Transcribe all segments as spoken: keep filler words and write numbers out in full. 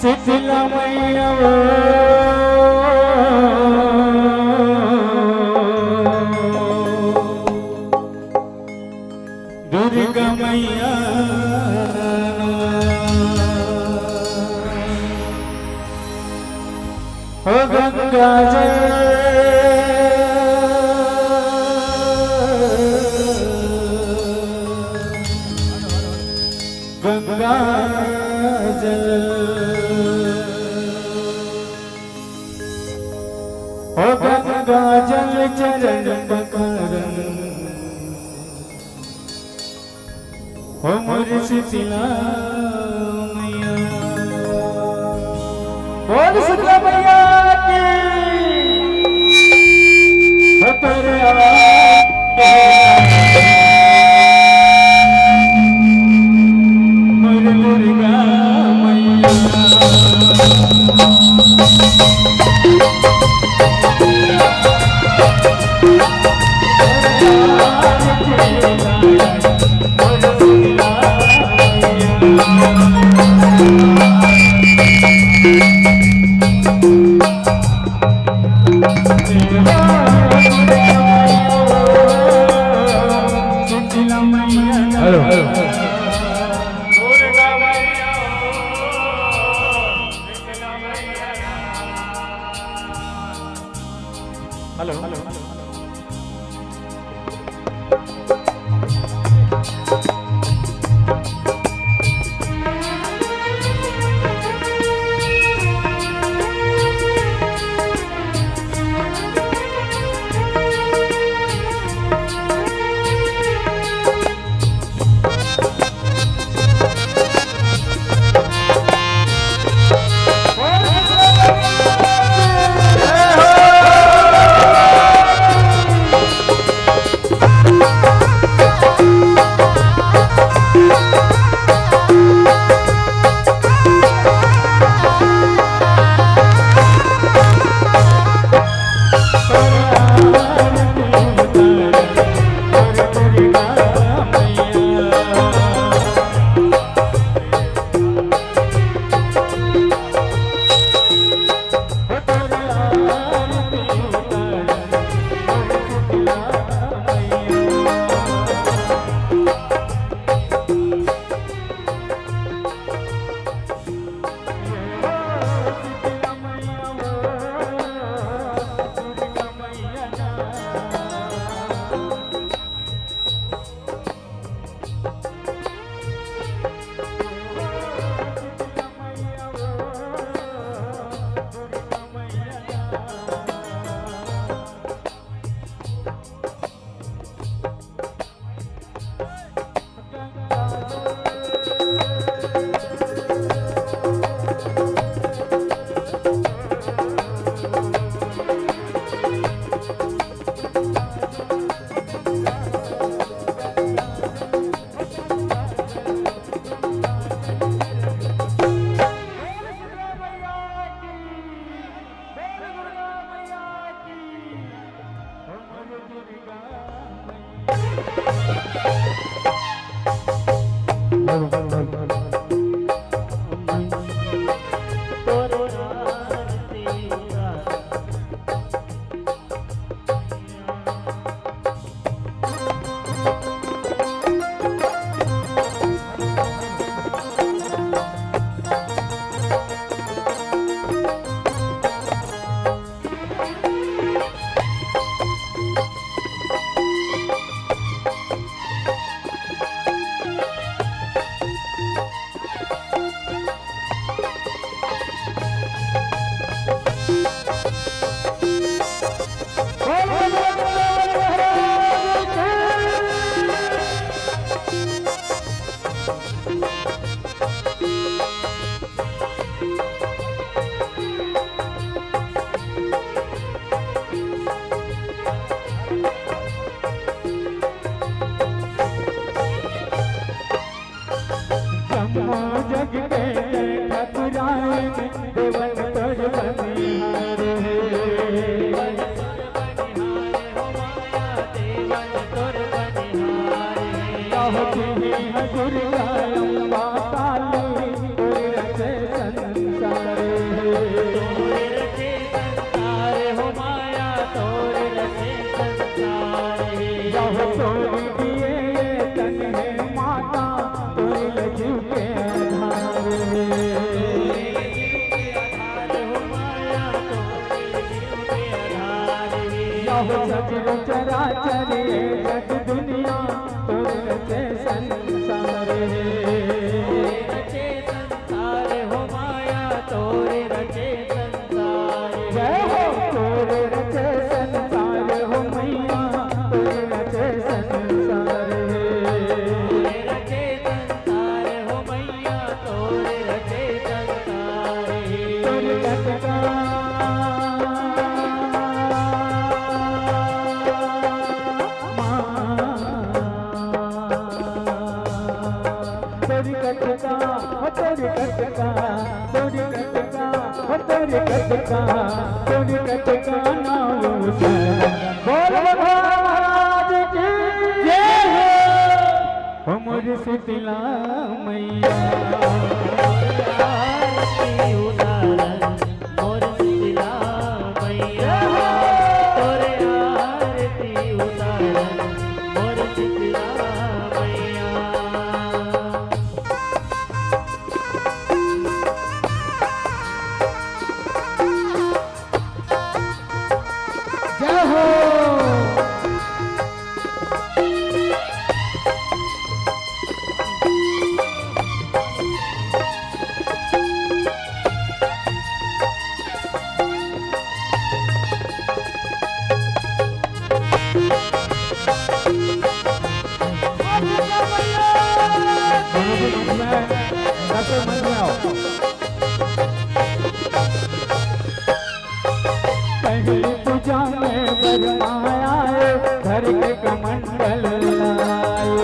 शीतला मैया, दुर्गा मैया, ओ गंगा जल, गंगा जल, ओ गंगा जल चरण पकड़न। ओ मोर शीतला मैया। बोल शीतला मैया की। ओ तोरे आ-, मोर दुर्गा मैया। Hello, hello. Hello, hello. जम्मो जग के ठाकुराइन देवन तोर बनिहार हे। कहो कि हे दुर्गा अम्बा काली तोर रचे संसार। कटका, ओ तोर कटका, तोर कटका, ओ तोर कटका, तोर कटका नाव उतारा। बोल भगवान महाराज की जय हो। हमर शीतला मैया। आरती उतारा। मोर शीतला मैया, तोरे आरती उतारन, मोर शीतला मैया। जय हो। पहली पूजा में बर माया आए, धर के कमंडल लाए।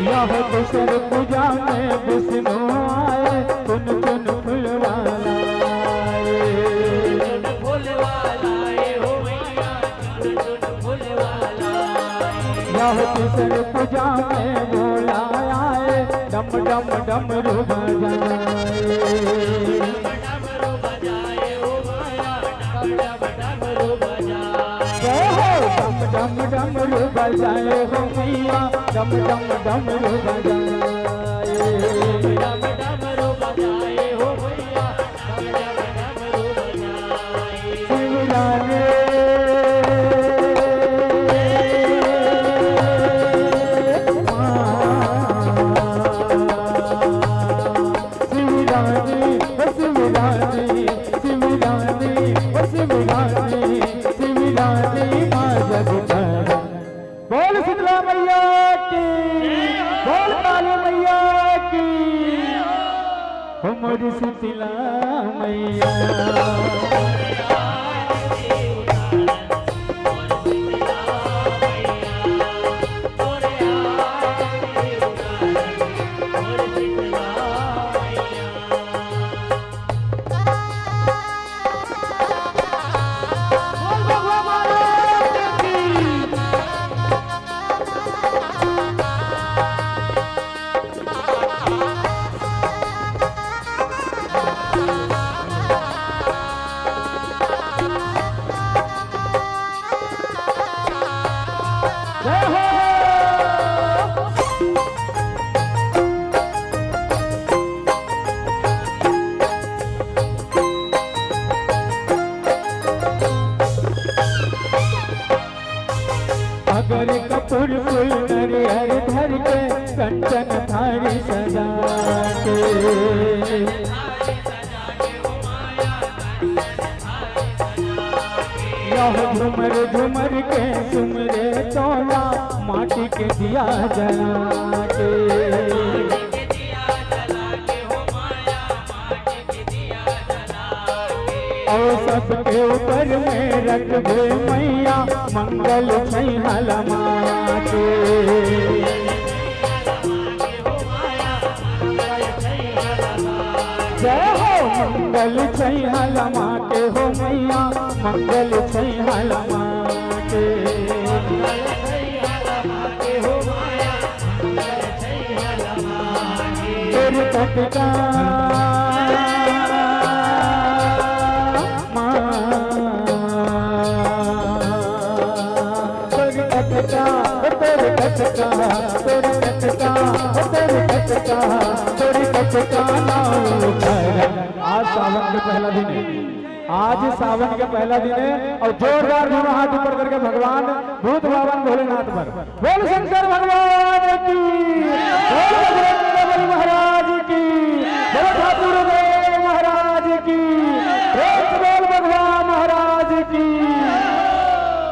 यह दूसर पूजा में विष्णु आए, चुन चुन फुलवा लाए। यह तीसर पूजा में भोला आए, डम डम डमरू बजाए। जय हो, डम डम डमरू बजाए हो मैया, डम डम डमरू बजाए। शिवरानी। शिवरानी, शिवरानी, शिवरानी, शिवरानी, शिवरानी माँ जगदम्बा। बोल शीतला मैया की, बोल काली मैया की। हमर शीतला मैया। अगर कपूर फूल नरियर धर के, कंचन थारी सजा के। यह झूमर झूमर के सुमरे तोला, माटी के दिया जला के। अउ सबके ऊपर में रखबे मैया, मंगल छैहल माँ के। जय हो मंगल छैहल माँ के हो मैया, मंगल छैहल माँ के। तोर कटका माँ, तोर कटका, तोर कटका, तोर कटका, तोर कटका, तोर कटका नाव उतारा। आज सावन के पहला दिन है। आज सावन के पहला दिन है और जोरदार दोनों हाथ ऊपर करके भगवान भूत बाबा भोलेनाथ पर बोल शंकर भगवान की, बोल बजरंग बली महाराज की, बोल ठाकुर देव महाराज की, बोल, बोल बघवा महाराज की।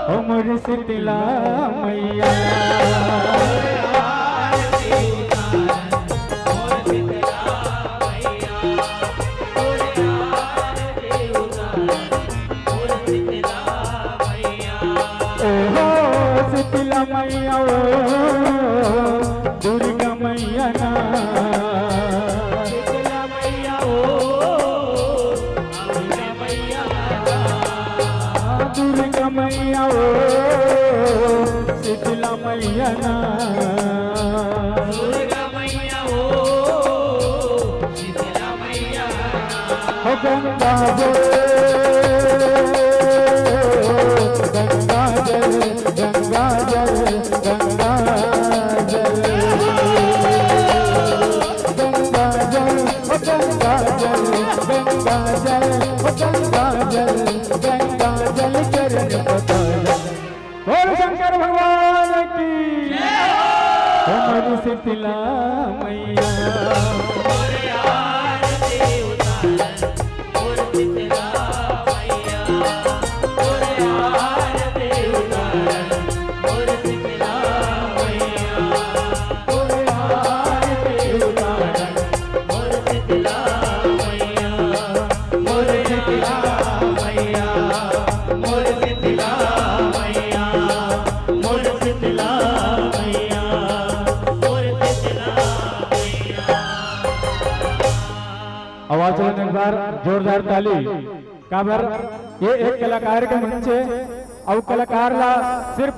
हमर शीतला मैया। ओहो शीतला मैया ओ, दुर्गा मैया ना। शीतला मैया ओ, दुर्गा मैया ना। दुर्गा मैया ओ, शीतला मैया ना। दुर्गा मैया ओ, शीतला मैया ना। हो गंगा जल, गंगा जल, गंगा जल, गंगा जल, गंगा जल, ओ गंगा जल, गंगा जल, ओ गंगा जल, गंगा जल चरण पकड़। बोल शंकर भगवान की। हमर शीतला मैया। आवाज चलन एक बार जोरदार ताली। काबर ये एक कलाकार के मंच हे, अउ कलाकार ला सिर्फ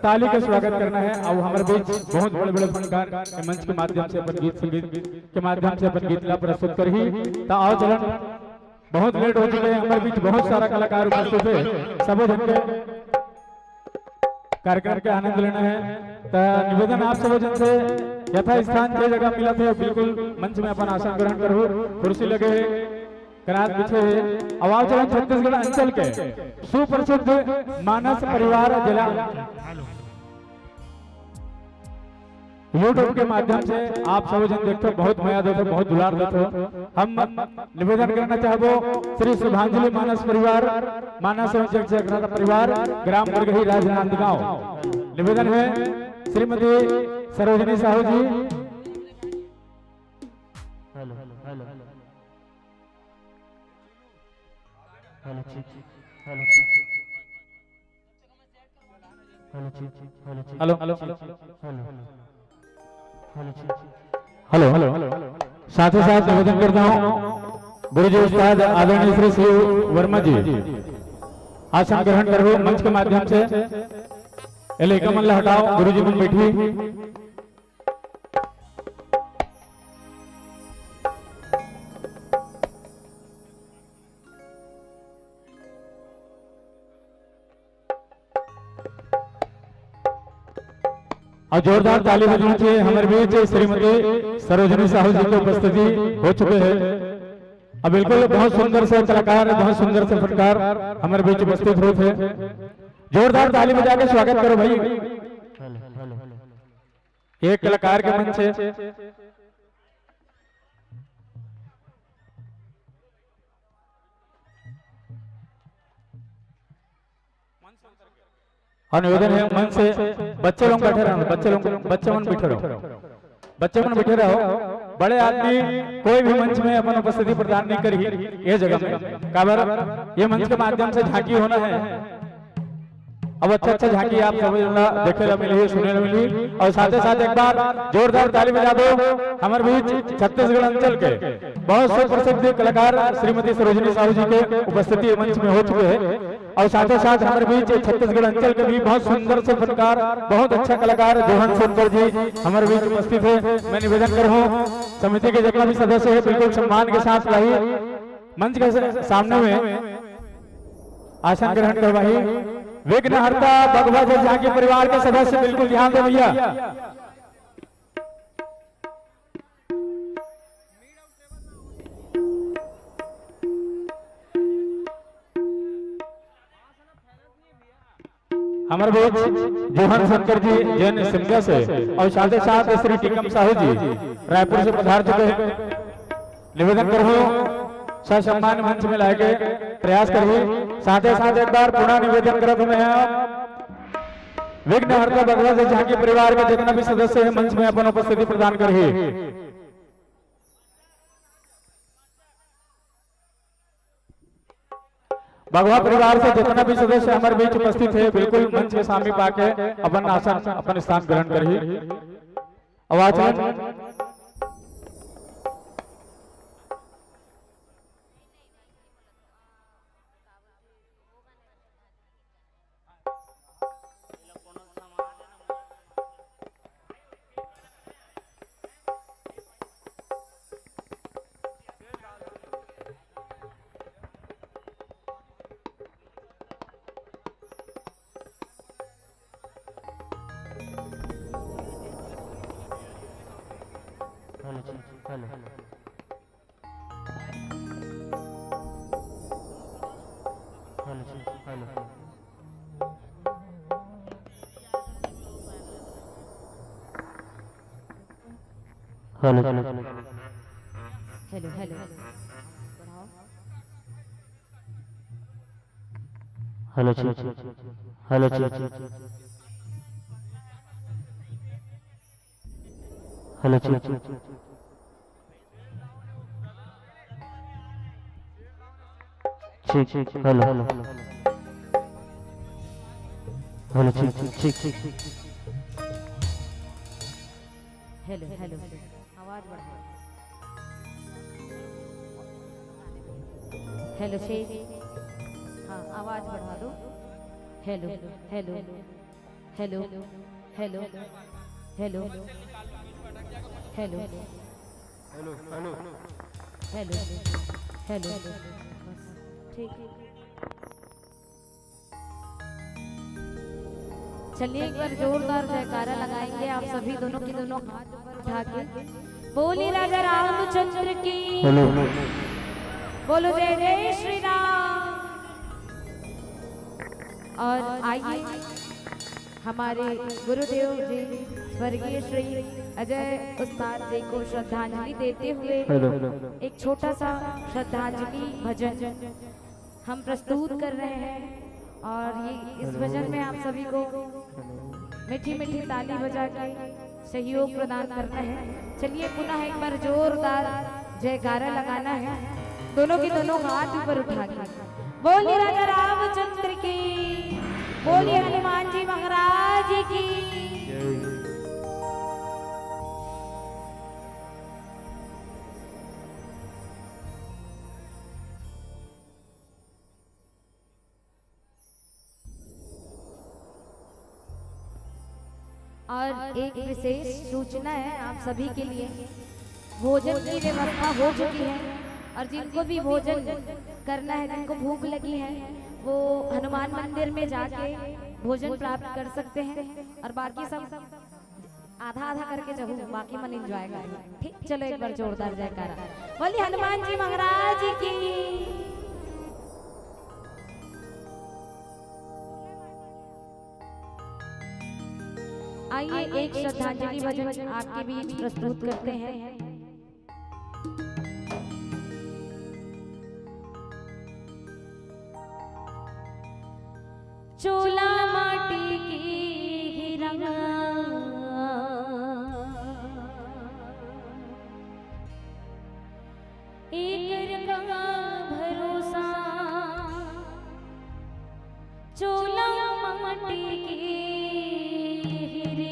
ताली के स्वागत करना हे। अउ हमर बीच बहुत बड़े-बड़े फनकार ए मंच के माध्यम से अपन गीत संगीत के माध्यम से अपन गीत ला प्रस्तुत करही। त आव चलन, बहुत लेट हो चुके हे, हमर बीच बहुत सारा कलाकार उपस्थित हे, सबो झन के कार्यक्रम के आनंद लेना हे। त निवेदन आप सबो झन से, यथा स्थान जे जगह मिलत हे, बिल्कुल मंच में अपन आसन ग्रहण करहू। कुर्सी लगे हे, करात बिछे हे। आव चलन छत्तीसगढ़ अंचल के सुप्रसिद्ध मानस परिवार जिला YouTube के माध्यम से आप सबो झन देखथो, बहुत मया देथो, बहुत दुलार देथो। हम निवेदन करना चाहबो श्री शुभांजलि मानस परिवार, मानस एवं जग जगन्नाथ परिवार, ग्राम बरगही, राजनांदगांव। निवेदन हे श्रीमती सरोजनी साहू जी। हेलो, हेलो, हेलो, हेलो, ठीक, हेलो, ठीक। Hello, hello, hello, hello, hello, hello. साथ ही साथ निवेदन करता हूँ, गुरुजी उस्ताद आदरणीय श्री शिव वर्मा जी, आसन ग्रहण करो मंच के माध्यम से। ए लइका मन ला हटाओ, गुरुजी मन बैठी। अउ जोरदार ताली बजना चाहिए। हमर बीच श्रीमती सरोजनी साहू जी के उपस्थिति हो चुके हे। अब बिल्कुल बहुत सुंदर से कलाकार, बहुत सुंदर से फनकार हमर बीच उपस्थित होत हे। जोरदार ताली बजा के स्वागत करो भाई। एक कलाकार के मंच हे। अउ निवेदन हे मंच से बच्चे लोग बैठे रहो, बच्चे लोग, बच्चे मन बैठे रहो, बच्चे मन बैठे रहो। बड़े आदमी कोई भी मंच में अपन उपस्थिति प्रदान नहीं करी ये जगह में, काबर ये मंच के माध्यम से झांकी होना हे। अब अच्छा अच्छा झांकी आप सब ला देखे ला मिली, सुने ला मिली। अउ साथे साथ एक बार जोरदार ताली बजा दो हमर बीच छत्तीसगढ़ अंचल के बहुत सुप्रसिद्ध कलाकार श्रीमती सरोजनी साहू जी के उपस्थिति मंच में हो चुके हे। अउ साथे साथ हमर बीच छत्तीसगढ़ अंचल के भी बहुत सुंदर से फनकार, बहुत अच्छा कलाकार जोहन शंकर जी हमर बीच उपस्थित हे। मैं निवेदन करहूँ समिति के जितना भी सदस्य हे बिल्कुल सम्मान के साथ लाही मंच के सामने में आसन ग्रहण करवाही। विघ्नहर्ता बघवा जी झांकी परिवार के सदस्य बिल्कुल ध्यान दे भैया। हमर बीच जोहन शंकर जी जैन सिमगा से अउ साथे साथ श्री टीकम साहू जी रायपुर से पधार चुके हे। निवेदन करहूँ ससम्मान मंच में लाए के प्रयास करही। साथे साथ एक बार पुनः निवेदन करत हूँ मैं, विघ्नहर्ता बघवा जी झांकी परिवार के जितना भी सदस्य हे मंच में अपन उपस्थिति प्रदान करही। बघवा परिवार से जितना भी सदस्य हमारे बीच उपस्थित है, बिल्कुल मंच के सामने पाके अपन आसन, अपन स्थान ग्रहण करही। आवाज में हेलो जी, हेलो। हेलो जी, हेलो। हेलो जी। Hello, hello. बढ़ाओ। हेलो जी। हेलो जी। हेलो जी। ठीक, ठीक, हेलो। हेलो, ठीक, ठीक, ठीक, ठीक। Hello, hello. आवाज बढ़ाओ। हेलो, शेर। हाँ, आवाज बढ़ा दो। Hello, hello. Hello, hello, hello, hello. Hello, hello. Hello, hello. बस, ठीक है। चलिए, एक बार जोरदार जयकारा लगाएंगे आप सभी, दोनों की दोनों हाथ ऊपर उठा के। बोलिए राजा रामचंद्र की। हेलो। बोलो जय जय श्री राम। और आइए, हमारे गुरुदेव जी स्वर्गीय श्री अजय उस्ताद जी को श्रद्धांजलि देते हुए हेलो। एक छोटा सा श्रद्धांजलि भजन हम प्रस्तुत कर रहे हैं और ये, इस भजन में आप सभी को मीठी मीठी ताली बजा के सहयोग प्रदान करना है। चलिए, पुनः एक बार जोरदार जयकारा लगाना है, दोनों के दोनों हाथ ऊपर उठा के। बोलिए राजा रामचंद्र की, बोलिए हनुमान जी महाराज की। और एक विशेष सूचना है आप सभी के लिए, भोजन की व्यवस्था हो चुकी है और जिनको भी भोजन करना है, जिनको भूख लगी है, वो हनुमान मंदिर में जाके भोजन प्राप्त कर सकते हैं और बाकी सब आधा आधा करके जहू, बाकी मन एंजॉय कर। ठीक, चलो एक बार जोरदार जयकारा। बोलिए हनुमान जी महाराज की। आइए, एक श्रद्धांजलि भजन आपके बीच प्रस्तुत करते हैं। चोला माटी की ही रंग, एकर का भरोसा, चोला माटी की ही रे।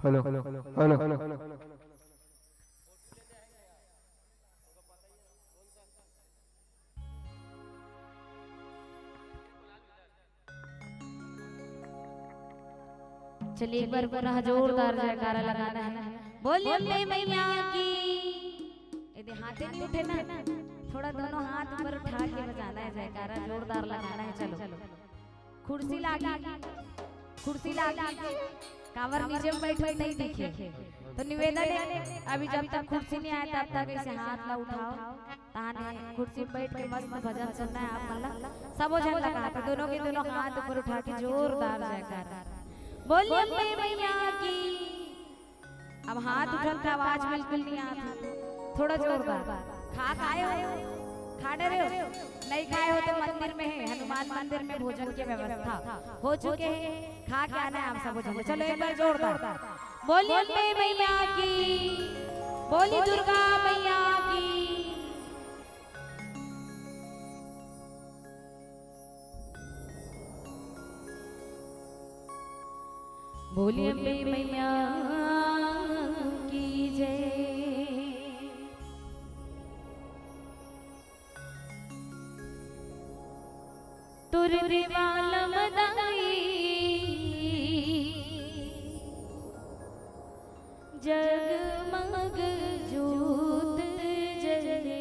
Hello, hello. चलिए, एक बार पुनः जोरदार जयकारा लगाना है। बोलिए अम्बे मैया की। ये दे हाथे नहीं उठे ना, थोड़ा दोनों हाथ ऊपर उठा के बजाना है, जयकारा जोरदार लगाना है। चलो, कुर्सी लागी, कुर्सी लागी, काबर नीचे में बैठे नहीं दिखे। तो निवेदन है, अभी जब तक कुर्सी नहीं आए तब तक ऐसे हाथ ला उठाओ, ताने कुर्सी में बैठ के मस्त भजन सुनना है आप मन ला। सबो झन ला कहा था, दोनों के दोनों हाथ ऊपर उठा के जोरदार जयकारा। बोलिए अम्बे मैया की। अब हाथ उठल त आवाज बिल्कुल नहीं आत हे। थोड़ा जोरदार। खा के आए हो? खा डरे हो? नहीं खाए हो तो मंदिर में है, हनुमान मंदिर में भोजन की व्यवस्था हो चुके हैं, खा के आना है आप सबो झन। चलो एक बार जोरदार। बोलिए अम्बे मैया की, बोली दुर्गा मैया की। बोलिए अम्बे मैया की जय। तोर दीवालम दाई जगमग जोत जले।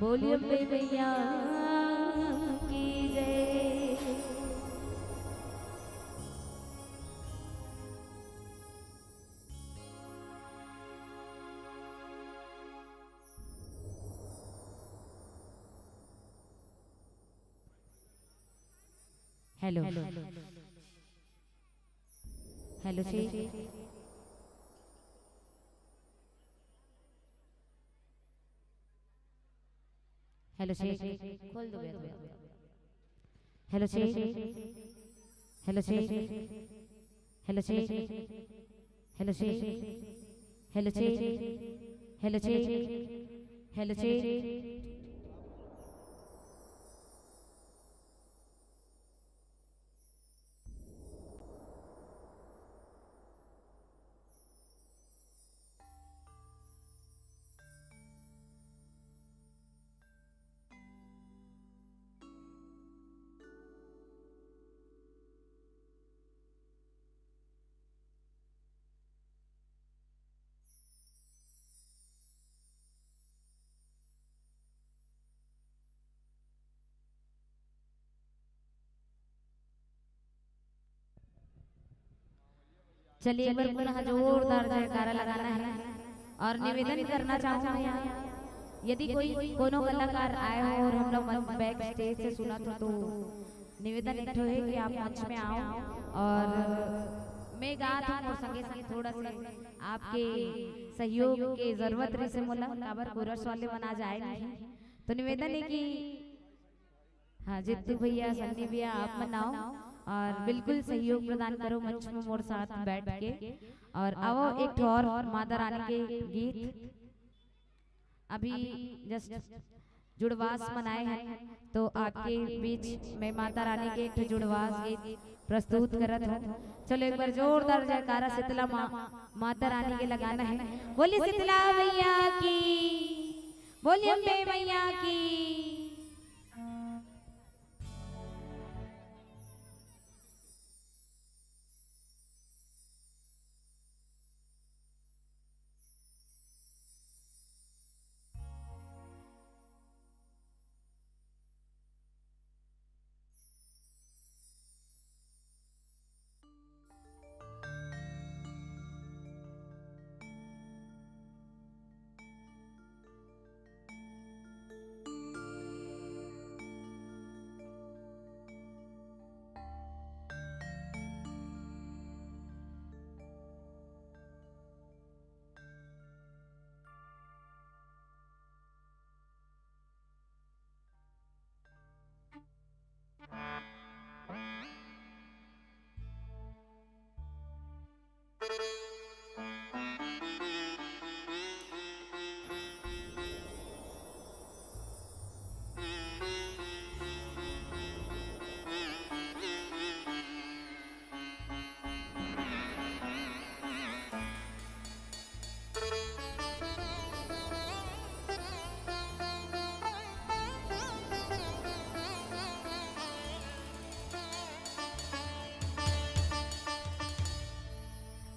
बोलिए अम्बे मैया की जय। Hello, hello, hello, check. Hello, check. खोल दो भैया, थोड़ा। Hello, check. Hello, check. Hello, check. Hello, check. Hello, check. Hello, check. Hello, check. चलिए, एक बार पुनः जोरदार जयकारा लगाना है और निवेदन करना चाहूँगा, यदि कोई, कोनो कलाकार आए हो और हम लोग बैक स्टेज से सुनत हो, तो निवेदन एक ठो है कि आप मंच में आओ और मैं गात हूँ और संगे संगे थोड़ा सा आपके सहयोग के जरूरत रहिसे मोला, काबर कोरस वाले मन आज आए नहीं। तो निवेदन है कि हाँ, जित्तू भैया, सन्नी भैया, आप मन आओ और बिल्कुल सहयोग प्रदान करो मंच में मोर साथ बैठ के। और आओ एक ठो और माता रानी के गीत अभी जस्ट जुड़वास मनाए हैं, तो आपके बीच में माता रानी के एक ठो जुड़वास गीत प्रस्तुत करत हूँ। चलो, एक बार जोरदार जयकारा शीतला मा-, माता रानी के लगाना है। बोलिए शीतला मैया की, बोलिए अम्बे मैया की।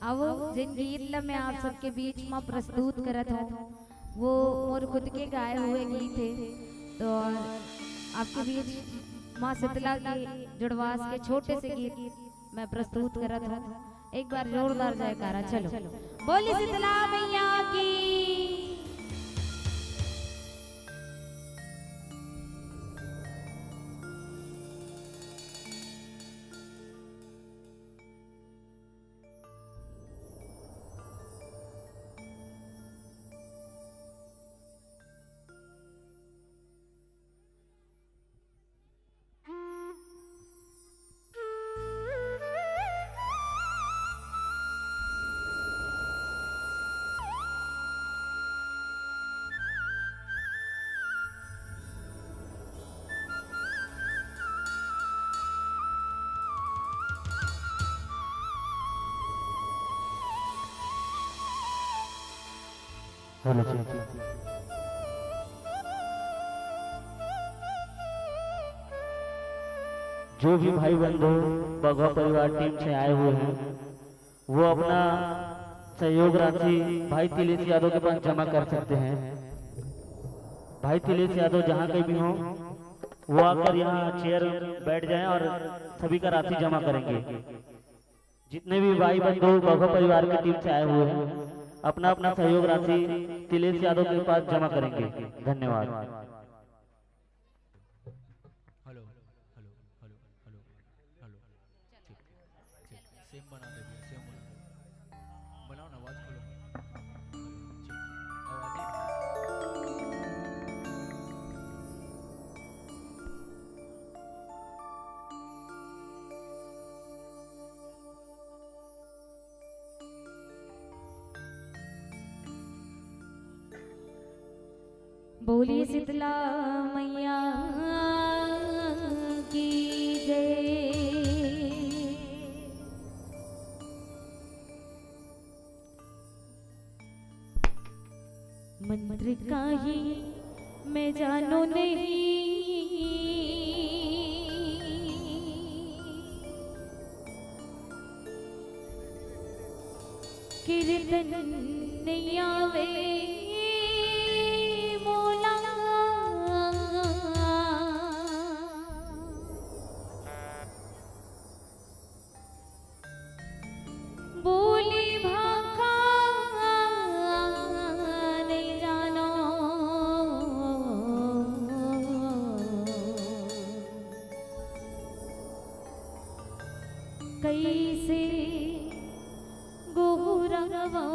अब जेन गीत ला मैं आप सबके बीच म प्रस्तुत करत हौं, वो मोर खुद के गाए हुए गीत हे। तो आपके बीच माँ शीतला के जुड़वास के छोटे से गीत मैं प्रस्तुत करत हौं। एक बार जोरदार जयकारा, चलो। बोली शीतला मैया की। हेलो। जो भी भाई बंधु बघवा परिवार टीम से आए हुए हैं, वो अपना सहयोग राशि भाई तिलेश यादव के पास जमा कर सकते हैं। भाई तिलेश यादव जहाँ कहीं भी हों, वो आकर यहाँ चेयर बैठ जाएं और सभी का राशि जमा करेंगे। जितने भी भाई बंधु बघवा परिवार की टीम से आए हुए हैं, अपना अपना सहयोग राशि तिलेश यादव के पास जमा करेंगे। धन्यवाद। Hello, hello, hello, hello, hello. ठीक, ठीक। सेम बना दे भैया, सेम बना दे। बनाओ ना, आवाज खोलो। ठीक। आवाज ही नहीं। बोली शीतला मैया की जय। मंत्र काहीं मैं जानों नहीं, कीर्तन नइ आवे मोला। बोली भाखा नइ जानों, कइसे गोहरावों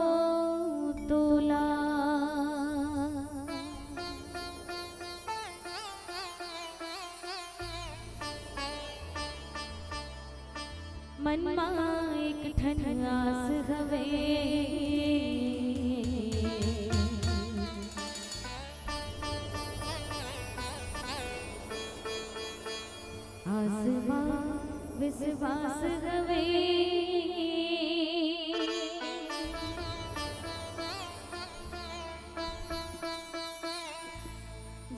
तोला। मन मा एक ठन आस हवे, आस मा विश्वास हवे।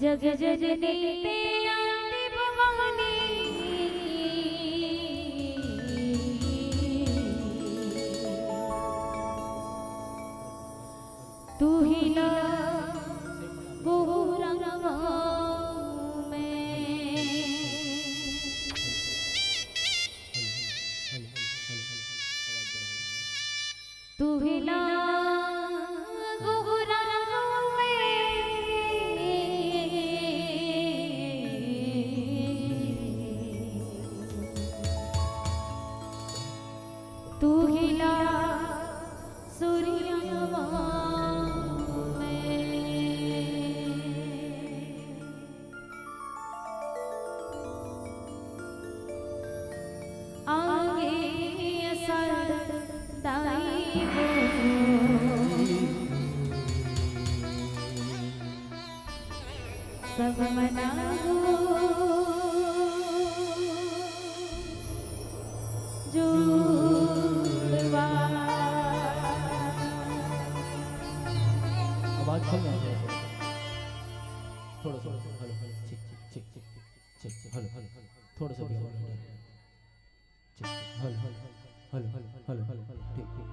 जग जननी ते आदि भवानी, तू ही ना गोहरावों मैं। तू ही ना गोहरावों मैं, तू ही ना सुरियावों मैं। आगे असर दाई हेलो, हेलो, थोड़ा सा भी आवाज नहीं। Check, check. Hello, hello, hello, hello, hello, hello, ठीक, ठीक।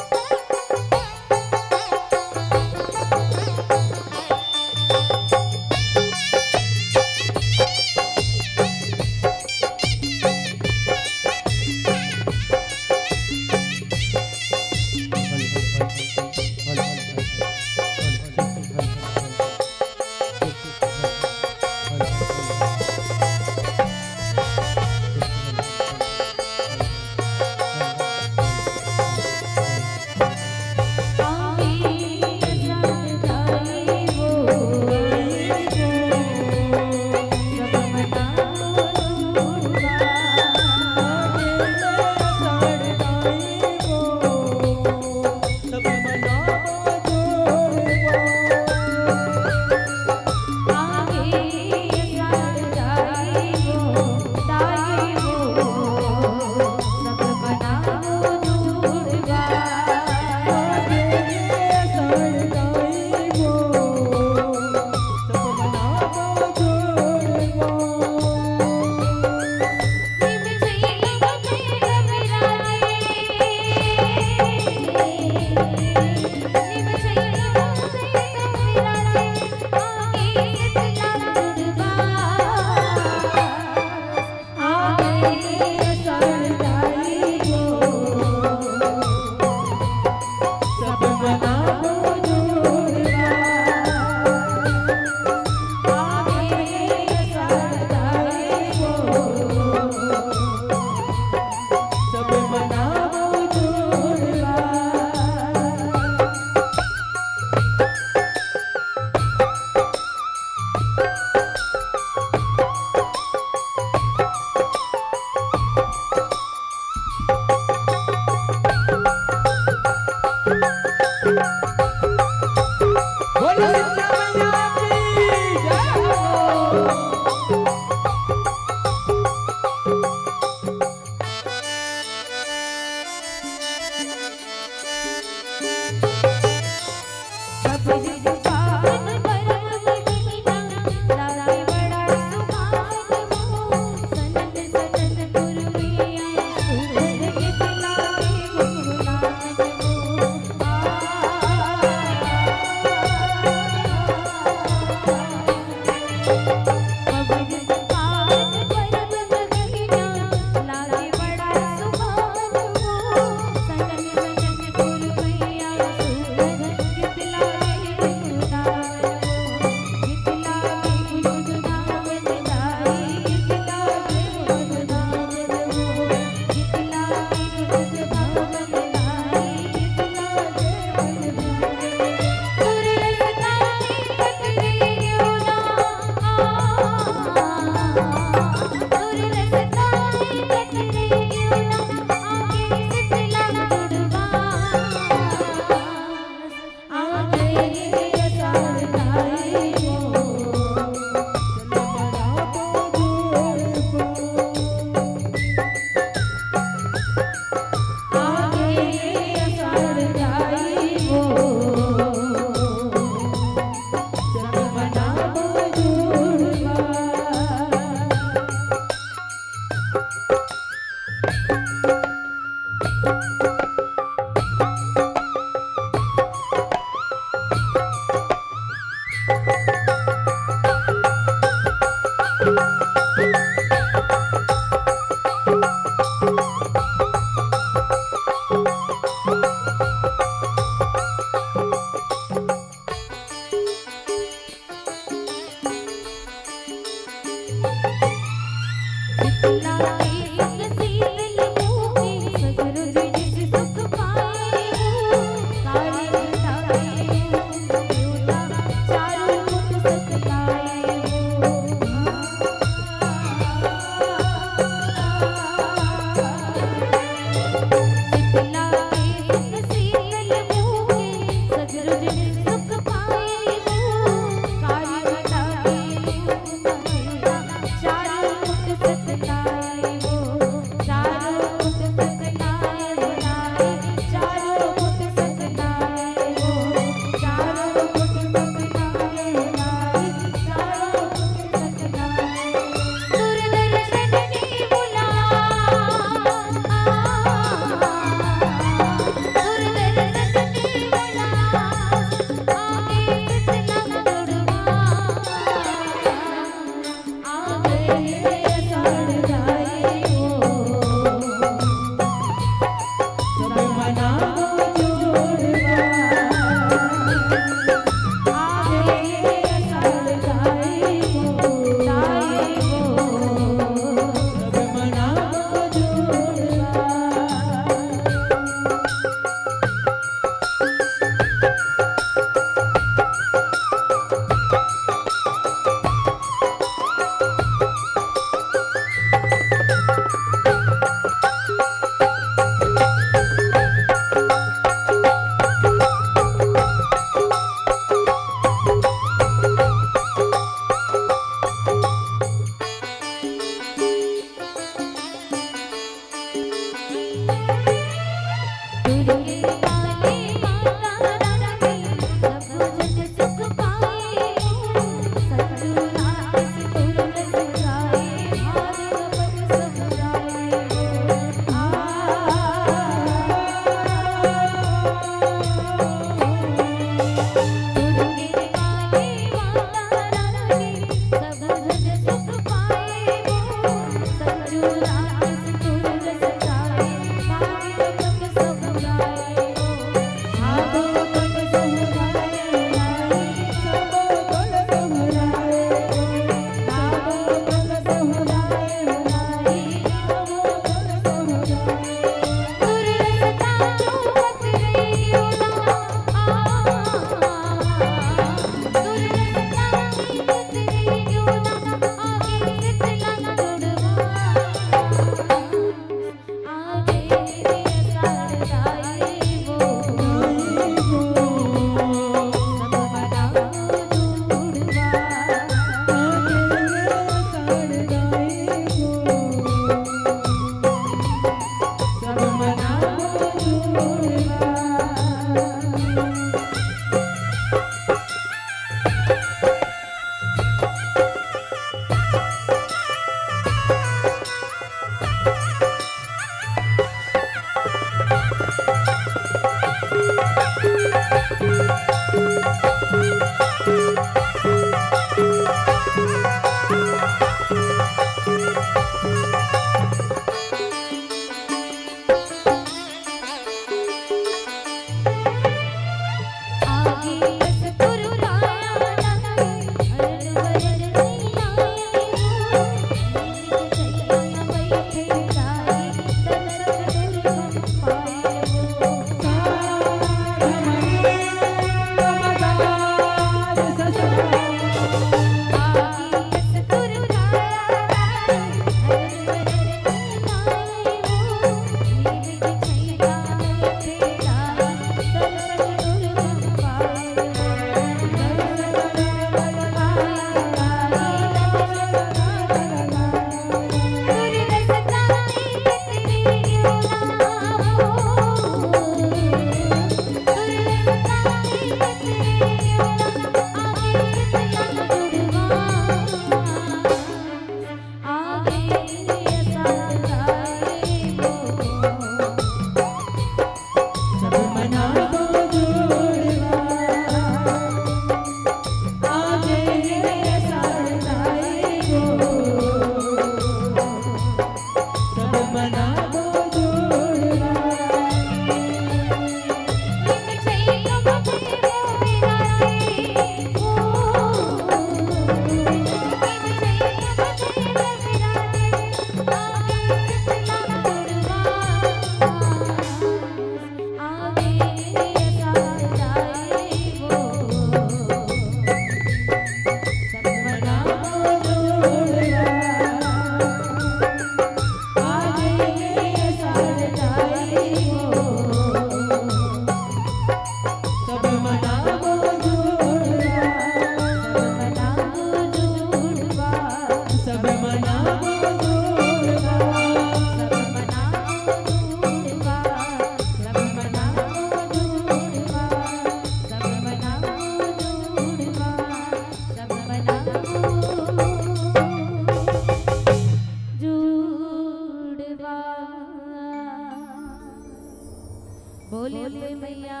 बोले अम्बे मैया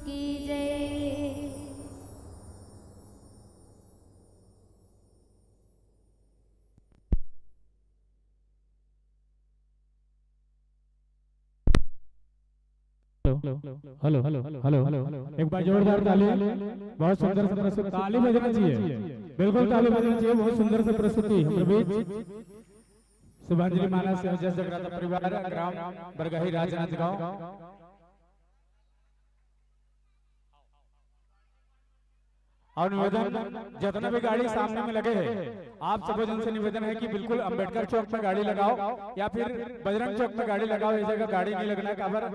की जय। हेलो, हेलो, हेलो, हेलो, एक बार जोरदार ताली। बहुत सुंदर सा प्रस्तुति, ताली बजना चाहिए, बिल्कुल ताली बजना चाहिए। बहुत सुंदर सा प्रस्तुति हमारे बीच। शुभांजलि मानस जस जगराता परिवार, ग्राम बरगही, राजनांदगांव। और निवेदन, जितना भी गाड़ी सामने में लगे हैं, आप सबो जन से निवेदन है कि बिल्कुल अंबेडकर चौक में गाड़ी लगाओ या फिर बजरंग चौक में गाड़ी लगाओ। ये जगह गाड़ी नहीं लगना है, काबर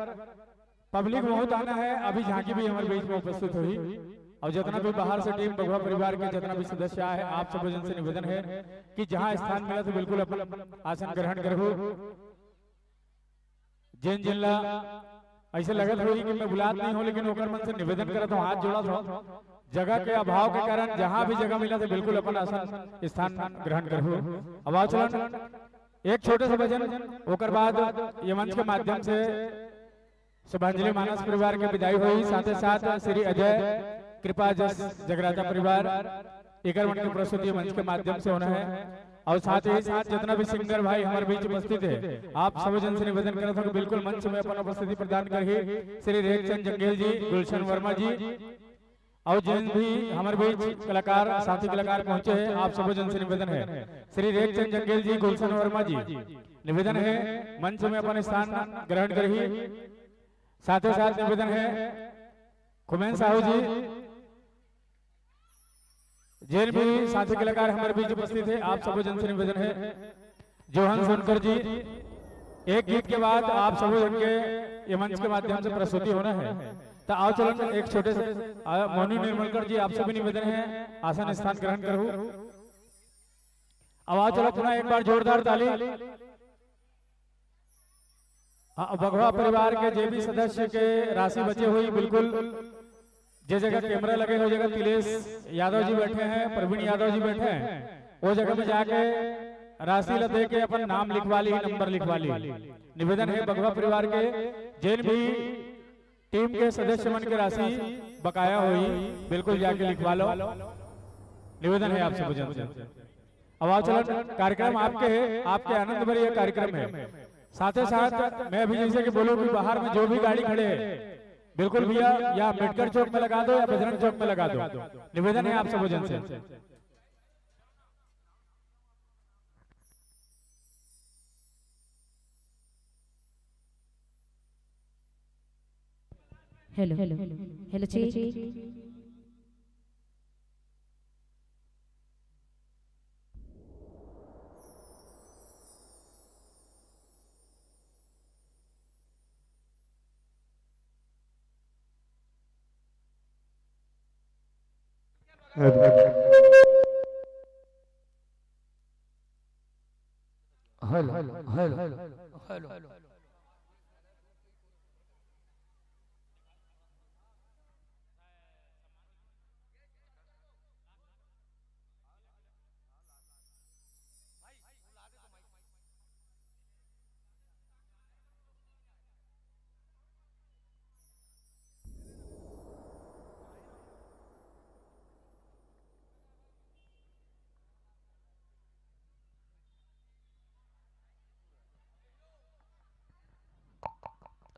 पब्लिक बहुत आना है। अभी झांकी भी हमारे बीच में उपस्थित हुई और जितना भी बाहर से टीम बघवा परिवार के जितना भी सदस्य आए हैं, आप सबो जन से निवेदन है कि जहां स्थान मिला तो बिल्कुल अपन आसन ग्रहण करो। जेन जेन ला ऐसे लगत होही कि मैं बुलात नहीं हूँ, लेकिन ओकर मन से निवेदन करत हूँ, हाथ जोड़त हूँ, जगह के अभाव के कारण जहाँ भी जगह मिला तो बिल्कुल अपन आसन स्थान ग्रहण करो। अब आओ चलन एक छोटे से भजन, ओकर बाद ये मंच के माध्यम से शुभांजलि मानस परिवार के विदाई होही, साथे साथ श्री अजय कृपा जस जगराता परिवार एकर मन के प्रस्तुति मंच के माध्यम से होना है। और साथ ही साथ जितना भी सिंगर भाई हमारे बीच उपस्थित है, आप सब जन से निवेदन करत हूँ कि बिल्कुल मंच में अपन उपस्थिति प्रदान करही श्री रेखचंद जंगेल जी, गुलशन वर्मा जी, और जिन भी हमारे बीच कलाकार, साथी कलाकार पहुंचे हैं, आप सब जन से निवेदन है, श्री रेखचंद जंगेल जी, गुलशन वर्मा जी, निवेदन है मंच में अपन स्थान ग्रहण करही। साथ ही साथ निवेदन है खुमैन साहू जी, जिन भी साथी कलाकार हमारे बीच उपस्थित है, आप सब जन से निवेदन है, जोहन सोनकर जी, एक गीत के बाद आप सब जन के ये मंच के माध्यम से प्रस्तुति होना है। तो आओ चलन एक छोटे से, आ, मोनू निर्मलकर जी, आपसे भी निवेदन है, आसन स्थान ग्रहण करो। अब आओ चलो पुनः एक बार जोरदार ताली। हाँ, बघवा परिवार के जे भी सदस्य के राशि बचे हुई, बिल्कुल जे जगह कैमरा लगे हो, जगह तिलेश यादव जी बैठे हैं, प्रवीण यादव जी बैठे हैं, वो जगह में जाके राशि ला दे के अपन नाम लिखवा ली, नंबर लिखवा ली। निवेदन है बघवा परिवार के, जिन भी टीम के सदस्य मन के राशि बकाया होई, बिल्कुल जाके लिखवा लो। निवेदन है आप सब जन से। अब आओ चलन, कार्यक्रम आपके है, आपके आनंद भरे यह कार्यक्रम है। साथे साथ मैं अभी जैसे कि बोलूं कि बाहर में जो भी गाड़ी खड़े हैं, बिल्कुल भैया या अम्बेडकर चौक में लगा दो या बजरंग चौक में लगा दो। निवेदन है आप सब जन से। Hello, hello, check. Hello, hello, hello.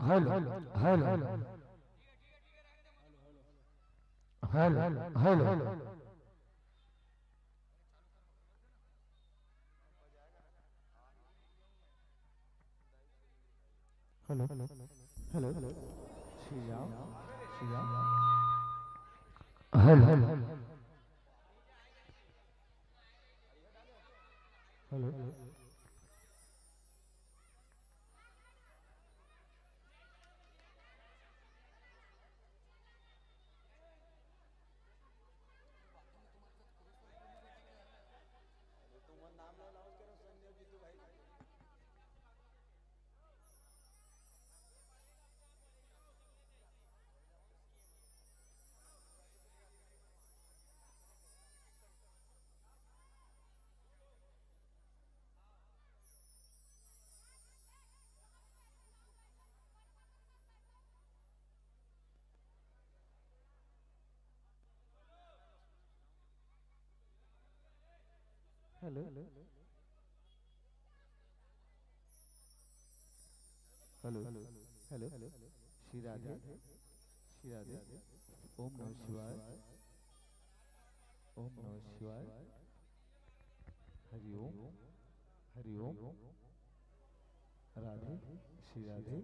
Hello, hello, hello, hello. Hello, hello, hello. Hello, hello. Hello, hello, hello. Shri Radhe, Shri Radhe. ओम नमः शिवाय, ओम नमः शिवाय। हरि ओम, हरि ओम। राधे, श्री राधे।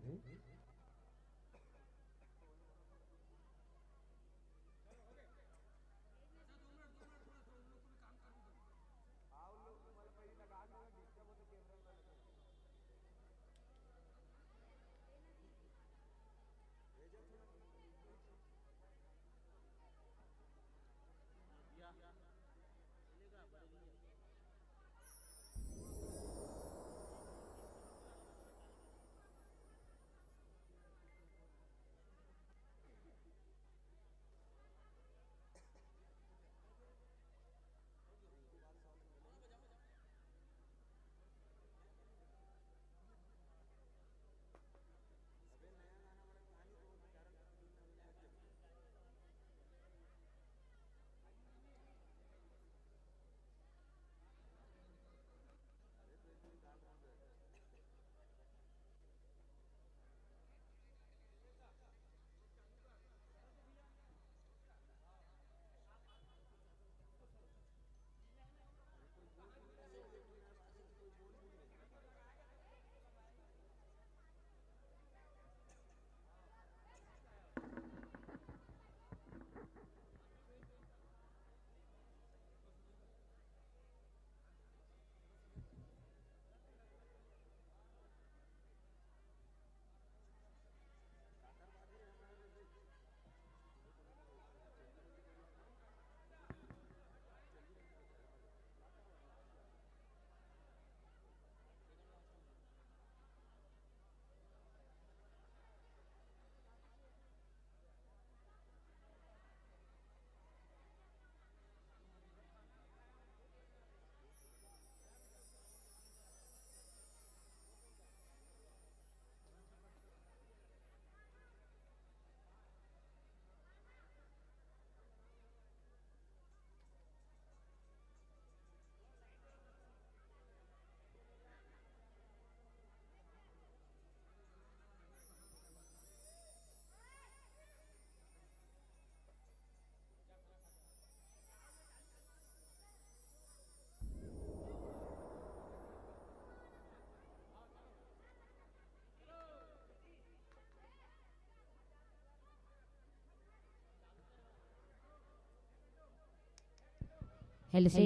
Hello, sir.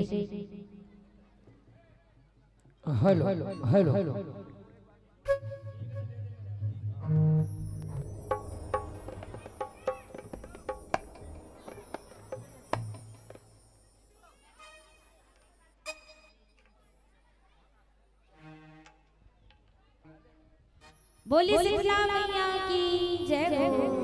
Hello, hello, hello. बोलिए शीतला मैया की जय हो।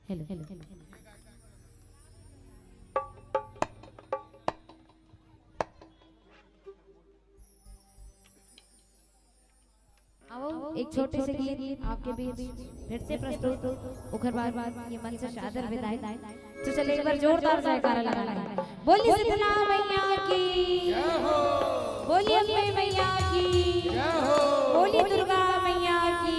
Hello, hello. आओ, एक छोटे से गीत आपके बीच फिर से प्रस्तुत, ओकर बाद ये मंच से सादर विदाई। तो चलिए, एक बार जोरदार जयकारा लगाना है। बोलिए शीतला मैया की, बोलिए अम्बे मैया की, बोलिए दुर्गा मैया की।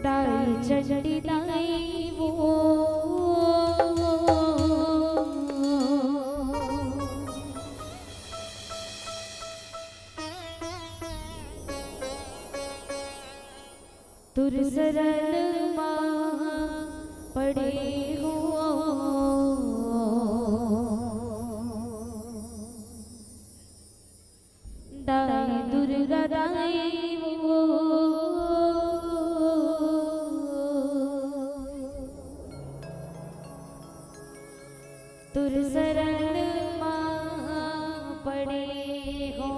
दाई चंडी दाई वो, तुर शरण मा पड़े हुओ। दाई दुर्गा दाई वो, तुर शरण मा पड़े हो।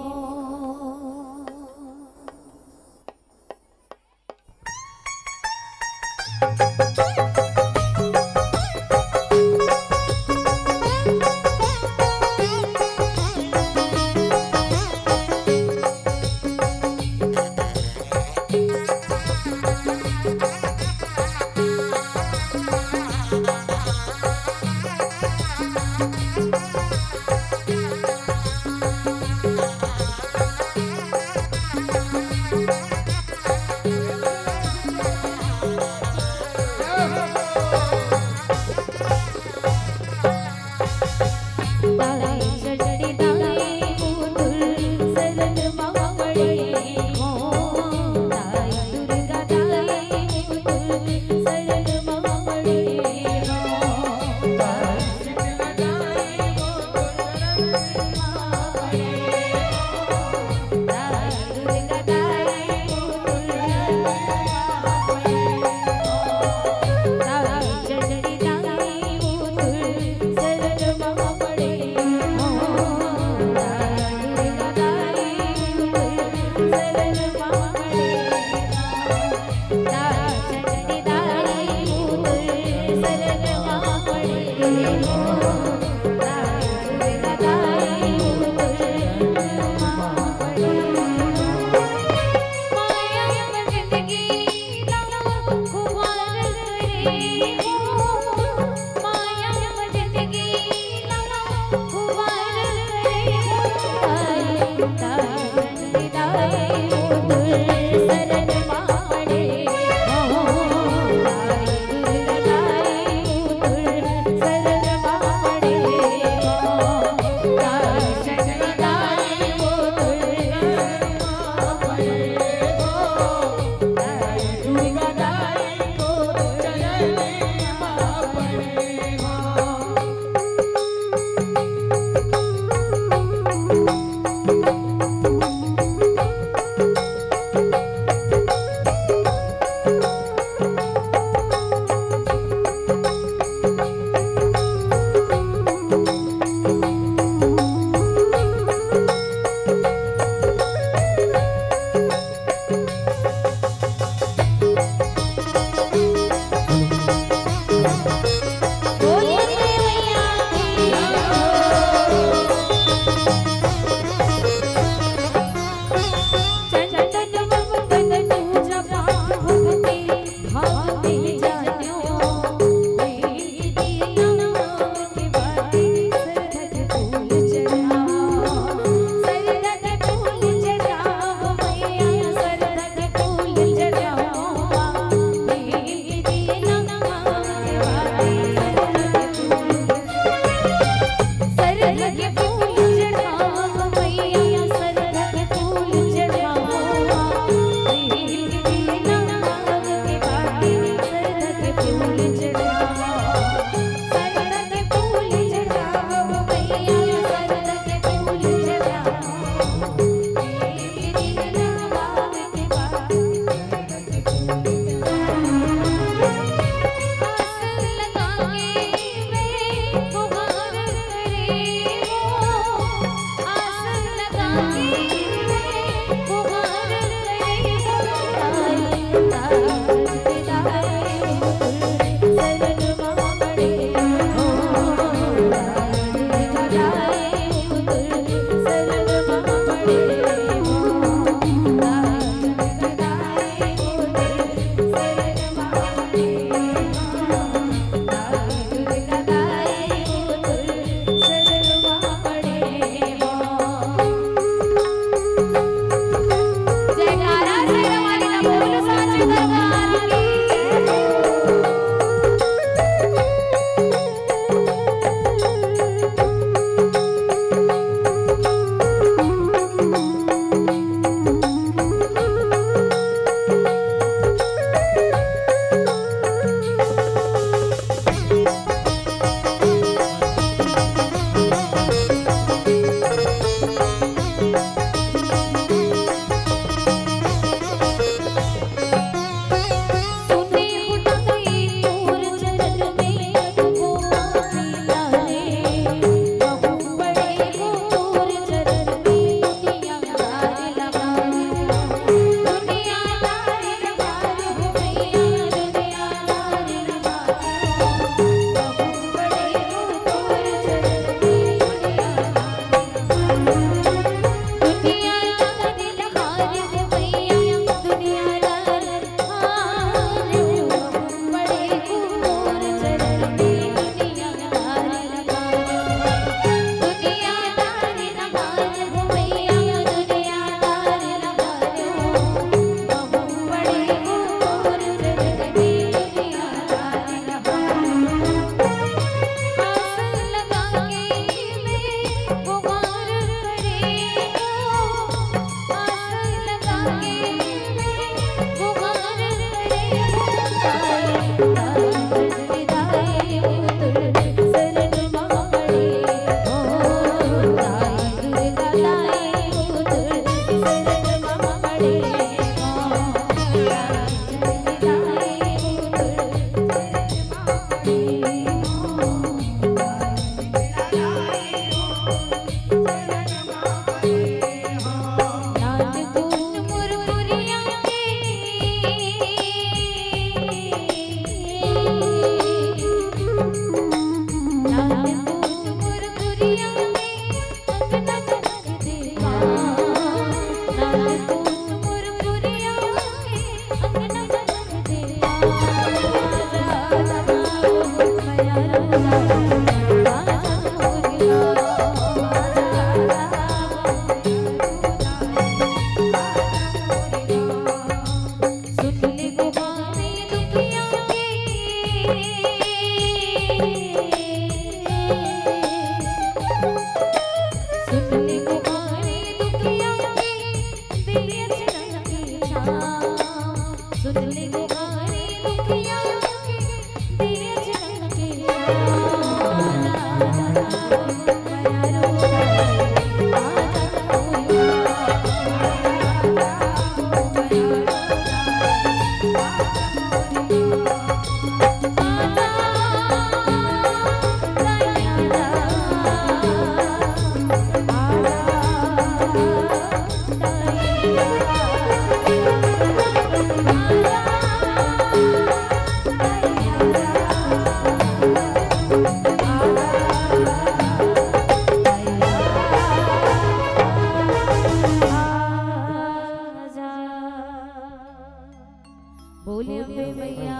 बोले अम्बे मैया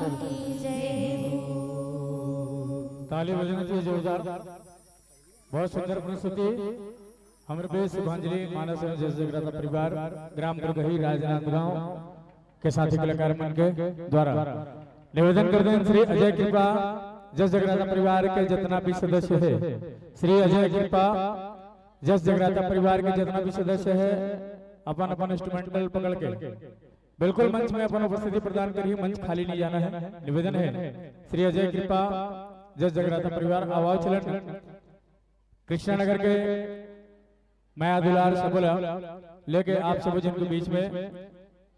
की जय हो। ताली बजाना चाहिए जोरदार। बहुत सुंदर प्रस्तुति। हमर बेस शुभांजलि मानस एवं जस जगराता परिवार, ग्राम दुर्गही, राजनांदगांव के साथी कलाकार मन के द्वारा निवेदन करथन श्री अजय कृपा जस जगराता परिवार के जितना भी सदस्य हे, श्री अजय कृपा जस जगराता परिवार के जितना भी सदस्य हे, अपन अपन इंस्ट्रूमेंटल पकड़ के बिल्कुल मंच में अपन उपस्थिति प्रदान करिए, मंच खाली नहीं जाना है। निवेदन है श्री अजय कृपा जस जगराता परिवार, आवाज चलन कृष्णा नगर के मया दुलार सबला लेके आप सब जिनके बीच में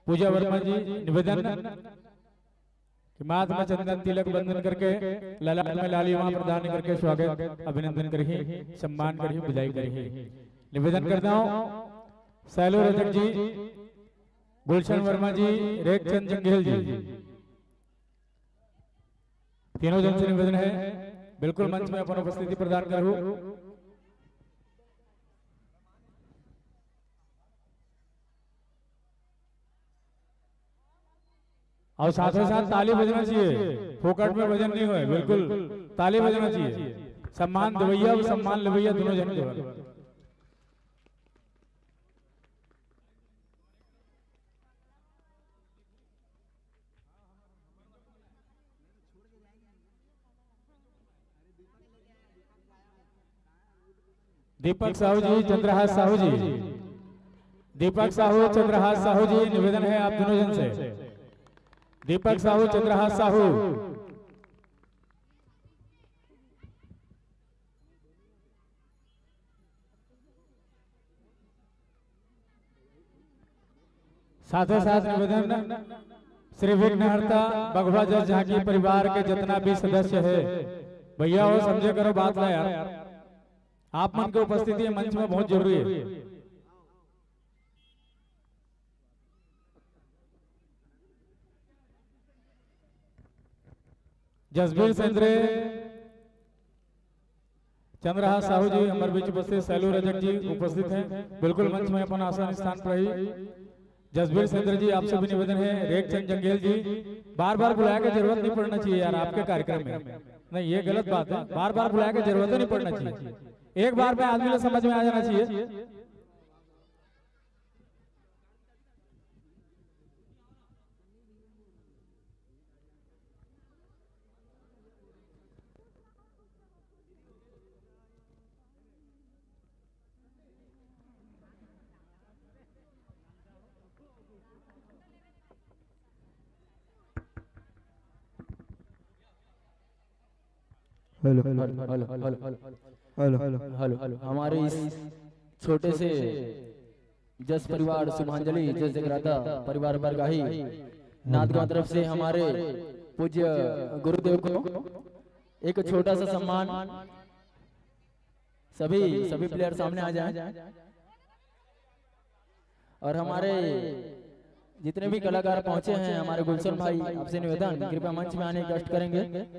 पूजा वर्मा जी निवेदन कि माथ में चंदन तिलक बंधन करके ललाट में लाली वहां प्रदान करके स्वागत अभिनंदन करही, सम्मान करही, विदाई करही। निवेदन करता हूँ सैलू रजक जी, गुलशन वर्मा जी, रेखचंद जंगेल जी, तीनों जन से निवेदन है बिल्कुल मंच में अपन उपस्थिति प्रदान करू। और साथ ही साथ ताली बजना चाहिए, फोकट में भजन नहीं होए, बिल्कुल ताली बजना चाहिए। सम्मान देवैया और सम्मान लेवैया दोनों जन के। दीपक साहू जी, चंद्रहास साहू जी, दीपक साहू, चंद्रहास साहू जी, निवेदन है आप दोनों जन से। दीपक साहू, चंद्रहास साहू। साथ ही साथ निवेदन, श्री विघ्नहर्ता बघवा जस झांकी परिवार के जितना भी सदस्य है, भैया हो, समझे करो बात ला यार, आप मन के उपस्थिति मंच में बहुत जरूरी है। जसबीर सेंद्रे, चंद्रहास साहू जी, हमारे बीच उपस्थित सैलू रजक जी उपस्थित हैं, बिल्कुल मंच में अपन आसन स्थान पर ही। जसबीर सेंद्रे जी, आपसे भी निवेदन है, रेखचंद जंगेल जी, बार बार बुलाया के जरूरत नहीं पड़ना चाहिए यार आपके कार्यक्रम में। नहीं, ये गलत बात है, बार बार बुलाया के जरूरत नहीं पड़ना चाहिए, एक बार में आदमी को समझ में आ जाना चाहिए। Hello, hello, hello, hello, hello, hello. हमारे इस छोटे से जस परिवार शुभांजलि जस जगराता परिवार बरगाही नांदगांव तरफ से हमारे पूज्य गुरुदेव को एक छोटा सा सम्मान। सभी सभी प्लेयर सामने आ जाएं। और हमारे जितने भी कलाकार पहुंचे हैं, हमारे गुलशन भाई, आपसे निवेदन, कृपया मंच में आने के कष्ट करेंगे।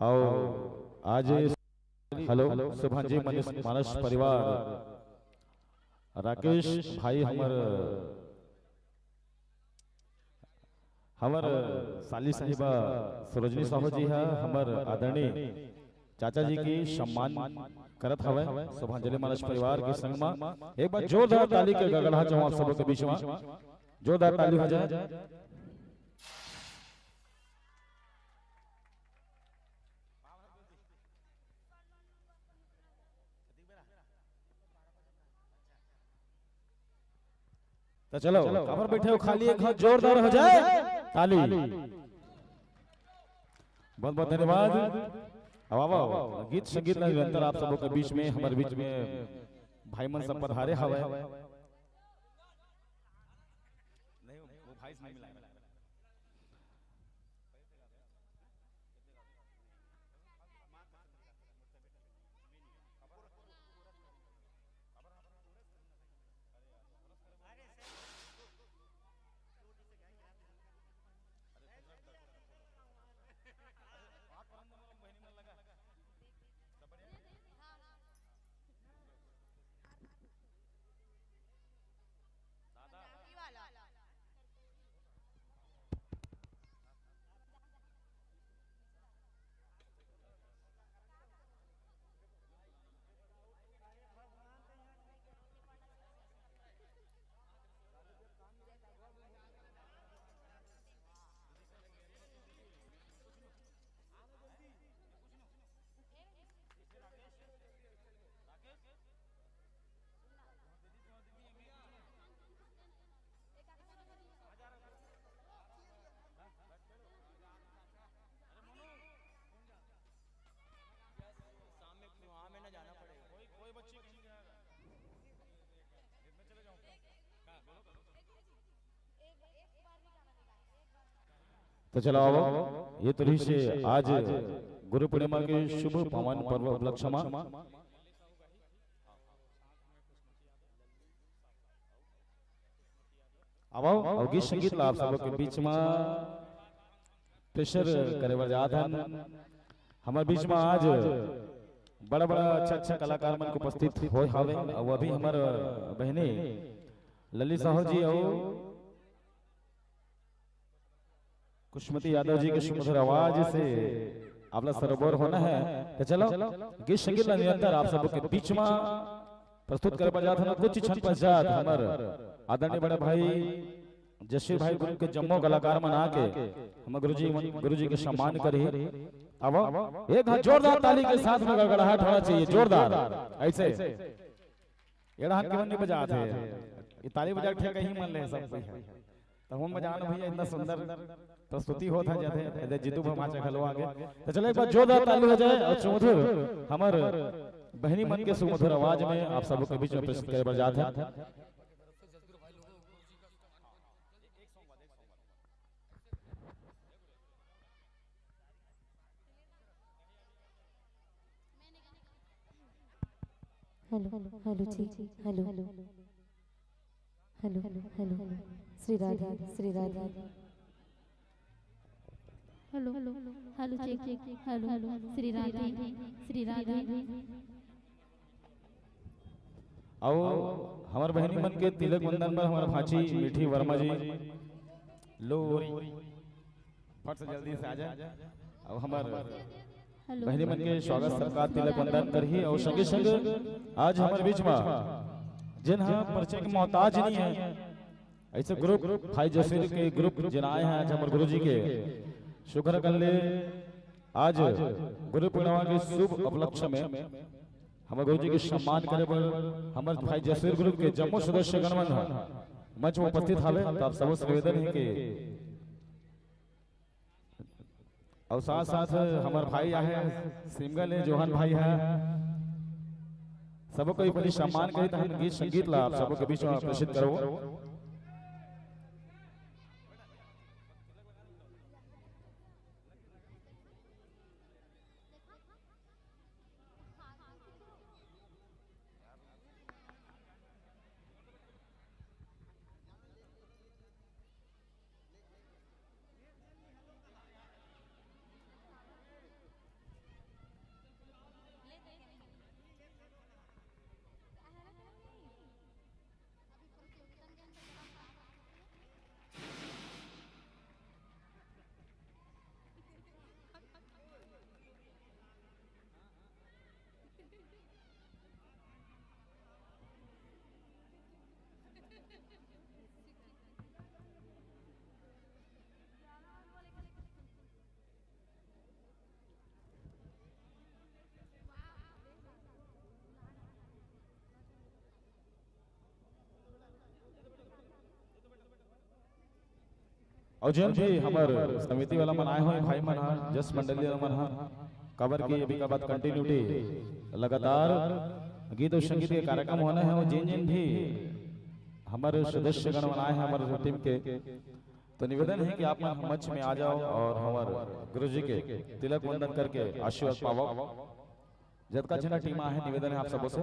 आओ, आज हेलो, शुभांजलि मानस, मानस परिवार, राकेश भाई हमर हमर साली साहिबा सरोजनी साहू जी ह हमर आदरणीय चाचा जी के सम्मान करत हवय। शोभांजलि मानस परिवार के संग म एक बार जोरदार ताली के गड़गड़ाहट चाहूं आप सबो के बीच म। जोरदार ताली हो जाए। तो चलो, काबर बैठे हो, खाली एक हाथ जोरदार हो जाए, ताली। बहुत बहुत धन्यवाद। अब आओ, आओ, गीत संगीत ला निरंतर आप सबों के बीच में, हमारे बीच में भाई मन सब पधारे हवय। नहीं, वो भाई से नहीं मिला है। शाम में, वहाँ में ना जाना पड़ेगा। कोई, कोई बच्ची कहीं जाएगा। मैं चले जाऊँ। तो चलो, आओ, ये तो रहिस आज गुरु पूर्णिमा के शुभ पावन पर्व उपलक्ष्य मा। आओ, अउ गीत संगीत ला आप सबो के बीच मा पेशर करे बर जात हन। हमर बीच मा आज बड़ा-बड़ा अच्छा-अच्छा कलाकार मन के उपस्थित होय हावे, अउ अभी हमर बहिनी ललित साहू जी अउ कुशमती यादव जी के सुमधुर आवाज से आप ला सरोबोर होना है। तो चलो, गीत संगीत ला निरंतर आप सबो के बीच मा प्रस्तुत करे बर जात हन। कुछ क्षण पश्चात हमर आदरणीय बड़े भाई जसवीर भाई group के जम्मो कलाकार मन आके हमर गुरुजी मन, गुरुजी के सम्मान करही। अब एक हाथ जोरदार ताली के साथ में गड़गड़ाहट होना चाहिए, जोरदार। ऐसे ये डाहन के मन नहीं बजात हे, ये ताली बजा के कहीं मन ले सब कोई है। तो हम बजाना भैया, इतना सुंदर प्रस्तुति होत है, जैसे, जैसे जीतू भमाचा घलो आगे। तो चलो, एक बार जोरदार ताली हो जाए अउ सुमधुर हमर बहिनी मन के सुमधुर आवाज में आप सबो के बीच में प्रस्तुत करे बर जात है। Hello, hello, check, hello, hello, hello, Shri Radhe, Shri Radhe. Hello, hello, check, check, hello, hello, Shri Radhe, Shri Radhe. अउ हमर बहिनी मन के तिलक वंदन बर हमर भांची मीठी वर्मा जी, लो, फट से जल्दी से आ जाए। अब हमर हेलो। बहिनी मन के स्वागत सत्कार, तिलक वंदन करही अउ संगे संग आज हमर बीच मा जेन हा परिचय के मोहताज नहीं है, ऐसे group भाई जसवीर के group जेन आए हैं आज हमर गुरुजी के शुक्र कर ले। आज गुरु पूर्णिमा के शुभ उपलक्ष्य में हमर गुरुजी के सम्मान करे बर हमर भाई जसवीर group के जम्मो सदस्य गण मन ह मंच में उपस्थित हवे। तो आप सबो से निवेदन है कि अउ साथ-साथ हमर भाई आहे, सिमगा ले जोहन भाई हे, सबो कोई बड़ी सम्मान करी, त हम गीत संगीत ला आप सबो के बीच में प्रेषित करबो। अउ जेन भी हमर समिति वाला मन आए हों, भाई मन ह, जस मंडली वाला मन ह, काबर कि अभी का बाद continuity लगातार गीत अउ संगीत के कार्यक्रम होना है। अउ जेन जेन भी हमर सदस्यगण मन आए हैं, हमर टीम के, तो निवेदन है कि आप मन मंच में आ जाओ अउ हमर गुरुजी के तिलक वंदन करके आशीर्वाद पाओ। जतका झन टीम आए हैं, निवेदन है आप सबों से।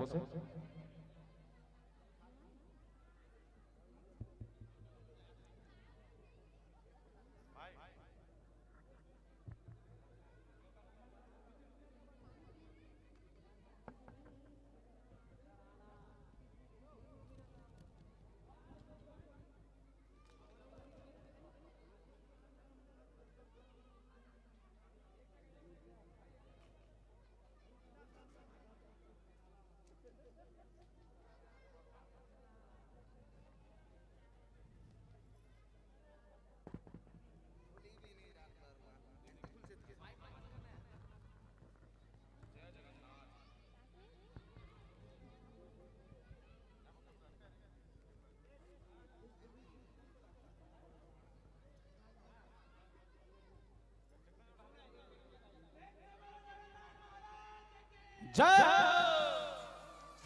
जय हो।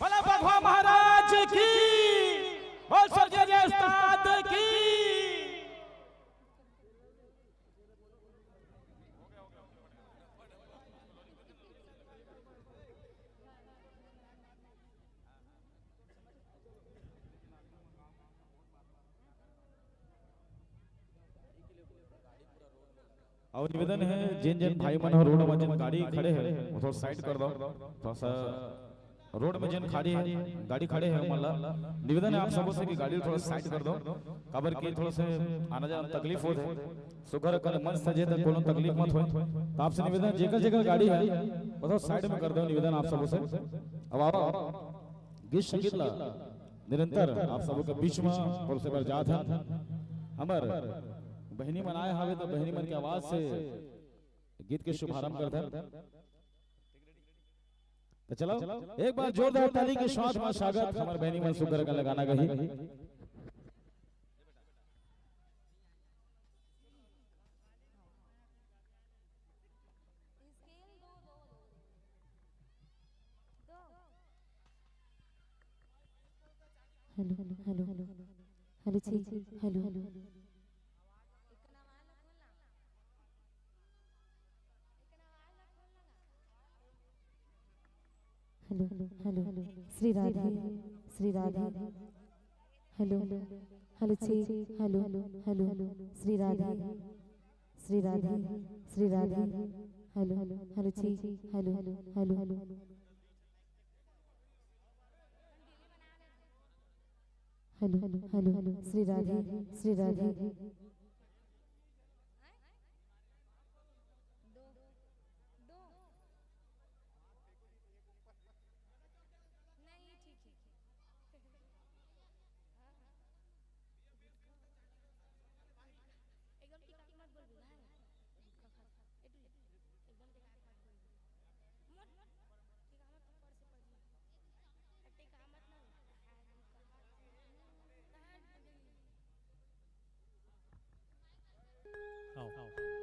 बोला बघवा महाराज की, बोल स्वर्गीय उस्ताद की। अउ निवेदन है, जेन जेन भाई मन ह रोड म जेन गाड़ी खड़े है, वो थोड़ा साइड कर दो, थोड़ा सा रोड में जेन खड़ी है, गाड़ी खड़े है, ओमन ला निवेदन है आप सबों से कि गाड़ी ला थोड़ा साइड कर दो, काबर कि थोड़ा से आना जाना तकलीफ होत है। सुघर अकन मंच सजे त कोनो तकलीफ मत होय। तो आपसे निवेदन, जेकर जेकर गाड़ी है, वो थोड़ा साइड में कर दो, निवेदन आप सबों से। अब आओ, गीत संगीत ला निरंतर आप सबों के बीच में परोसे बर जात है। हमर बहिनी मन आए हवे, तो बहिनी मन के आवाज से गीत के शुभारंभ करथन। तो चलो, एक बार जोरदार ताली के साथ में स्वागत हमर बहिनी मन सुघर का लगाना गही। हेलो, हेलो, हेलो, हेलो, जी, hello, hello. Hello, hello, Shri Radhe, Shri Radhe. Hello, hello, जी, hello, hello, Shri Radhe, Shri Radhe, Shri Radhe. Hello, hello, जी, hello, hello. Hello, hello, Shri Radhe, Shri Radhe.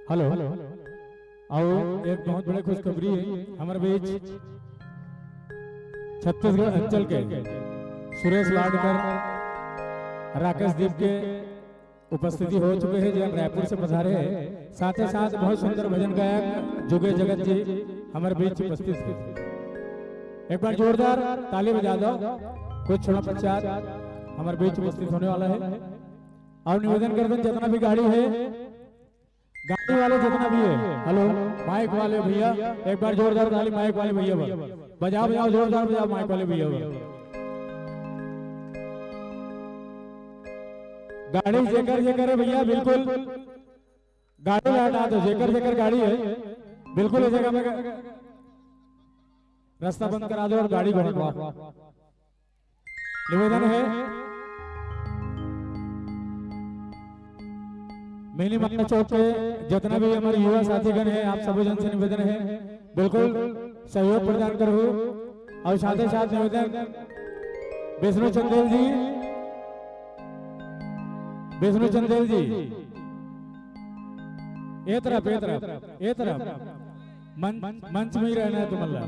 Hello, अउ एक बहुत बड़े खुशखबरी है हमर बीच छत्तीसगढ़ अंचल के सुरेश लाडकर, राकेश दीप के उपस्थिति हो चुके हैं, जो रायपुर से पधारे हैं। साथ ही साथ बहुत सुंदर भजन गायक जुगे जगत जी हमारे बीच उपस्थित हैं। एक बार जोरदार ताली बजा दो। कुछ क्षण पश्चात हमारे बीच उपस्थित होने वाला है। अउ निवेदन करथन, जितना भी गाड़ी है, गाड़ी वाले जितना भी है, हेलो, माइक वाले भैया, एक बार जोरदार ताली माइक वाले भैया बर। बजाओ, बजाओ, जोरदार बजाओ माइक वाले भैया बर। गाड़ी जेकर जेकर है भैया, बिल्कुल गाड़ी ला हटा दो, जेकर जेकर गाड़ी है, बिल्कुल इस जगह में रास्ता बंद करा दो अउ गाड़ी को हटवाओ। निवेदन है, मिनी माता चौक के जितना भी हमारे युवा साथीगण हैं, आप सभी जन से निवेदन है, बिल्कुल सहयोग प्रदान करो। अउ साथ ही साथ निवेदन, विष्णु चंदेल जी, विष्णु चंदेल जी, ए तरफ, ए तरफ, ए तरफ। मंच, मंच में ही रहना है तुमन ला।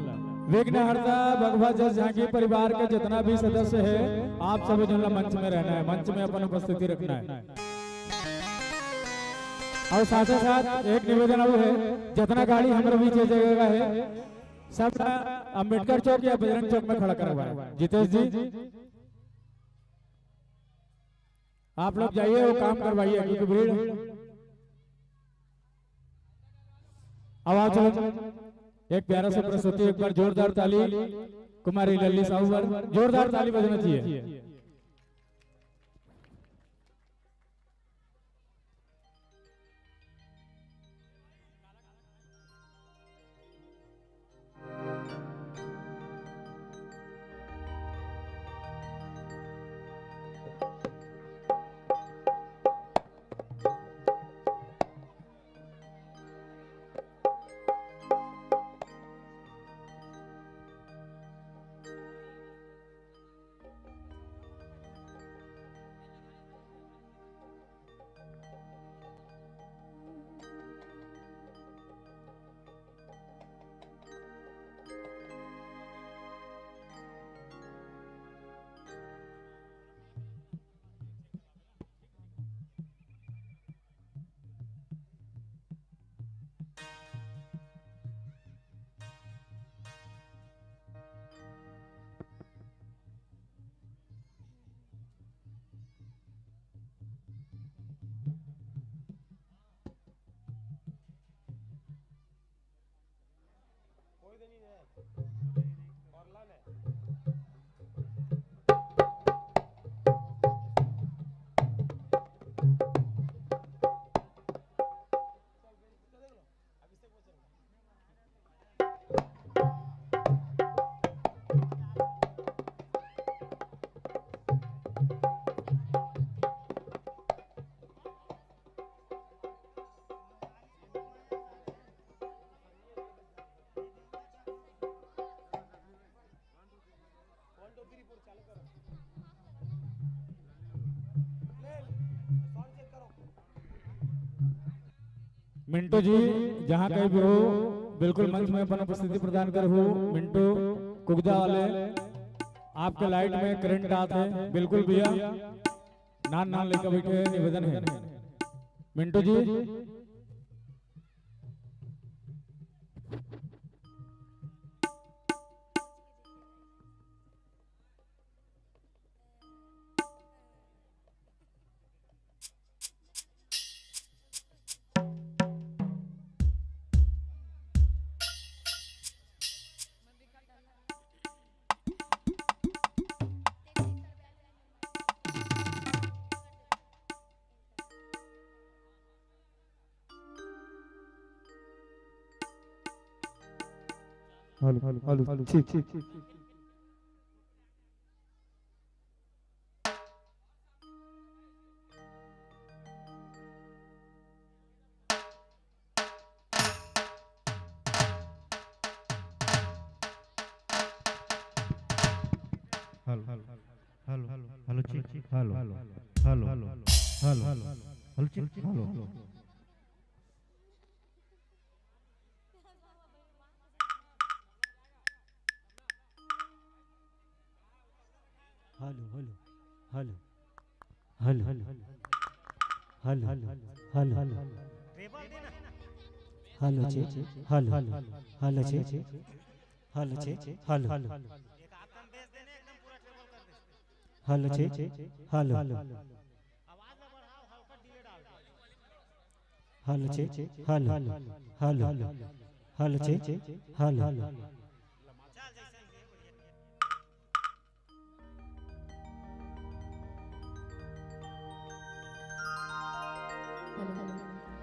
विघ्नहर्ता बघवा जस झांकी परिवार के जितना भी सदस्य है, आप सब जन ला मंच में रहना है, मंच में अपन उपस्थिति रखना है। और साथे साथ एक निवेदन और है, जितना गाड़ी हमरे बीच ये जगह का है, सब ला अम्बेडकर चौक या बजरंग चौक में खड़ा करवाए। जितेश जी, आप लोग जाइए, वो काम करवाइए, क्योंकि भीड़। अब आओ, चलो, एक प्यारा सा प्रस्तुति, एक बार जोरदार ताली कुमारी लल्ली साहू पर, जोरदार ताली बजना चाहिए। मिंटू जी, जहाँ कहीं भी हो, बिल्कुल मंच में अपन उपस्थिति प्रदान करहू। मिंटू कुगदा वाले, आपके लाइट में करंट आत है, बिल्कुल भैया, नान नान लइका बैठे हैं, निवेदन है। Mintu ji. Hello, hello, hello, ठीक, ठीक। हेलो, हेलो, हेलो, ठीक, hello, hello, hello, hello, hello, ठीक, hello. Hello, hello, hello, hello, hello, hello, hello, hello, hello, hello, hello, check, hello, hello, check, hello, hello, check, hello, hello, check, hello, hello, hello, check, hello, hello, hello. Hello, hello,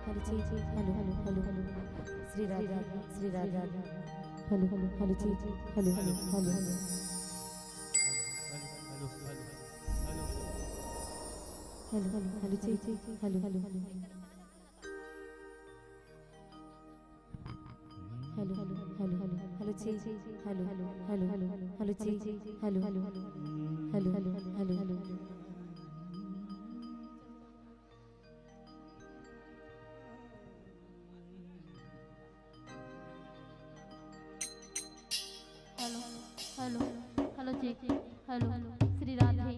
hello, जी, जी, hello, hello, hello, hello. Shri Radhe, Shri Radhe. Hello, hello, hello, जी, जी, hello, hello, hello, hello. Hello, hello, hello, जी, जी, hello, hello, hello. Hello, hello, hello, hello, hello, जी, जी, hello, hello, hello, जी, जी, hello, hello, hello, hello, hello, hello. Hello, check. Hello, Shri Radhe,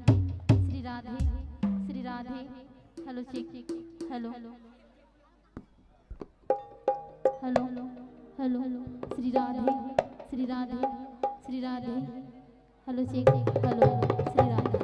Shri Radhe, Shri Radhe. Hello, check. Hello, hello, hello, Shri Radhe, Shri Radhe, Shri Radhe. Hello, check. Hello, Shri Radhe.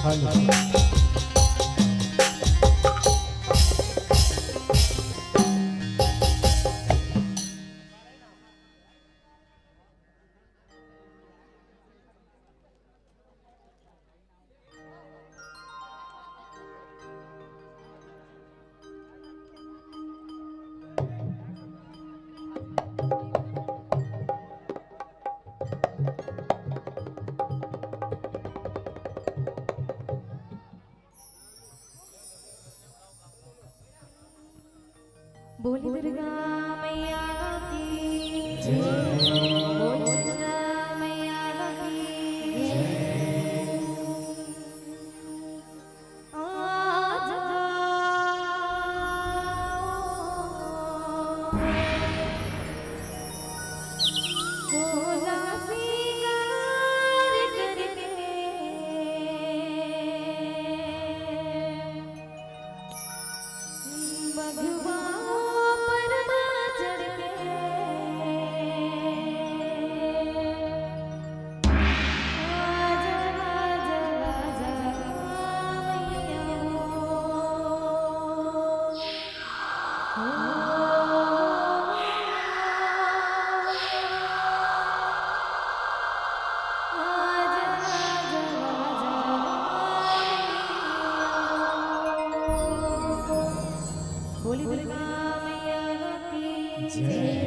Hello. बोली दुर्गा मैया की जय। बोली दुर्गा मैया की जय। आजा। सोला सिंगार करके बघवा पर चढ़ के। आजा, आजा, आजा, मैया हो। बोली दुर्गा मैया की जय।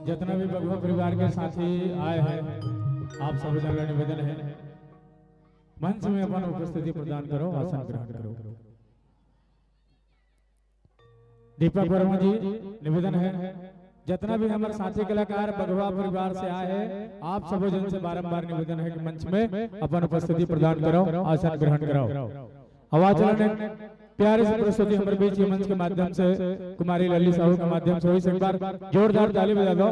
जितना भी बघवा परिवार के साथी आए हैं, आप सब जन ला निवेदन है, मंच में अपन उपस्थिति प्रदान करो, आसन ग्रहण करो। दीपक वर्मा जी, निवेदन है, जितना भी हमारे साथी कलाकार बघवा परिवार से आए हैं, आप सबो जन से बारंबार निवेदन है कि मंच में अपन उपस्थिति प्रदान करो, आसन ग्रहण करो। आवाज चलाने प्यारे से प्रस्तुति हमारे बीच ये मंच के माध्यम से कुमारी लल्ली साहू के माध्यम से हुई। एक बार जोरदार ताली बजा दो।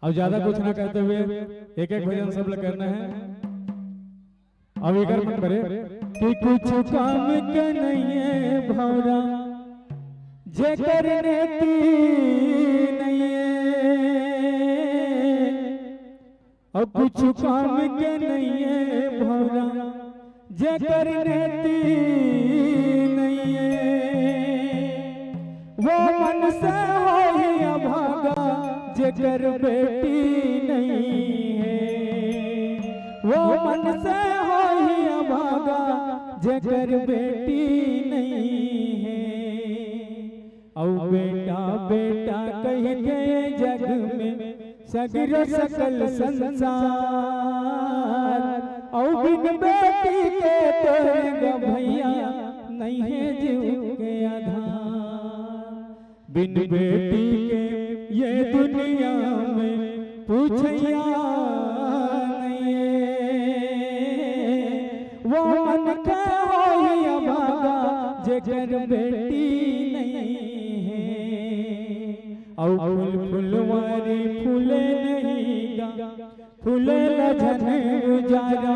अब ज्यादा कुछ ना कहते हुए एक एक भजन सब लोग करना है। अब एकर मन करे कि कुछ काम के नहीं है भौरा, जेकर नेती नहीं है। अब कुछ काम के नहीं है भौरा, जेकर नेती नहीं है। वो मन से होई अभागा, जेकर बेटी नहीं है। वो मन से होई अभागा, जेकर बेटी नहीं है। अउ बेटा बेटा कहिथे जग में सगरो सकल संसार। अउ बिन बेटी के तोरे ग भैया नहीं है जीव के आधार। बिन बेटी के ये दुनिया में पूछैया नहीं है। वो मन के होई अभागा, जेकर बेटी नहीं है। अउ फूल फुलवारी फूले नहीं गा, फूले ला झन उजारो।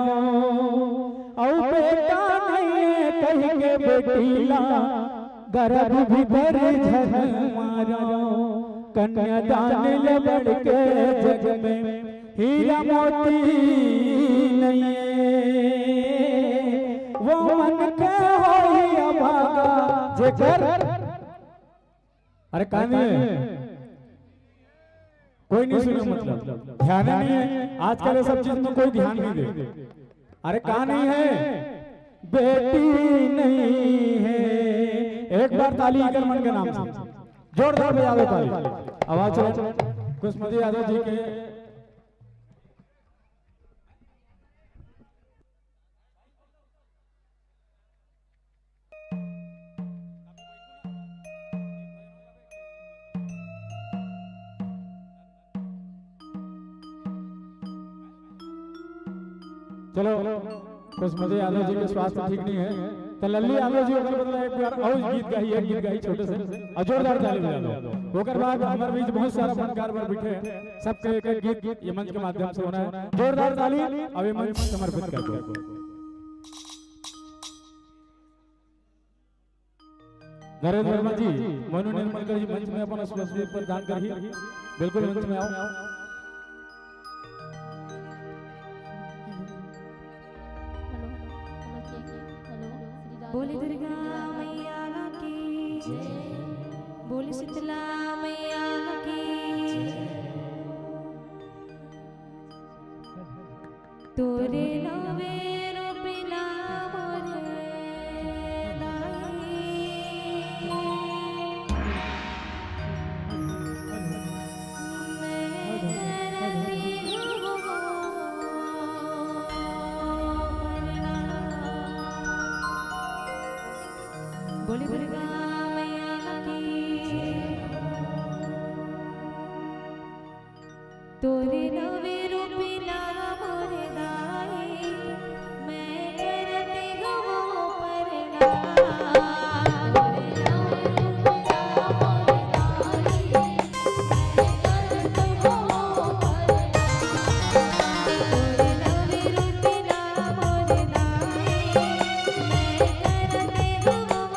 अउ बेटा नहीं है कहि के बेटी ला, गर्भ भीतर झन मारो। कन्यादान ले बढ़ के जग में हीरा मोती नहीं है। वो मन के होई अभागा, जेकर अरे कान नहीं है, कोई नहीं सुने, मतलब ध्यान ही नहीं है। आजकल ये सब चीज में कोई ध्यान नहीं दे। अरे कान नहीं है, बेटी नहीं है। एक बार ताली इकर मन के नाम से, जोरदार बजा दो ताली। आवाज चलो, कुसुमती यादव जी के। चलो, कुसुमती यादव जी के स्वास्थ्य ठीक नहीं है, तो लल्ली यादव जी ओकर बदला एक बार और गीत गाई, एक गीत गाई छोटे से, और जोरदार ताली बजा दो। ओकर बाद हमारे बीच बहुत सारा फनकार बर बैठे हैं, सबके एक एक गीत ये मंच के माध्यम से होना है। जोरदार ताली, अब ये मंच समर्पित कर दो। नरेंद्र वर्मा जी, मनु निर्मलकर जी मंच में अपन उपस्थिति प्रदान करही। बिल्कुल मंच में आओ। बोले दुर्गा मैया की जय, बोले शीतला मैया की जय। तोरे नवे रूपिना मोर दाई। मैं करती हूँ प्रणाम। बोले दुर्गा मैया की। तोरे नवे रूपिना मोर दाई, मैं करती हूँ प्रणाम। तोरे नवे रूपिना मोर दाई, मैं करती हूँ प्रणाम। तोरे नवे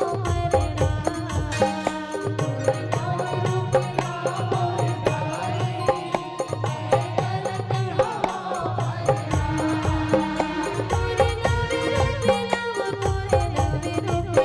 रूपिना मोर दाई, मैं करती हूँ प्रणाम।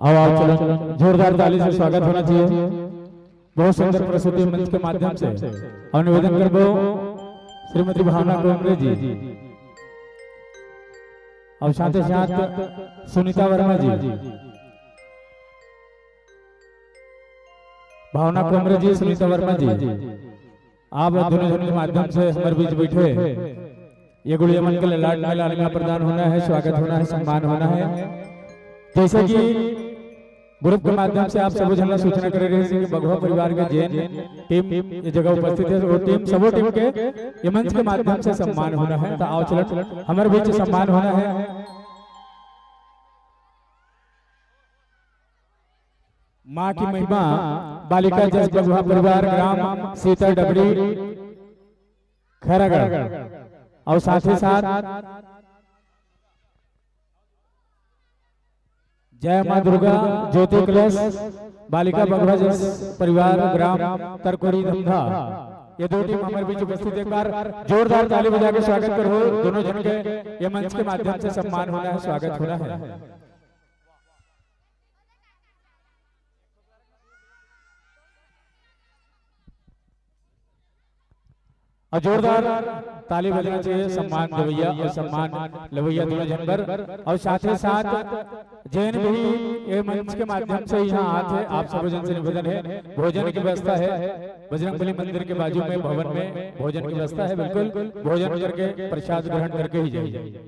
आओ, आओ, चलो, जोरदार ताली से स्वागत होना चाहिए। बहुत सुंदर प्रस्तुति मंच के माध्यम से। और निवेदन करबो श्रीमती भावना डोमरे जी और साथ ही साथ सुनीता वर्मा जी, भावना डोमरे जी, सुनीता वर्मा जी, आप दोनों जन के माध्यम से हमर बीच बैठे ये गुड़िया मन के ललाट में लालिमा प्रदान होना है, स्वागत होना है, सम्मान होना है। जैसे कि ग्रुप के माध्यम से आप सबो झन ला सूचना करे रहे कि बघवा परिवार के जेन टीम ये जगह उपस्थित है, वो टीम, सबो टीम के ये मंच के माध्यम से सम्मान होना है। तो आओ चलो, हमर बीच सम्मान होना है। माँ की महिमा, बालिका जस बघवा परिवार, ग्राम सीता डबरी, खैरागढ़, और साथ ही साथ जय माँ दुर्गा ज्योति कलश, बालिका बघवा जस परिवार, ग्राम तरकोरी धमधा, ये दो टीम हमर बीच उपस्थित। एक बार जोरदार ताली बजा के स्वागत करो दोनों जन के। ये मंच के माध्यम से सम्मान होना है, स्वागत होना है। और जोरदार ताली बजना चाहिए सम्मान देवैया और सम्मान लेवैया दोनों जन बर। और साथ ही साथ जेन भी ये मंच के माध्यम से यहाँ आत है, आप सब जन से निवेदन है, भोजन की व्यवस्था है, बजरंगबली मंदिर के बाजू में भवन में भोजन की व्यवस्था है, बिल्कुल भोजन करके प्रसाद ग्रहण करके ही जाइए।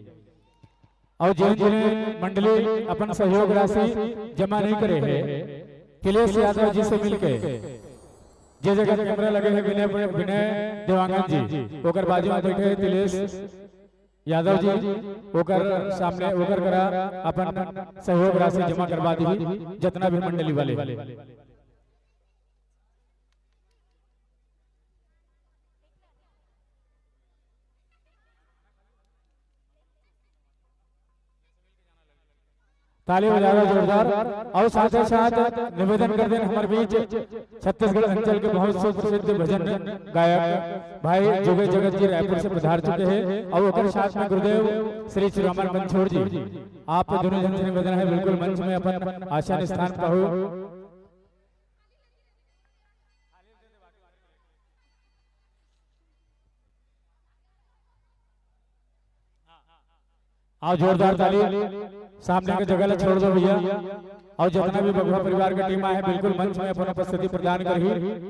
और जेन जेन मंडली अपन सहयोग राशि जमा नहीं करे है, तिलेश यादव जी से मिलके, जे जगह कैमरा लगे है विनय, विनय देवांगन जी, ओकर बाजू में बैठे है तिलेश यादव जी, ओकर सामने ओकर करा अपन सहयोग राशि जमा करवा दी, जितना भी मंडली वाले। ताली बजाओ जोरदार। और साथ ही साथ निवेदन कर दें, हमारे बीच छत्तीसगढ़ अंचल के बहुत सुप्रसिद्ध भजन गायक भाई जुगे जगत जी रायपुर से पधार चुके हैं और ओकर साथ में गुरुदेव श्री श्रीरामन मंछोर जी, आप दोनों जन से निवेदन है, बिल्कुल मंच में अपन आसन स्थान पाओ। आओ, जोरदार ताली। सामने के जगह ला छोड़ दो भैया। और जितना भी बघवा परिवार का टीम आए है, बिल्कुल मंच में अपन उपस्थिति प्रदान करही।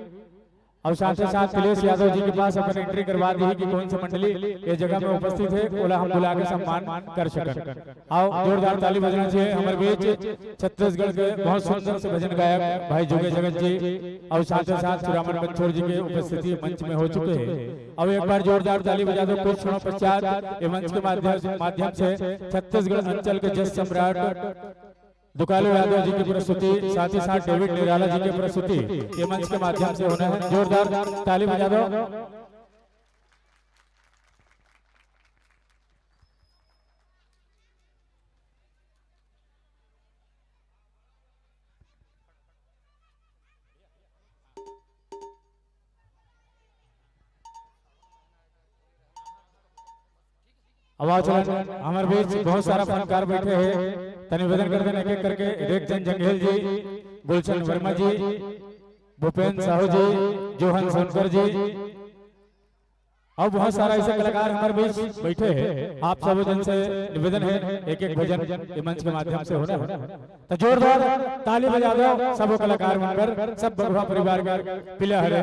और साथ ही साथ तिलेश यादव जी के पास अपन एंट्री करवा दी कि कौन सी मंडली ये जगह में उपस्थित है, ओला हम बुला के सम्मान कर सकन। आओ, जोरदार ताली बजना चाहिए हमारे बीच छत्तीसगढ़ के बहुत सुंदर से भजन गायक भाई जुगे जगत जी और साथ ही साथ सुरामन बंछोड़ जी के उपस्थिति मंच में हो चुके हैं। अब एक बार जोरदार ताली बजा दो। कुछ क्षणों पश्चात ये मंच के माध्यम, माध्यम से छत्तीसगढ़ अंचल के जस सम्राट दुकालू यादव जी की प्रस्तुति, साथ ही साथ डेविड निराला जी की प्रस्तुति ये मंच के माध्यम से होना है। जोरदार ताली बजा दो। आवाज हमारे बीच बहुत सारा फनकार बैठे हैं, तनि निवेदन कर देना एक एक करके, रेखचंद जंघेल जी, गुलशन वर्मा जी, भूपेंद्र साहू जी, जोहन सोनकर जी, और बहुत सारा ऐसे कलाकार हमारे बीच बैठे हैं। आप सब जन से निवेदन है, एक एक भजन ये मंच के माध्यम से होना है। तो जोरदार ताली बजा दो सब कलाकार मन बर, सब बघवा परिवार के पीला हरे,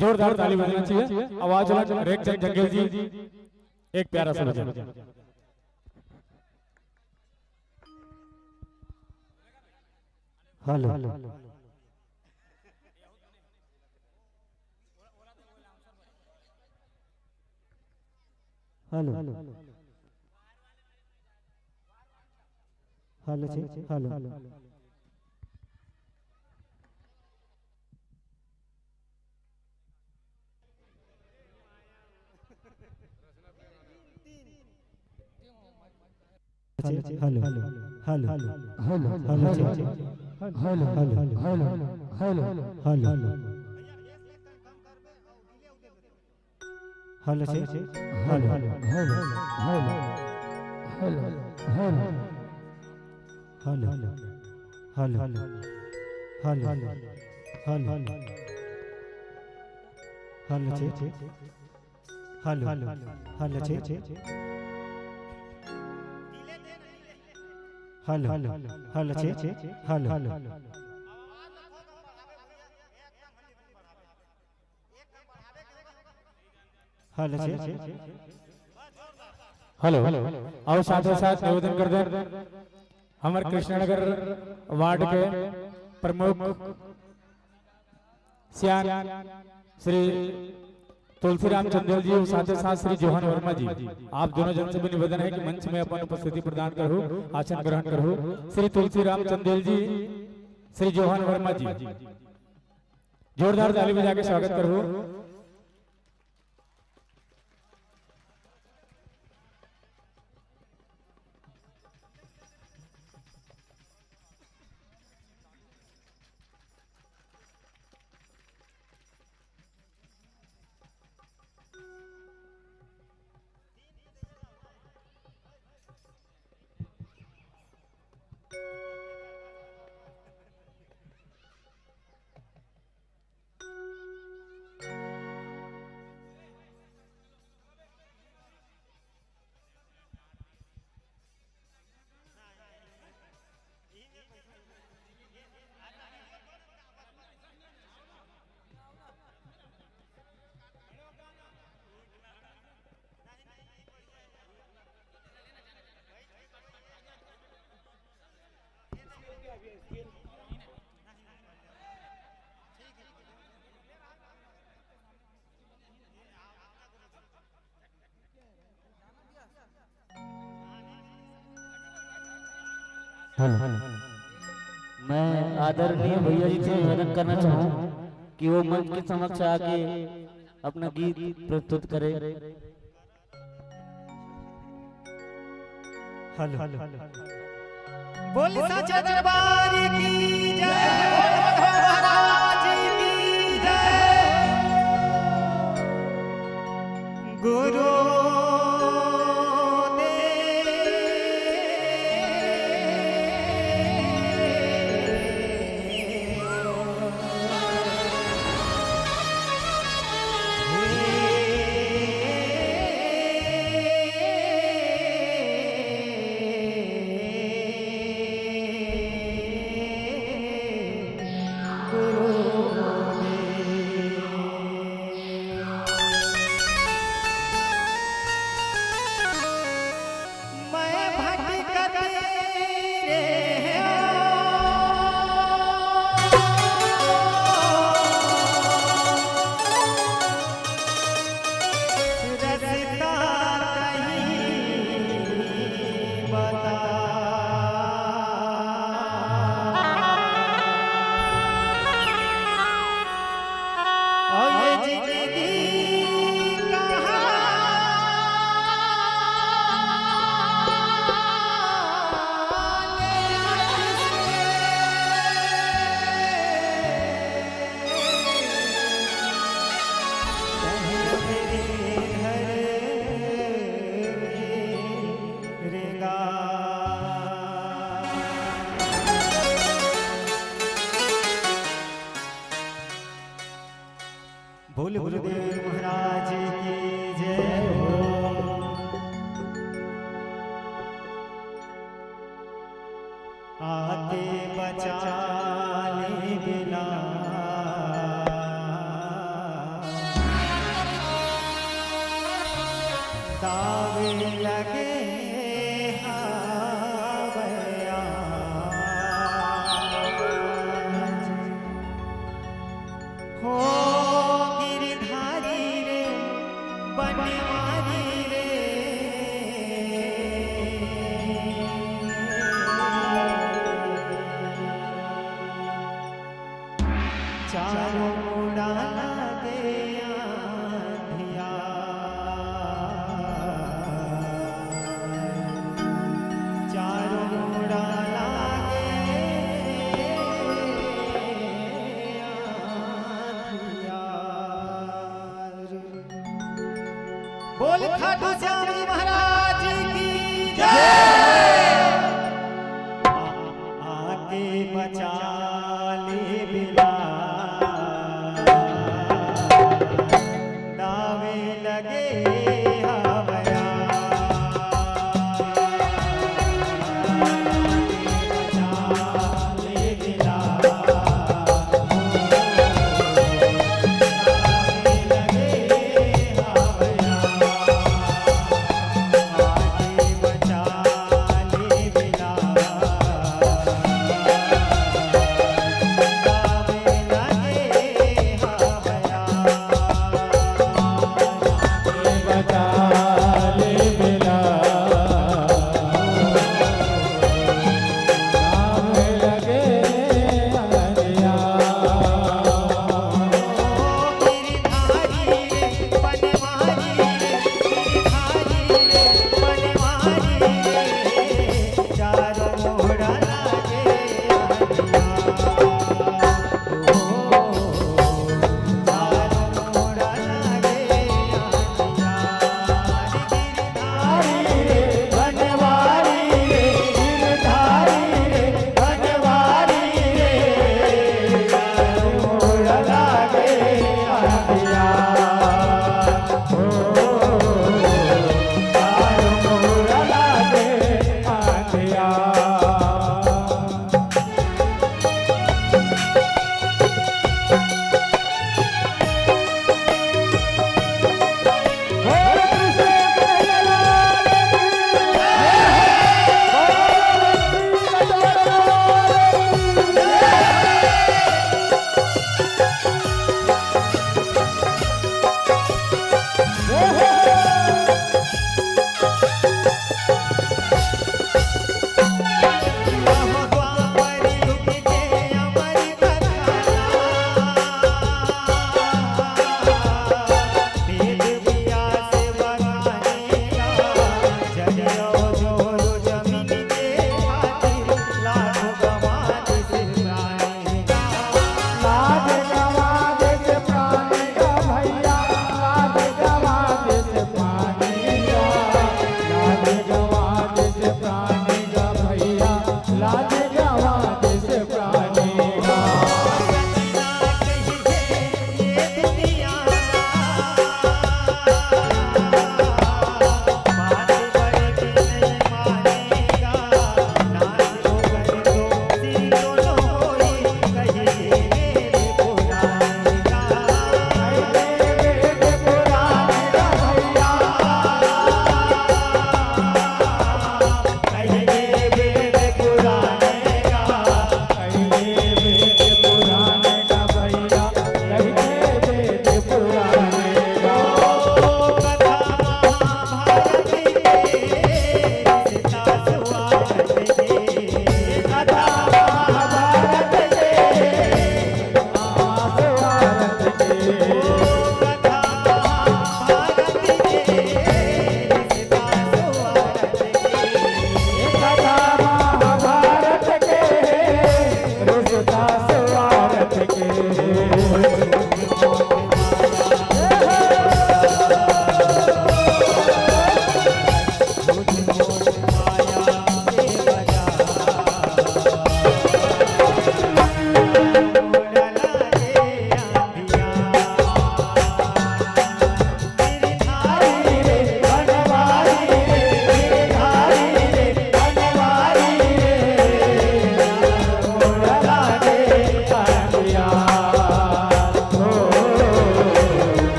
जोरदार ताली बजना चाहिए। आवाज वाला रेखचंद जंघेल जी, एक प्यारा सा भजन। हेलो। हेलो। हेलो जी, hello. Hello, hello, hello, hello, hello, hello, hello, hello, hello. Hello, hello, hello, hello, hello, hello, hello. Hello, hello, hello, hello, check. Hello, hello, check. Hello, hello, check. Hello, hello, check. Hello, check. Hello, अउ साथ ही साथ निवेदन कर दें, हमर Krishnanagar ward के प्रमुख सियान श्री तुलसीराम चंदेल जी अउ साथ ही साथ श्री जोहन वर्मा जी, आप दोनों जन से भी निवेदन है कि मंच में अपन उपस्थिति प्रदान करहू, आसन ग्रहण करहू। श्री तुलसीराम चंदेल जी, श्री जोहन वर्मा जी, जोरदार ताली बजा के स्वागत करहू। हेलो, मैं आदरणीय भैया जी से निवेदन करना चाहूँ कि वो मंच के समक्ष आके अपना गीत प्रस्तुत करें। हेलो, बोल साचे दरबार की जय, बोल महाराज की जय। गुरु बोल गुरुदेव महाराज की जय हो। आके बचा ले बिना दावे लगे हावया। हो गिरधारी रे, बनवारी रे, चारों मुड़ा लागे आंधिया। चारों मुड़ा लागे आंधिया। बोल खाटू श्याम जी महाराज की जय। आके बचा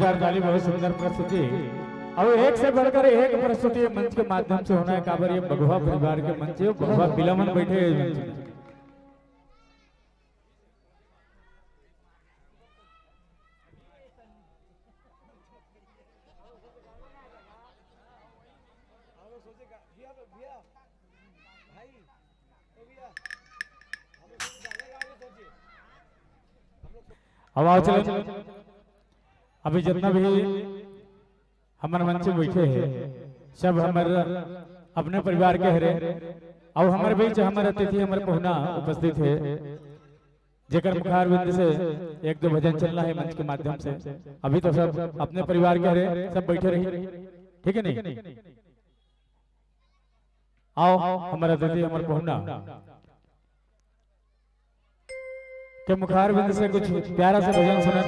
जोरदार ताली, बहुत सुंदर प्रस्तुति। अब एक से बढ़कर एक प्रस्तुति मंच के माध्यम से होना है, काबर ये बघवा परिवार के मंच है, बघवा बिलामन बैठे हैं मंच में। अब आओ चलो, अभी जितना भी हमर मंच में बैठे हैं, सब हमर अपने परिवार के हरे। अब हमर बीच हमर अतिथि, हमर पहुना उपस्थित है, जेकर मुखारविंद से एक दो भजन चलना है मंच के माध्यम से। अभी तो सब अपने परिवार के हरे, सब बैठे रही, ठीक है नहीं? आओ, हमर अतिथि, हमर पहुना के मुखारविंद से कुछ प्यारा सा भजन सुनन।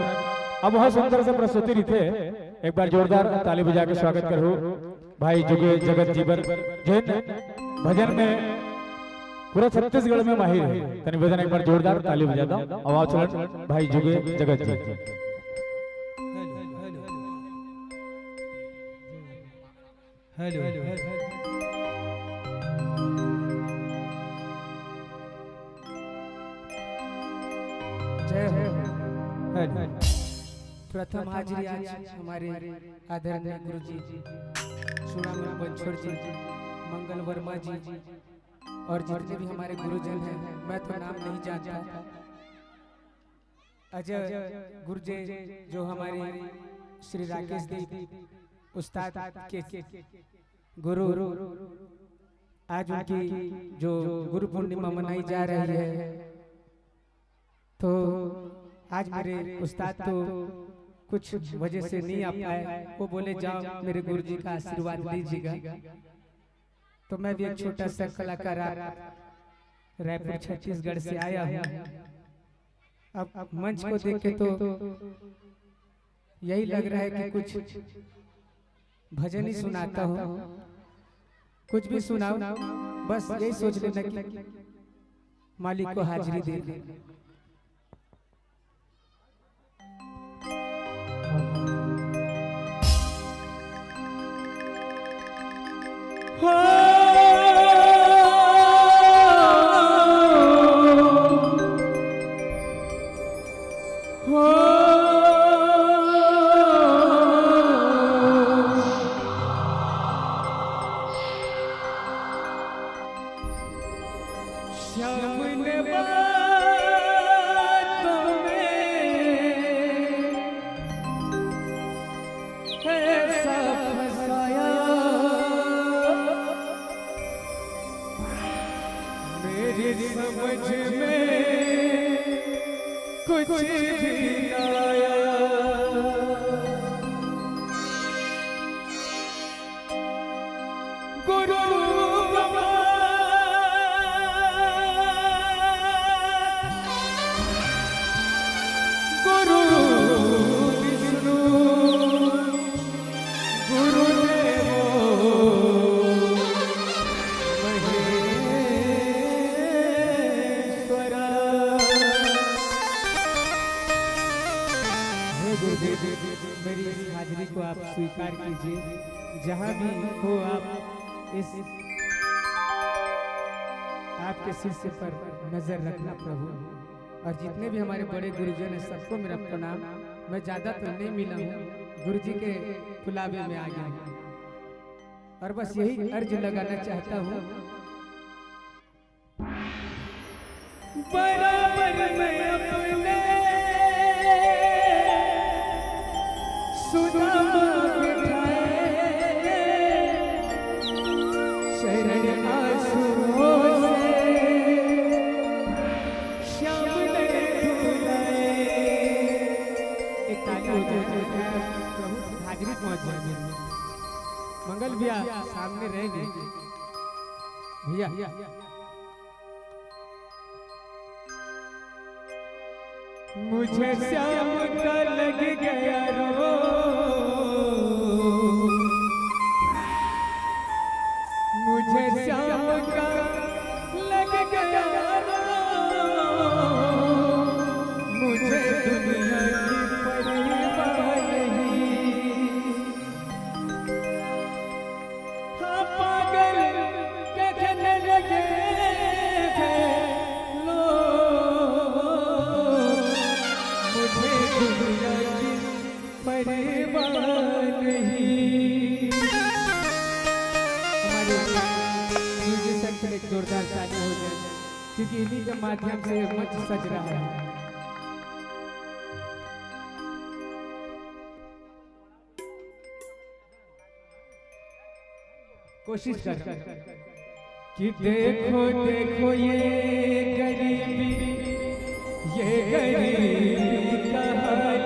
अब बहुत सुंदर से प्रस्तुति रहिथे, एक बार जोरदार ताली बजा के स्वागत करहु भाई जुगे जगत जीवन, जिन भजन में पूरा छत्तीसगढ़ में माहिर है। तनी भजन एक बार जोरदार ताली बजा दो, आवाज चलन भाई जुगे जगत जी। हेलो। जय हो। हेलो। प्रथम हाजिरी आज हमारे आदरणीय गुरु जी चूड़ामणि बंछोड़ जी, मंगल वर्मा जी और जितने भी हमारे गुरुजन हैं, मैं तो नाम नहीं जानता। अजय गुरुजे जो हमारे श्री राकेश दीप उस्ताद के गुरु, आज उनकी जो गुरु पूर्णिमा मनाई जा रही है, तो आज मेरे उस्ताद तो कुछ वजह से नहीं आ पाए। वो बोले, "जाओ, मेरे गुरु जी का आशीर्वाद लीजिएगा।" तो मैं भी एक छोटा सा कलाकार, आप रायपुर छत्तीसगढ़ से आया हूँ। अब मंच को देख के तो यही लग रहा है कि कुछ भजन ही सुनाता हूँ, कुछ भी सुनाओ, बस यही सोच लेना कि मालिक को हाजिरी दे। श्याम ने बातों में ऐसा फंसाया, मेरी समझ में कुछ भी ना आया। गुरु ब्रह्मा, गुरु विष्णु, गुरु देवो महेश्वरा। हे गुरुदेव, मेरी इस हाजिरी को आप स्वीकार कीजिए। जहाँ भी हो आप, इस आपके शिष्य पर नजर रखना प्रभु। और जितने भी हमारे बड़े गुरुजन हैं, सबको मेरा प्रणाम। मैं ज्यादा तो नहीं मिला हूँ, गुरु जी के बुलावे में आ गया हूँ। और बस यही अर्ज लगाना चाहता हूँ, बराबर में अपने सुदामा बिठाए, चरण आंसुओं से श्याम ने धुलाए। एक ताली हो जाए, प्रभु हाजिरी पहुंच जाए। मंगल भैया सामने रहेंगे। भैया, मुझे श्याम का लग गया रो, मुझे श्याम का लग गया रो, मुझे दुनिया की परवाह नहीं। से मंच सज रहा है। कोशिश कर कि देखो, देखो ये गरीबी, ये गरीबी का हाल।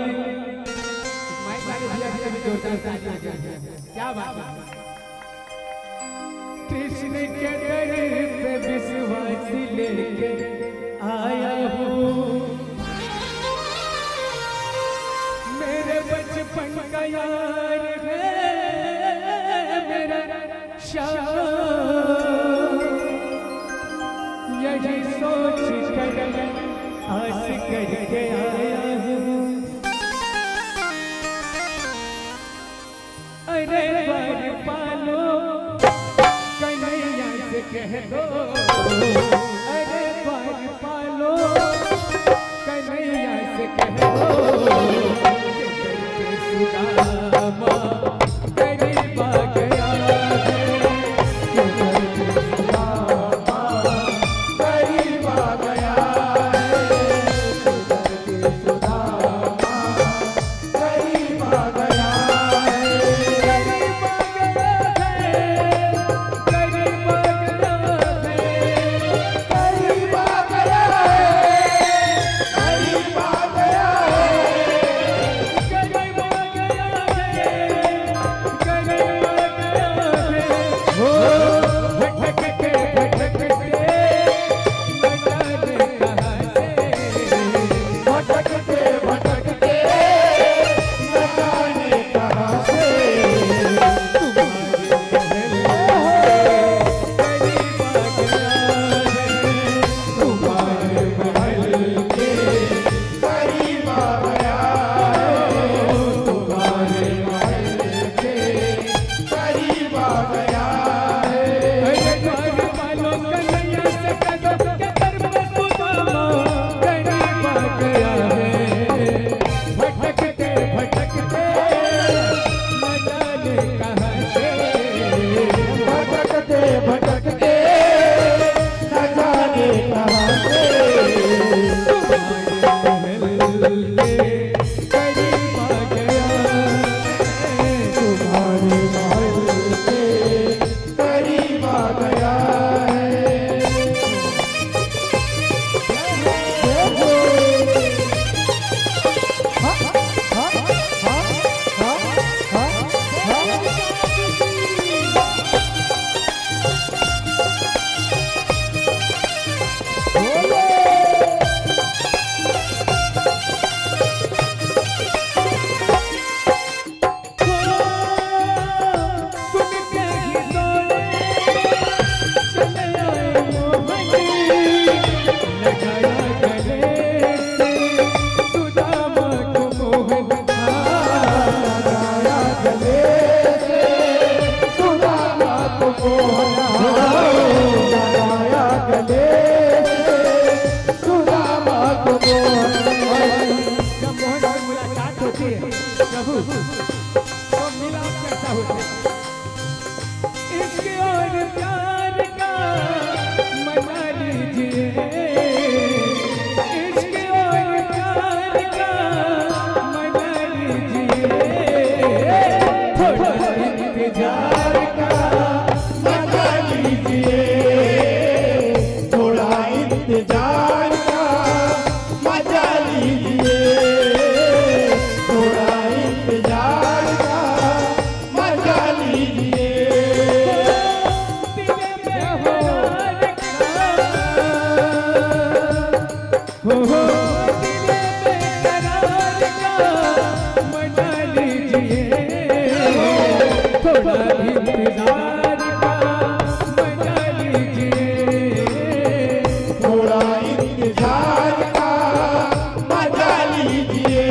माइक वाले भैया के लिए जोरदार ताली बजाइए। क्या बात है। कृष्ण के दर पे विश्वास लेके आया हूँ। मेरे बचपन का यार है मेरा श्याम, यही सोच कर आस करके आया हूँ। अरे वर पालो, कन्हैया से कह दो। अरे वर पालो, कन्हैया से कह दो। ये दर्द सुदामा गरीब आ गया है। ये दर्द सुदामा गरीब आ गया है। ये दर्द सुदामा गरीब आ गया है। गरीब आ गया है। गरीब आ गया है। गरीब आ गया है। गरीब आ गया है। गरीब आ गया है। गरीब आ गया है। हो भटकते भटकते न जाने कहाँ से, भटकते भटकते न जाने कहाँ से तुम्हारे महल के करीब आ गया है, तुम्हारे महल के करीब आ गया है, तुम्हारे महल के करीब आ गया है। अरे द्वार वालों कन्हैया से कह दो कि दर पे सुदामा गरीब आ गया है। भटकते भटकते न जाने कहाँ से, भटकते भटकते न जाने कहाँ से तुम्हारे महल के करीब आ गया है, तुम्हारे महल के करीब आ गया है। जब मोहन से मुलाकात होती है प्रभु, तो मिलाप कैसा होता है? इश्क और प्यार का मजा लीजिए, इश्क और प्यार का मजा लीजिए, थोड़ा इंतजार का मजा लीजिए, थोड़ा इंतजार का मजा लीजिए, थोड़ा इंतजार का मजा लीजिए। दिल बेकरार का, हो, हो, दिल बेकरार का मजा लीजिए, थोड़ा इंतजार का मजा लीजिए, थोड़ा इंतजार का मजा लीजिए,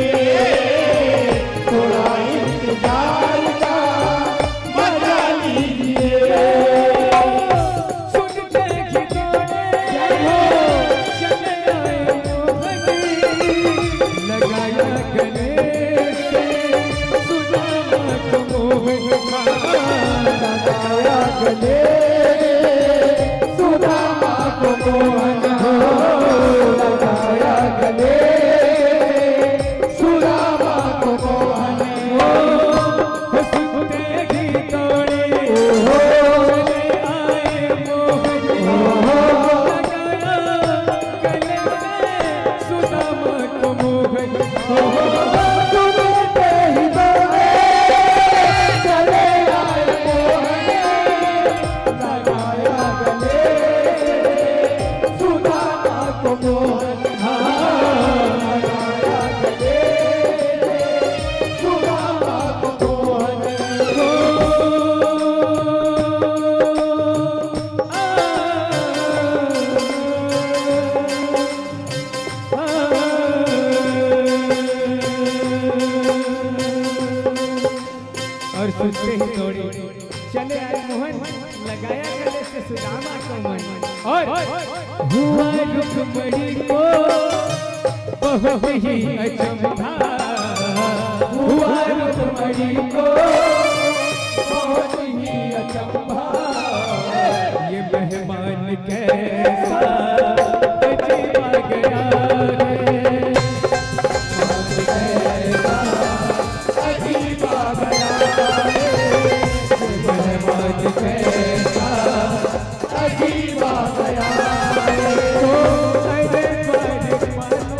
थोड़ा इंतजार का मजा लीजिए। सुनते ही दौड़े चले आए मोहन। अउ सुनते ही दौड़ी चले आए मोहन, लगाया गले से सुदामा को मन। अउ हुआ रुक्मणी को बहुत ही अचंभा, हुआ रुक्मणी को बहुत ही अचंभा। ये मेहमान कैसा अजीब आ गया रे, मेहमान कैसा अजीब आ गया रे, मेहमान कैसा अजीब आ गया रे। ओ अरे बड़े मानो।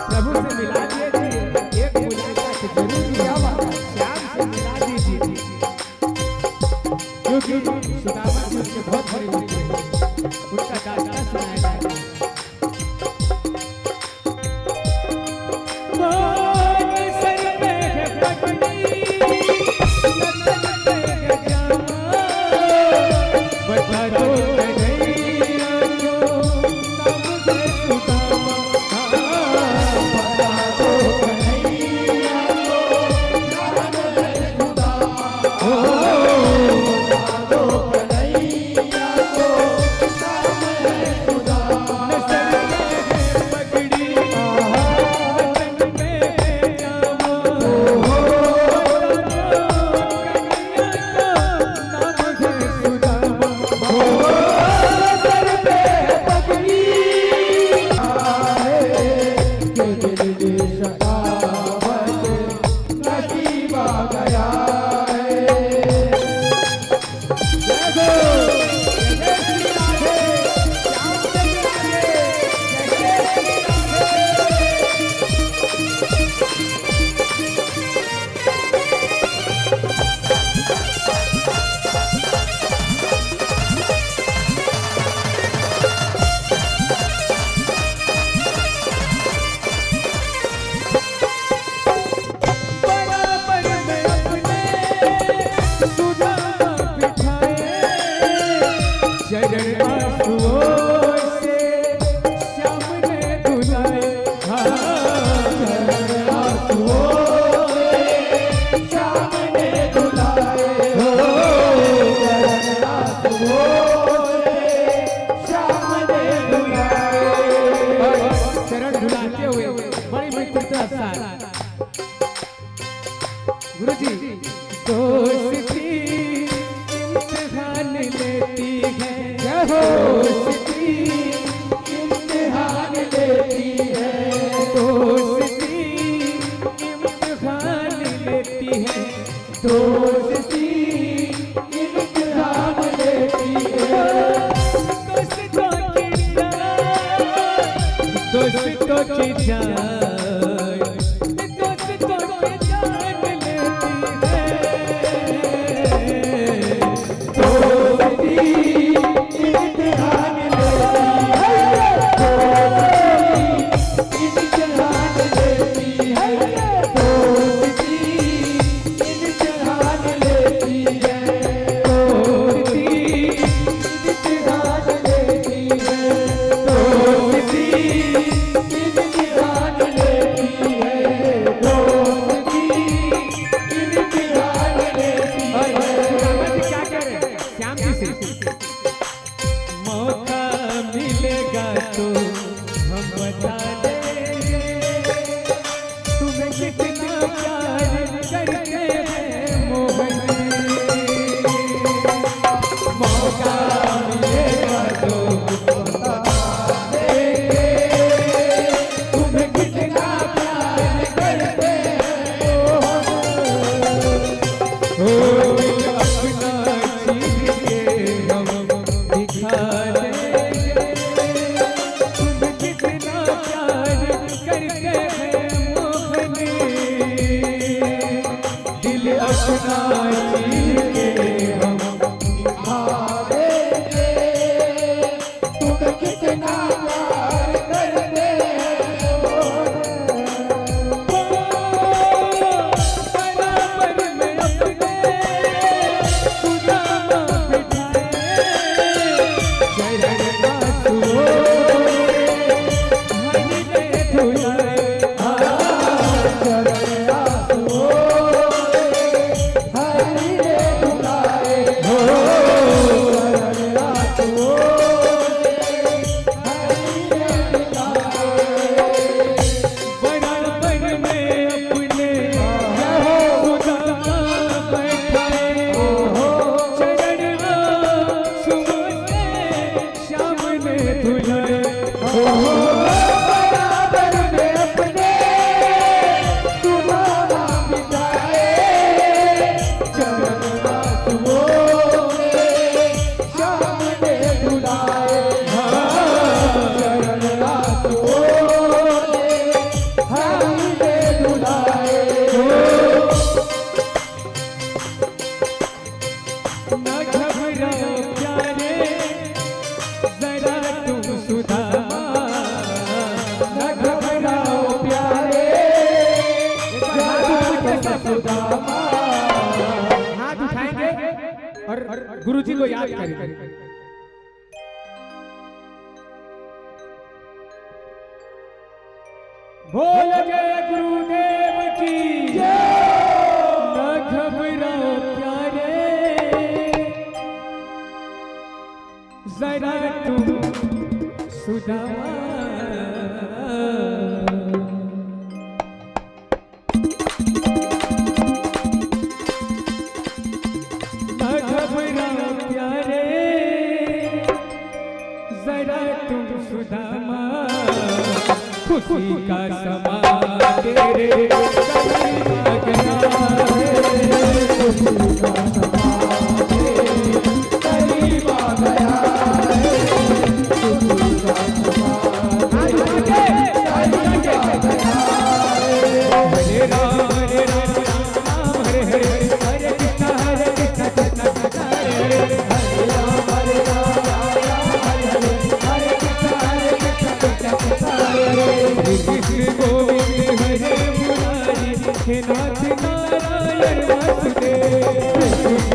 प्रभु से मिला दिए जी, एक मुलाकात जरूरी है। श्याम से मिला दीजिए, क्योंकि सुदामा जी उसके बहुत बड़े मित्र हैं। उनका दास्तान सुनाया जाएगा। चरण धुलाते हुए बड़ी मित्रता के साथ। गुरुजी। दोस्ती इम्तिहान लेती है। जय हो। दोस्ती इम्तिहान लेती है। दोस्ती इम्तिहान लेती है। दोस्ती इम्तिहान लेती है। दोस्तों की जान, दोस्तों की जान, दोस्तों की जान लेती है। दोस्ती इम्तिहान लेती है। दोस्ती इम्तिहान लेती है। दोस्ती इम्तिहान लेती है। दोस्ती इम्तिहान लेती है। दोस्ती इम्तिहान लेती है। दोस्ती इम्तिहान लेती है। क्या कह रहे हैं? श्याम जी से। मौका मिलेगा तो हम बता देंगे तुम्हें कितना प्यार करते हैं मोहन। मौका मिलेगा तो हम बता देंगे तुम्हें कितना प्यार करते हैं मोहन। ओ दिल अपना चीर के हम दिखा देंगे तुम्हें कितना प्यार करते हैं मोहन। दिल अपना चीर के हम दिखा देंगे तुम्हें कितना प्यार करते हैं मोहन। बराबर में अपने सुदामा बिठाए। चरण आंसुओं हरि ने धुलाए। हाँ, चरण आंसुओं हरि ने धुलाए। हो, चरण आंसुओं हरि ने धुलाए। बराबर में अपने सुदामा बैठाए। चरण आंसुओं से श्याम ने धुलाए। बराबर में अपने सुदामा बिठाए। चरण आंसुओं से श्याम ने धुलाए। हाँ, चरण आंसुओं से हरि ने धुलाए। ना घबराओ प्यारे, जरा तुम सुदामा। ना घबराओ प्यारे, जरा तुम सुदामा। हाथ उठाएंगे और गुरुजी को याद करेंगे। बोल जय गुरुदेव की जय। ना घबराओ प्यारे, जरा तुम सुदामा। ना घबराओ प्यारे, जरा तुम सुदामा, खुशी का समा तेरे करीब आ गया है, खुशी का समा तेरे करीब आ गया है, खुशी का समा तेरे करीब आ गया है। हरे राम, हरे राम, राम राम, हरे हरे, हरे कृष्णा, हरे कृष्णा, कृष्णा कृष्णा, हरे हरे, हरे राम, हरे राम, राम राम, हरे हरे, हरे कृष्णा, हरे कृष्णा, कृष्णा कृष्णा, हरे हरे। हे कृष्ण गोविंद हरे मुरारी, हे नाथ नारायण वासुदेव।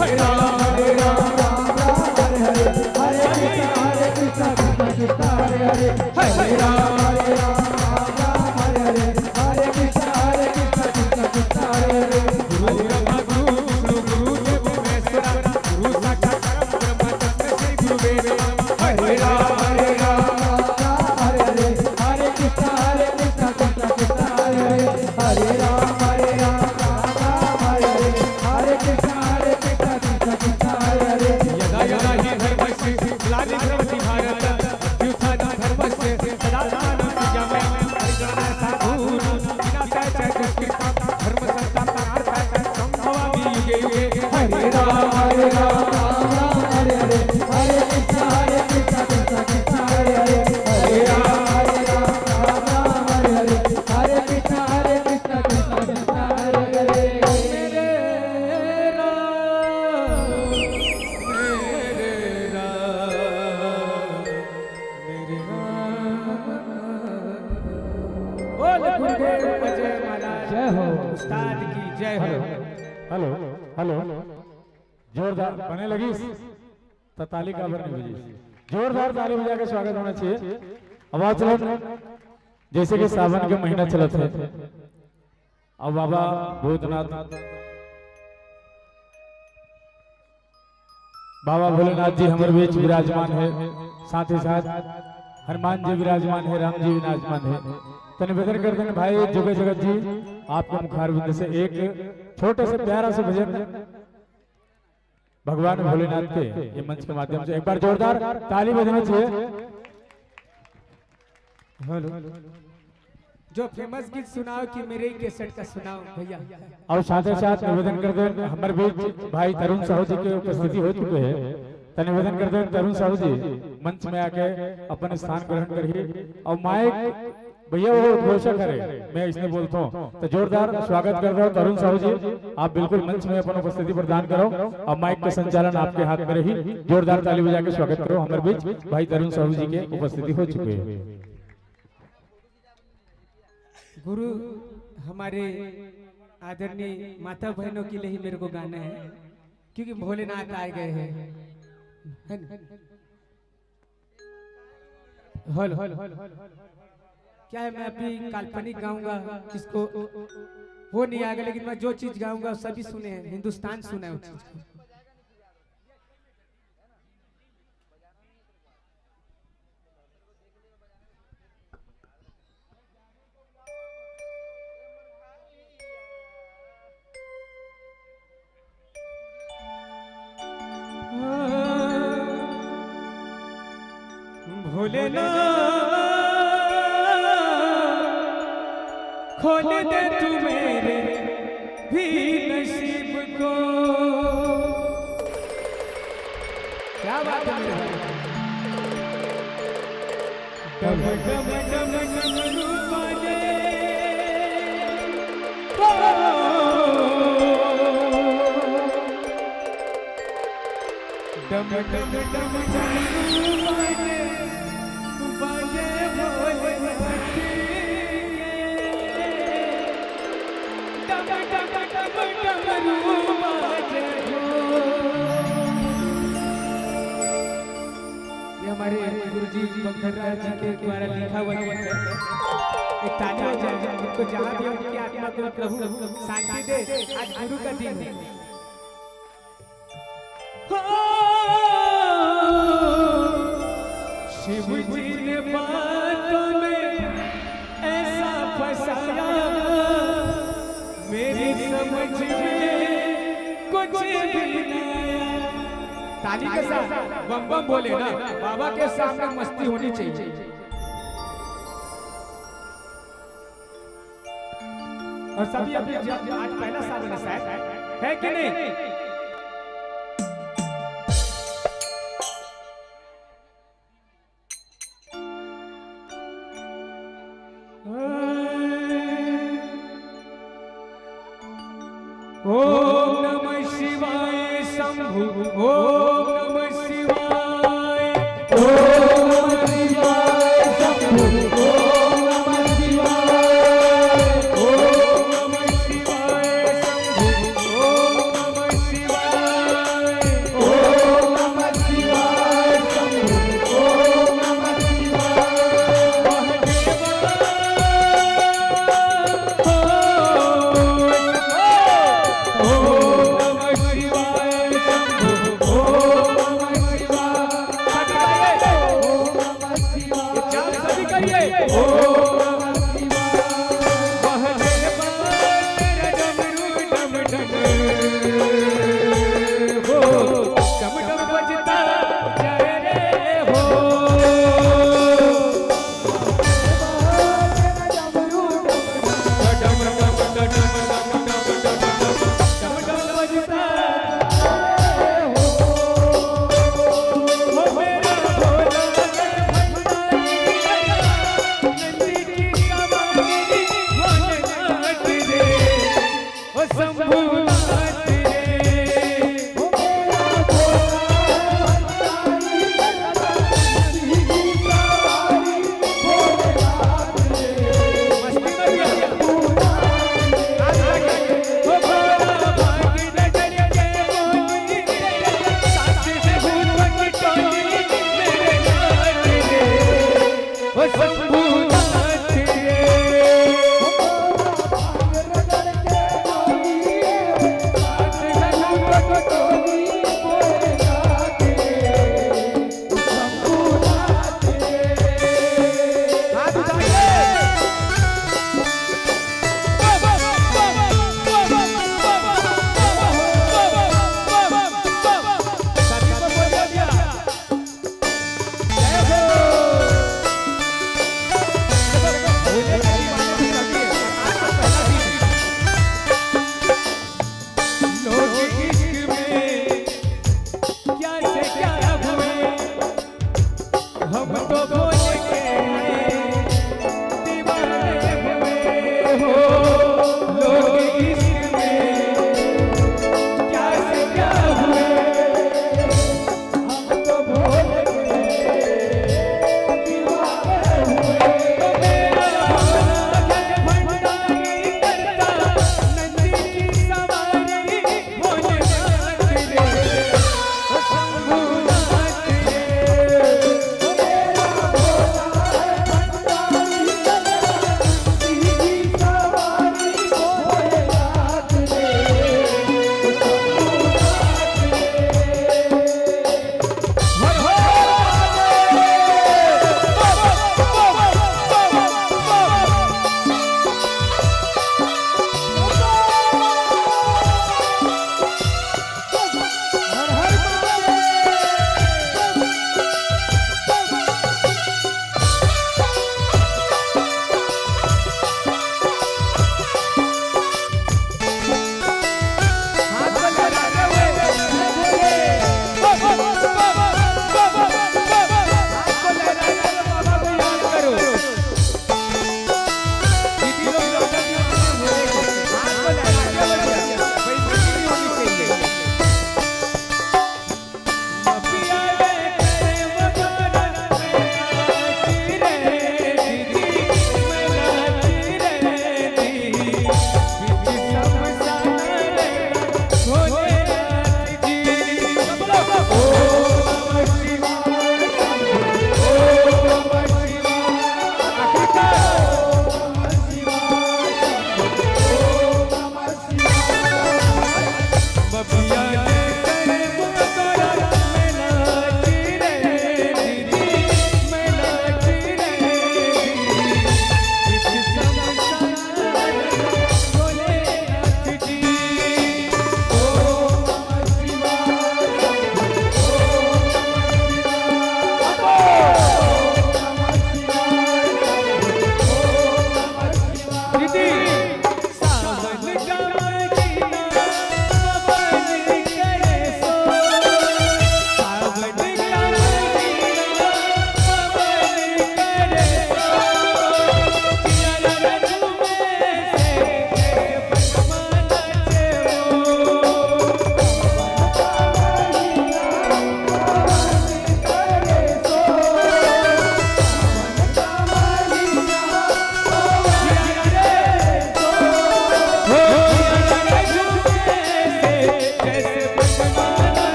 हरे राम, हरे राम, राम राम, हरे हरे, हरे कृष्णा, हरे कृष्णा, कृष्णा कृष्णा, हरे हरे, हरे राम, हरे राम, राम राम, हरे हरे, हरे कृष्णा, हरे कृष्णा, कृष्णा कृष्णा, हरे हरे। गुरु ब्रह्मा गुरु विष्णु गुरु देव महेश्वरा, गुरु साक्षात परम ब्रह्म तस्मै श्री गुरुवे नमः। हरे राम, हरे राम, राम राम, हरे हरे, हरे कृष्णा, हरे कृष्णा, कृष्णा कृष्णा, हरे हरे, हरे राम, हरे राम, राम राम, हरे हरे, हरे कृष्णा, हरे कृष्णा, कृष्णा कृष्णा, हरे हरे। यदा यदा हि धर्मस्य ग्लानिर्भवति भारत, अभ्युत्थानं धर्मस्य तदात्मानं सृजाम्यहम्। परित्राणाय साधूनां विनाशाय च दुष्कृतां धर्म संस्थापनार्थाय संभवामि युगे युगे। हरे राम, हरे राम, राम राम, हरे हरे, हरे कृष्णा, हरे कृष्णा, कृष्णा कृष्णा, हरे हरे, हरे राम, हरे राम, राम राम, हरे हरे, हरे कृष्णा, हरे कृष्णा, कृष्णा कृष्णा, हरे हरे। मेरे राम, मेरे राम, मेरे राम। बोल गुरुदेव अजय महाराज, जय हो। उस्ताद की जय हो। Hello, hello, hello. जोरदार बने लगिस, त ताली काबर नहीं बजिस? जोरदार ताली बजा के स्वागत होना चाहिए। अब आओ चलो, जैसे कि सावन के महीना चलत हे, अब बाबा भूतनाथ, बाबा भोलेनाथ जी हमर बीच विराजमान हे, साथ ही साथ हनुमान जी विराजमान हे, राम जी विराजमान हे। तो निवेदन करते हैं भाई जुगे जगत जी, आपके मुखारविंद से एक छोटे से प्यारा से भजन भगवान भोलेनाथ के ये मंच के माध्यम से एक बार जोरदार ताली बजना चाहिए। हेलो, जो फेमस गीत सुनाओ कि मेरे ही कैसेट का सुनाओ भैया। और साथ ही साथ निवेदन करते हैं, हमारे बीच भाई तरुण साहू जी के उपस्थिति हो चुके हैं, तो निवेदन करते हैं तरुण साहू जी मंच में आके अपन स्थान ग्रहण करिए। और माइक भैया वो उद्घोषक हरे, मैं इसने बोलता हूँ, तो जोरदार स्वागत कर रहे हो तरुण साहू जी, आप बिल्कुल मंच में अपन उपस्थिति प्रदान करो और माइक का संचालन आपके हाथ में रही। जोरदार ताली बजा के स्वागत करो हमारे बीच भाई तरुण साहू जी के उपस्थिति हो चुकी है। गुरु, हमारे आदरणीय माता बहनों के लिए ही मेरे को गाना है, क्योंकि भोलेनाथ आ गए हैं, है ना? हेलो, क्या है, मैं अभी काल्पनिक गाऊंगा, किसको वो नहीं आएगा, लेकिन मैं जो चीज गाऊंगा सभी सुने हैं, हिंदुस्तान सुना है उस चीज को। भोलेनाथ, खोल दे तू मेरे भी नसीब को। क्या बात है मेरे भाई। डम डम डम डमरू बाजे। ओ। डम डम डम डमरू बाजे, बाजे भोलेनाथ के। डम डम डम डमरू बाजे हो। ये हमारे गुरुजी बंखर राज जी के द्वारा लिखा हुआ गीत है। एक ताली हो जाए उनको, जहाँ भी उनकी आत्मा को प्रभु शांति दे। आज गुरु का दिन है। हो, शिव जी ने बातों में ऐसा फंसाया, मेरी समझ में कुछ भी नहीं आया। ताली के साथ बम बम बोले ना, बाबा के सामने मस्ती होनी चाहिए। और सभी अभी ज-, आज पहला सावन है शायद, है कि नहीं? ओम नमः शिवाय शंभु, ओम नमः शिवाय, ओम नमः शिवाय शंभु, ओम नमः शिवाय, ओम नमः शिवाय शंभु, ओम नमः शिवाय।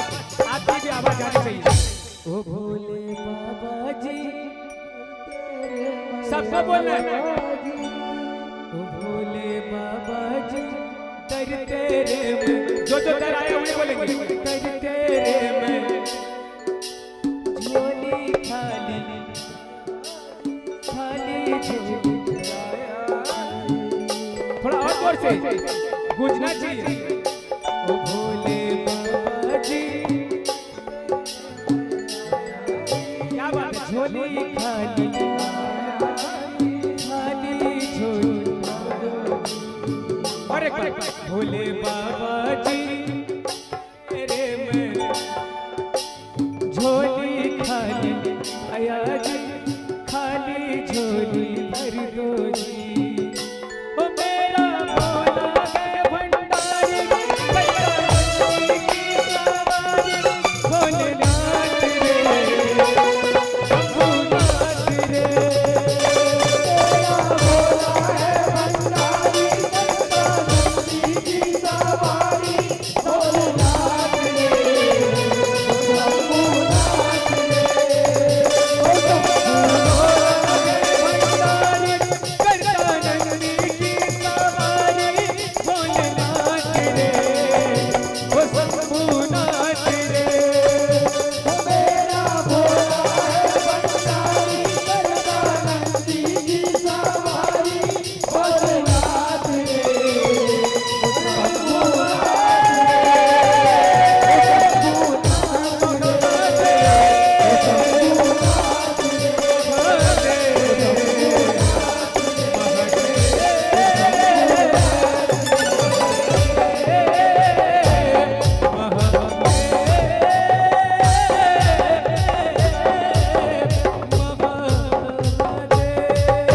आपकी भी आवाज आनी चाहिए। ओ भोले बाबा जी, सबको बोलना है। ओ भोले बाबा जी, दर तेरे में, जो जो दर आया वही बोलेंगे। दर तेरे में झोली खाली, खाली झोली। थोड़ा और जोर से गूंजना चाहिए। ओ भोले बाबा जी, क्या बात है। झोली खाली, खाली झोली। और एक बार, भोले बाबा जी, तेरे में झोली खाली, आया जी, खाली झोली भर दो जी। ओ मेरा भोला है भंडारी, भंडारी की सवारी, भोलेनाथ रे, शंभुनाथ रे। मेरा भोला है भंडारी, भंडारी की सवारी,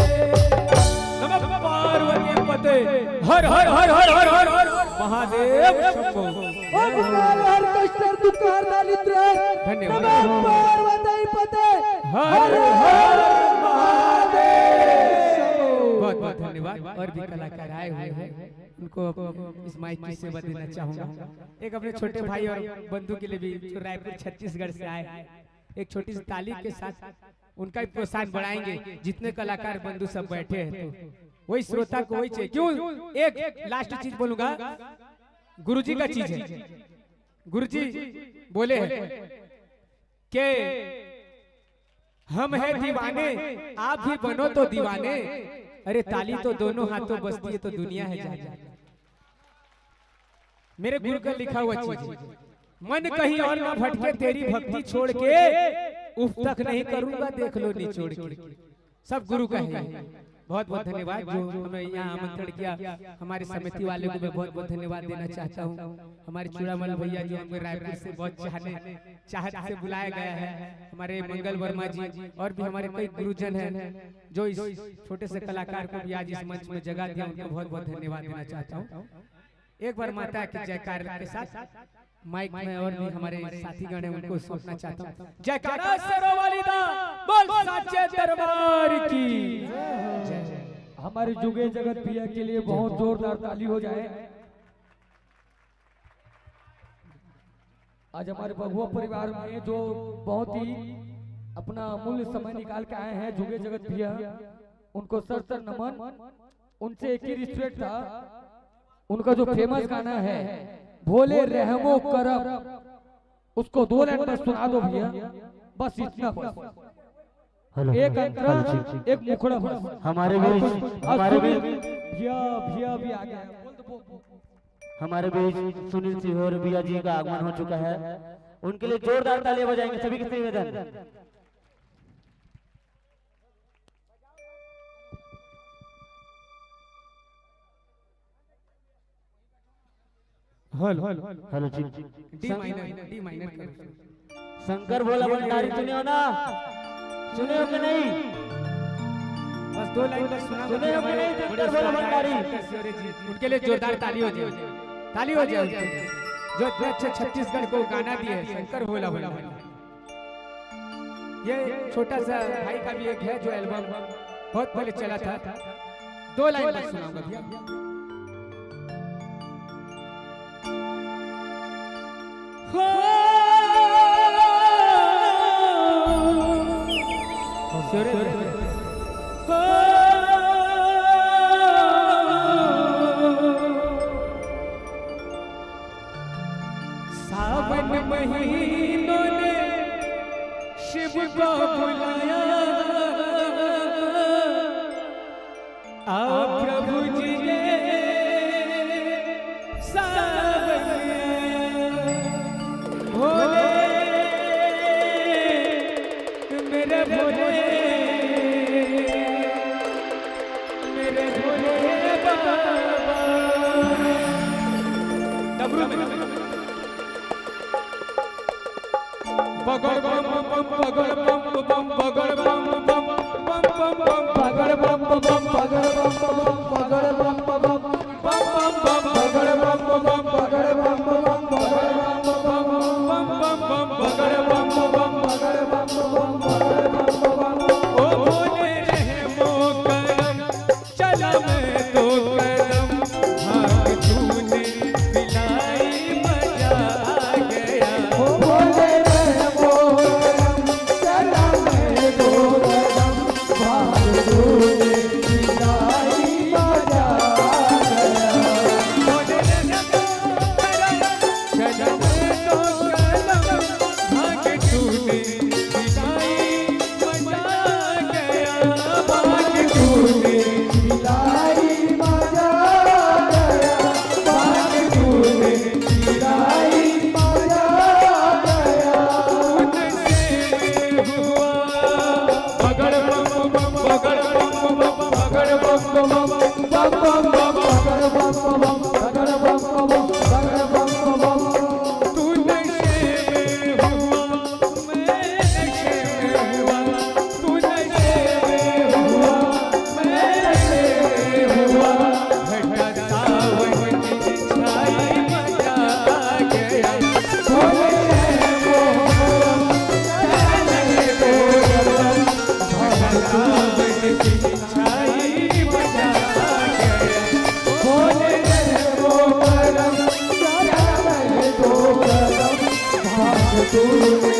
नमः पार्वती पते। हर हर हर हर हर हर हर महादेव शंभो। ओ भगवान हर कष्टर दुख हर दारिद्र। धन्यवाद। नमः पार्वती पते। हर हर महादेव शंभो। बहुत बहुत धन्यवाद। और भी कलाकार आए हुए हैं, उनको इस माइक की सेवा देना चाहूंगा। एक अपने छोटे भाई और बंधु के लिए भी, जो रायपुर छत्तीसगढ़ से आए, एक छोटी सी ताली के साथ उनका भी प्रोत्साहन बढ़ाएंगे। जितने कलाकार बंधु सब बैठे हैं, तो वही श्रोता को वही चाहिए। क्यों, एक लास्ट चीज बोलूंगा, गुरुजी का चीज है। गुरुजी बोले हैं कि हम हैं दीवाने, आप भी बनो तो दीवाने। अरे, ताली तो दोनों हाथों बजती है तो दुनिया है जाने। मेरे गुरु का लिखा हुआ चीज है, मन कहीं और ना भटके, तेरी भक्ति छोड़ के उफ तक नहीं करूंगा, देख लो निचोड़ के। सब गुरु का है। बहुत बहुत धन्यवाद जो हमें यहाँ आमंत्रण किया। हमारे समिति वाले को मैं बहुत बहुत धन्यवाद देना चाहता हूँ। हमारे चूड़ामल भैया जो हमें रायपुर से बहुत चाहने, चाहत से बुलाया गया है, हमारे मंगल वर्मा जी और भी हमारे कई गुरुजन हैं, जो इस छोटे से कलाकार को भी आज इस मंच में जगह दिया, उनको बहुत बहुत धन्यवाद देना चाहता हूँ। एक बार माता के जयकार के साथ माइक में और भी हमारे साथीगण हैं, उनको सौंपना चाहता हूँ। जयकारा शेरों वाली दा, बोल साचे दरबार की जय। हमारे जुगे जगत भैया के लिए बहुत जोरदार ताली हो जाए। आज हमारे बघुआ परिवार में जो बहुत ही अपना अमूल्य समय निकाल के आए हैं जुगे जगत भैया, उनको सर सर नमन। उनसे एक ही रिक्वेस्ट था, उनका जो फेमस गाना है भोले रहमो करम, उसको दो लाइन बस सुना दो भैया, बस इतना बस। हेलो, एक हेलो, अंतरा, हेलो, जी, जी। एक मुखड़ा बस। हमारे और बीच, कुछ, और हमारे सुनील बीच। भैया, भैया भी आ गया। बोल दो, बोल, बोल। हमारे बीच सुनील सिहोर भैया जी का आगमन हो चुका है, उनके लिए जोरदार तालियां बजाएंगे सभी के निवेदन। हेलो, हेलो, हेलो जी। डी माइनर, डी माइनर करो। शंकर भोला भंडारी सुने हो ना? सुने हो कि नहीं? बस दो लाइन बस सुना दो। सुने हो कि नहीं शंकर भोला भंडारी? उनके लिए जोरदार ताली हो जाए, ताली हो जाए उनके लिए, जो इतने अच्छे छत्तीसगढ़ को गाना दिए शंकर भोला भंडारी। ये छोटा सा भाई का भी एक है जो एल्बम बहुत पहले चला था, दो लाइन बस सुनाऊंगा भैया। हो सावन महीनों ने शिव को बुलाया, आओ प्रभु जी ने सावन आया। भोले, मेरे भोले, मेरे भोले बाबा। डमरू में। पगड़ बम बम, पगड़ बम बम, पगड़ बम बम, बम बम बम, पगड़ बम बम, पगड़ बम बम, पगड़ बम बम, बम बम बम, पगड़ बम बम, पगड़ बम बम, पगड़ बम बम, बम बम बम, पगड़ बम बम, पगड़ बम बम, पगड़ बम बम। ओ भोले रहमो करम, चला मैं दो कदम, भांग तूने पिलाई, मजा आ गया। ओ भोले रहमो करम, चला मैं दो कदम, भांग तूने पिलाई, मजा आ गया। भोले रहमो करम, चला मैं दो कदम, भांग तूने पिलाई, मजा आ गया। भांग तूने पिलाई, मजा आ गया। भांग तूने पिलाई, मजा आ गया। नशे में हुआ। पगड़ बम बम, पगड़ बम बम, पगड़ बम बम, बम बम बम, पगड़ बम बम, पगड़ बम बम, पगड़ बम बम। तू नशे में हुआ, मैं नशे में हुआ, तू नशे में हुआ, मैं नशे में हुआ। घटा सावन की छाई, मजा आ गया। भोले रे मोहन, चले तो घटा सावन की छाई, मजा आ गया। भोले रे मोहन, चले तो भाग तूने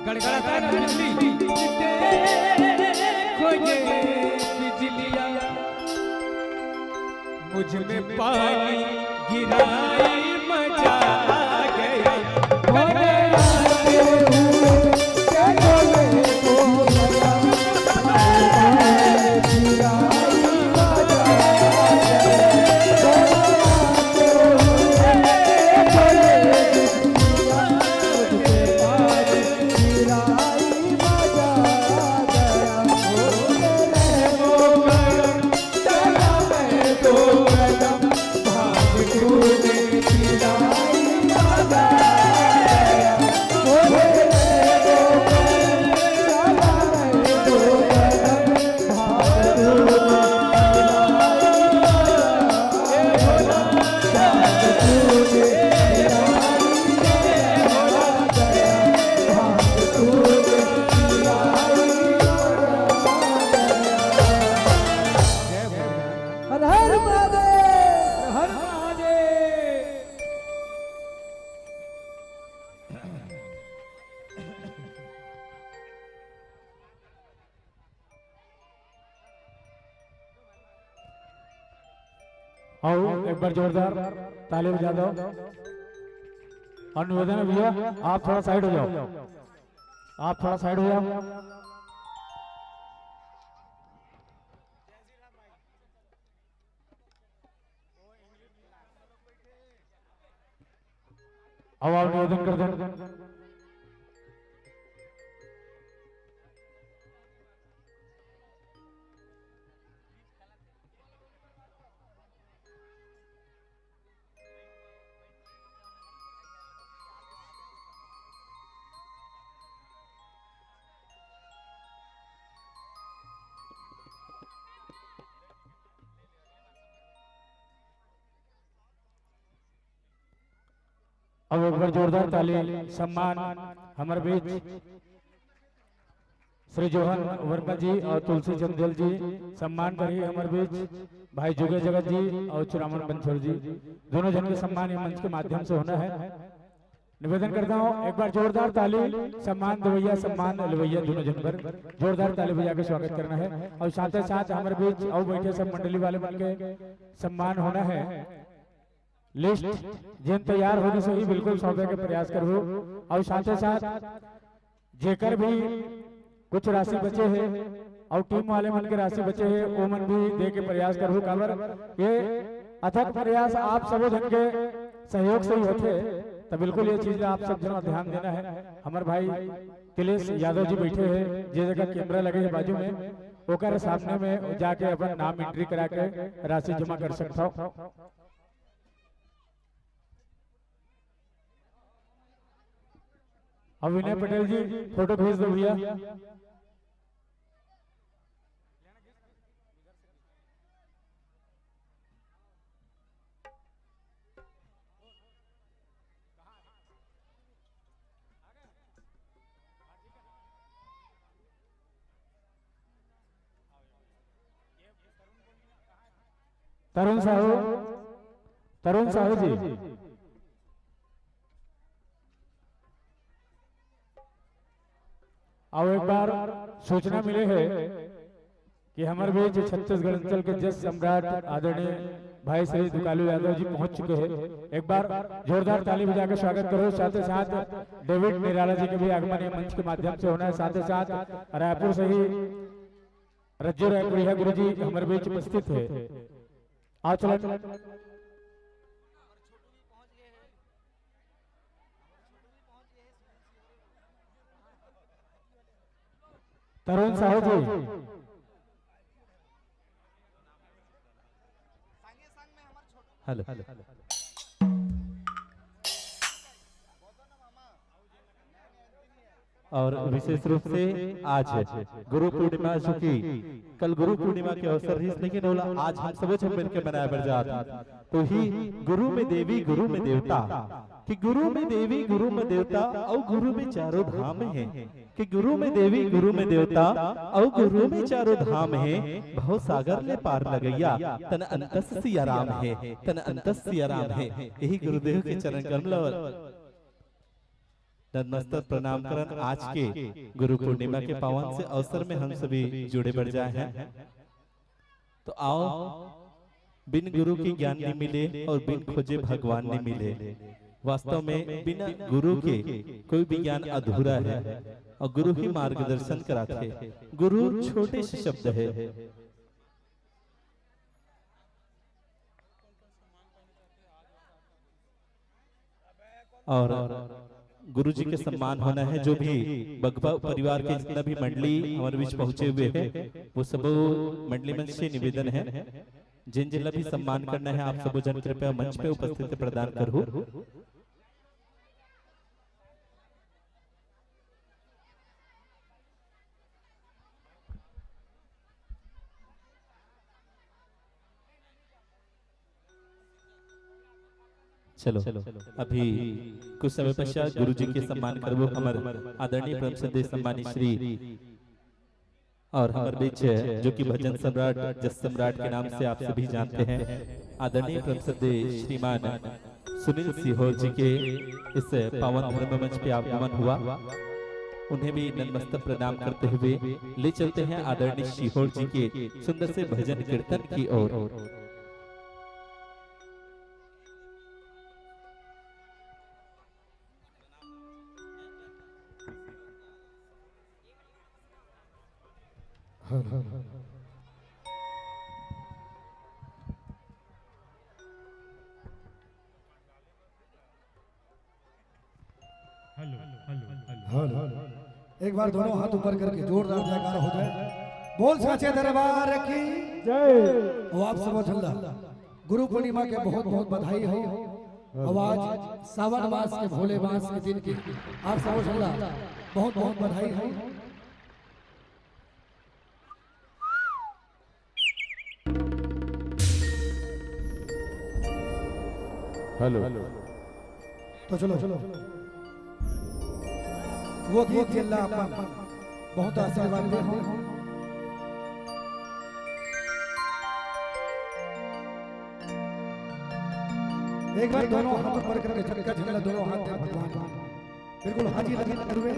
गड़गड़ाता है ना बिजली, देखो ये बिजलिया, मुझ में पानी गिराई, मजा आ गया। आओ, एक बार जोरदार ताली बजा दो। और निवेदन है भैया, आप थोड़ा साइड हो जाओ, आप थोड़ा साइड हो जाओ। अब आप निवेदन कर दें। अब एक बार जोरदार ताली, सम्मान हमर बीच श्री जोहन वर्मा जी और तुलसी चंदेल जी, सम्मान करही हमर बीच भाई जुगे जगत जी और चुरामन बंसोड़ जी, दोनों जन के सम्मान ये मंच के माध्यम से होना है। निवेदन करता हूँ, एक बार जोरदार ताली, सम्मान देवैया, सम्मान लेवैया, दोनों जन पर जोरदार ताली बजा के स्वागत करना है। और साथ ही साथ हमारे बीच और बैठे सब मंडली वाले मन के सम्मान होना है। लिस्ट जेन तैयार होने से ही बिल्कुल सौंपे के प्रयास करबो। और साथ ही साथ जेकर भी कुछ राशि बचे है और टीम वाले मन के राशि बचे है, वो मन भी दे के प्रयास करबो। काबर ये अथक प्रयास आप सबो जन के सहयोग से ही होथे, तो बिल्कुल ये चीज ला आप सब जन ध्यान देना है। हमर भाई तिलेश यादव जी बैठे हैं, जे जगह कैमरा लगे है बाजू में, ओकर सामने में जाके अपन नाम एंट्री करा के राशि जमा कर सकता हो। अब विनय पटेल जी, फोटो भेज दो भैया। तरुण साहू, तरुण साहू जी। और एक बार सूचना मिले है कि हमर बीच छत्तीसगढ़ अंचल के जस सम्राट आदरणीय भाई श्री दुकालू यादव जी पहुंच चुके हैं। एक बार जोरदार ताली बजा के स्वागत करो। साथ ही साथ डेविड निराला जी के भी आगमन ये मंच के माध्यम से होना है। साथ ही साथ रायपुर से ही रज्जू रायपुरिया गुरु जी हमारे बीच उपस्थित है। आज चलन तरुण साहू जी। हेलो। और विशेष रूप से आज गुरु पूर्णिमा, जो कि कल गुरु पूर्णिमा के अवसर रहिस, लेकिन ओला आज हम सबो झन मिलके मनाए बर जात हन। तो ही गुरु में देवी, गुरु में देवता, कि गुरु में देवी, गुरु में देवता, अउ गुरु में चारों धाम हे। कि गुरु में देवी, गुरु में देवता, अउ गुरु में चारों धाम हे। भव सागर ले पार लगइया, तन अंतस सिया राम हे, तन अंतस सिया राम हे। यही गुरुदेव के चरण कमल नतमस्तक प्रणाम करन। आज के गुरु पूर्णिमा के पावन से अवसर में हम सभी जुड़े बर जाए हैं। तो आओ, बिन गुरु के ज्ञान नहीं मिले और बिन खोजे भगवान नहीं मिले। वास्तव में बिना गुरु के कोई भी ज्ञान अधूरा है और गुरु ही मार्गदर्शन कराथे। गुरु छोटे से शब्द है। और गुरु जी के सम्मान होना है। जो भी बगवा परिवार के जितना भी मंडली हमारे बीच पहुंचे हुए हैं, वो सब मंडली मंच से निवेदन है, जिन जिन ला भी सम्मान करना है, आप सब जन कृपया मंच पे उपस्थित प्रदान करो। चलो, अभी कुछ समय पश्चात गुरु जी के सम्मान करबो हमर आदरणीय परम श्रद्धेय सम्मानित श्री और हमर बीच जो कि भजन सम्राट, जस सम्राट के नाम से आप सभी जानते हैं, आदरणीय परम श्रद्धेय श्रीमान सुनील सीहोर जी के इस पावन धर्म मंच पे आगमन हुआ। उन्हें भी नतमस्तक प्रणाम करते हुए ले चलते हैं आदरणीय सीहोर जी के सुंदर से भजन कीर्तन की ओर। Hello, hello, hello. एक बार दोनों हाथ ऊपर करके जोरदार जयकार हो जाए। बोल साचे दरबार की जय। और आप सब झल्ला गुरु पूर्णिमा के बहुत बहुत बधाई हो। और आज सावन मास के भोले मास के दिन की आप सब झल्ला बहुत बहुत बधाई हो। हेलो। तो चलो, चलो। वो गीत जिल्ला अपन बहुत आशीर्वाद दे हो। एक बार दोनों हाथ ऊपर करके झटका झंडा दोनों हाथ दे भगवान। बिल्कुल हाजिर लगे हुए।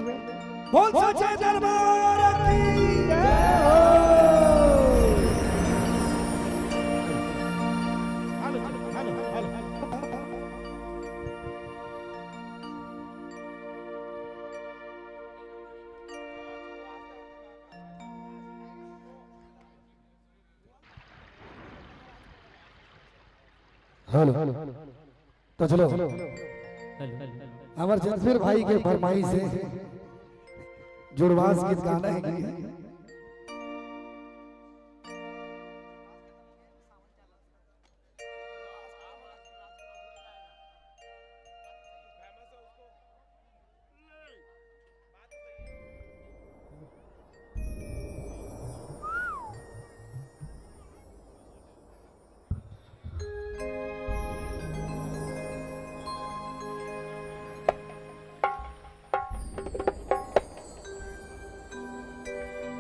बोल सच्चे दरबार की जय हो। हेलो। तो चलो, हेलो। हमारे जसवीर भाई के फरमाइश है, जुड़वास गीत गाना है कि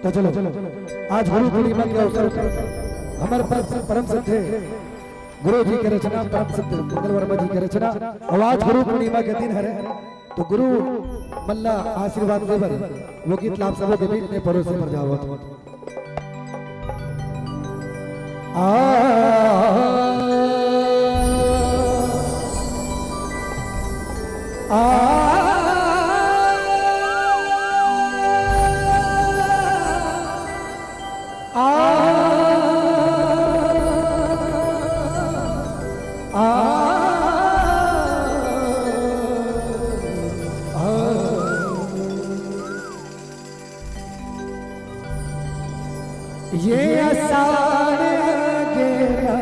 तो चलो, आज गुरु पूर्णिमा के अवसर पर हमारे पास परम श्रद्धेय गुरु जी के रचना, परम श्रद्धेय मंगल वर्मा जी के रचना, और आज गुरु पूर्णिमा के दिन है, तो गुरु मल्ला आशीर्वाद देबर वो गीत ला आप सबो के बीच में परोसे बर जावत। आ, आ, आ, आ, आ। ये आषाढ़ आ गया,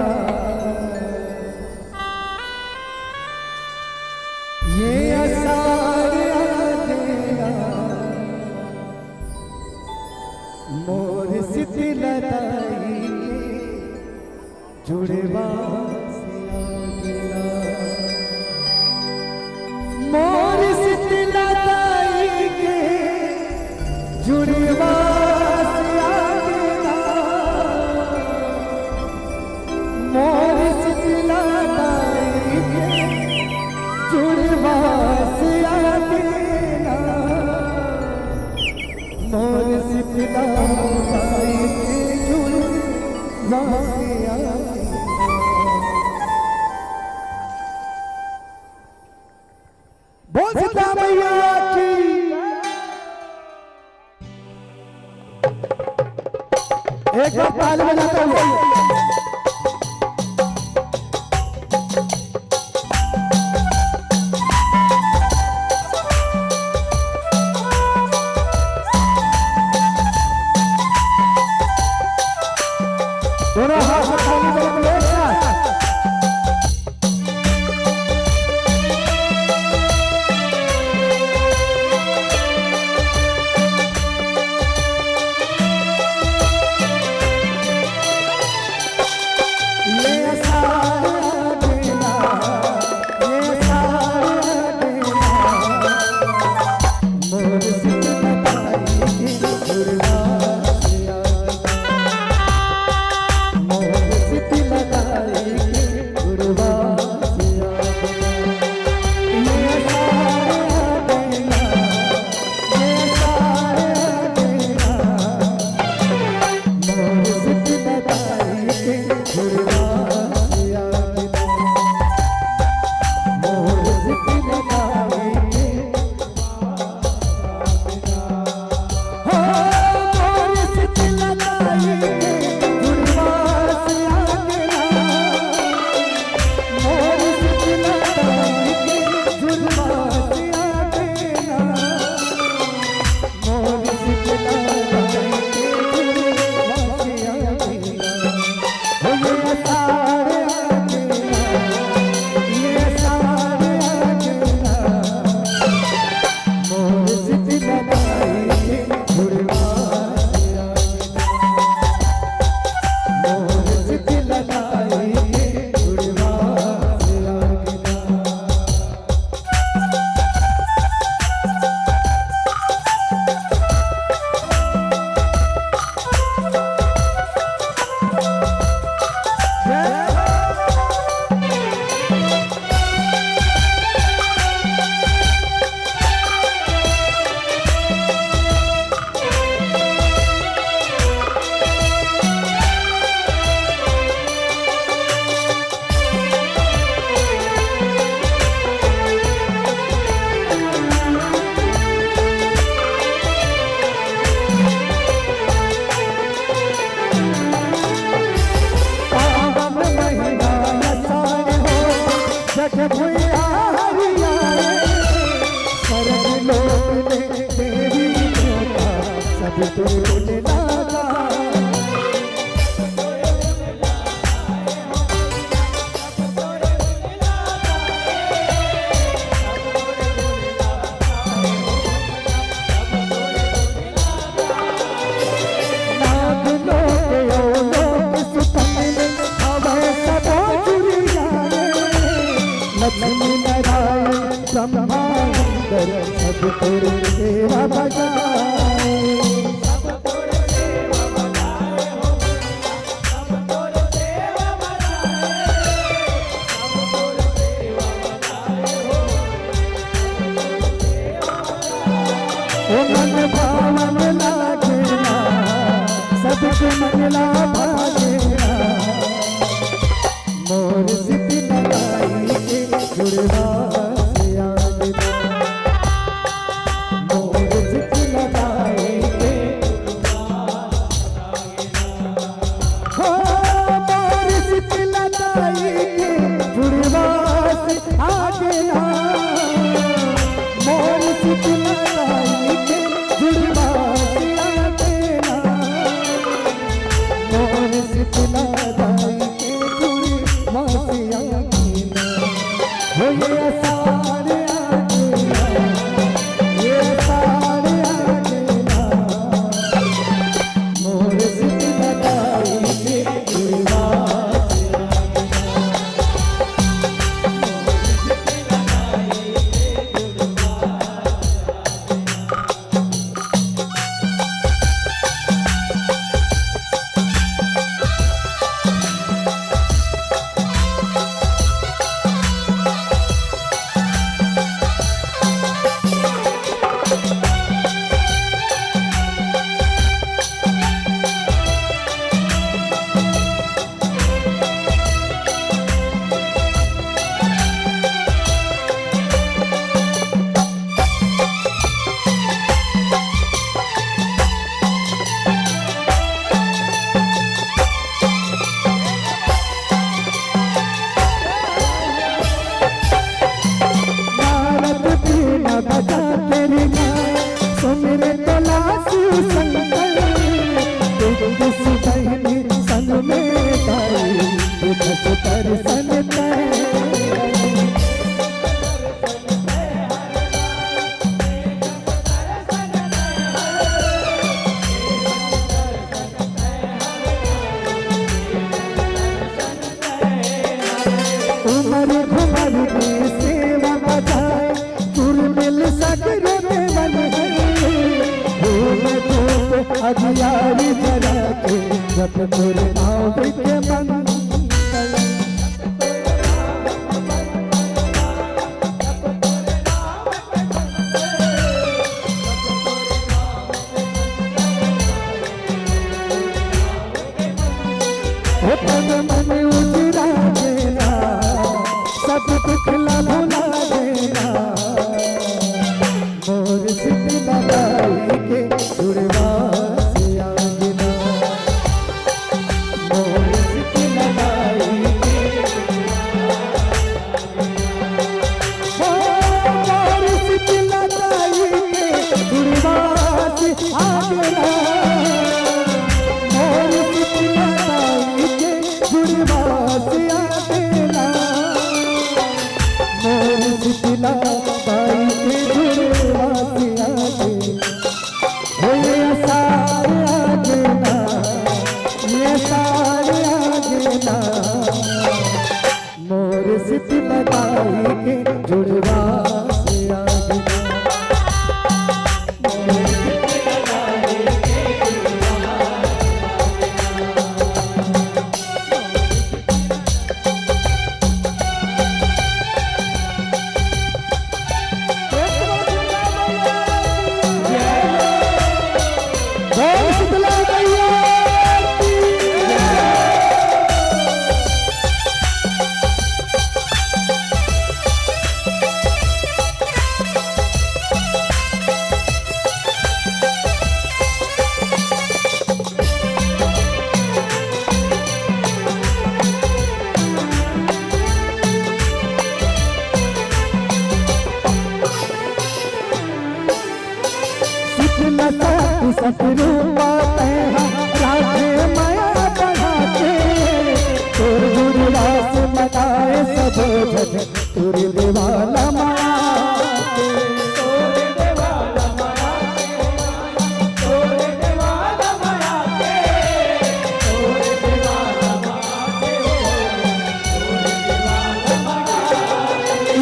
ये आषाढ़ आ गया, मोर शीतला दाई के जुड़वा से आ गेला। मोर शीतला दाई के जुड़वा से आ गेला। मोर शीतला दाई के जुड़वा से आ गेला। मोर शीतला दाई के जुड़वा से आ गेला। बोल शीतला मैया की। एक बार ताली बजाते हुए। दोनों हाथ उठा लीजिए, एक साथ। रूपा तैं हा राखे मया बढ़ा के, तोर जुड़वा से मनाए सबो झन, तोर देवाला मया के।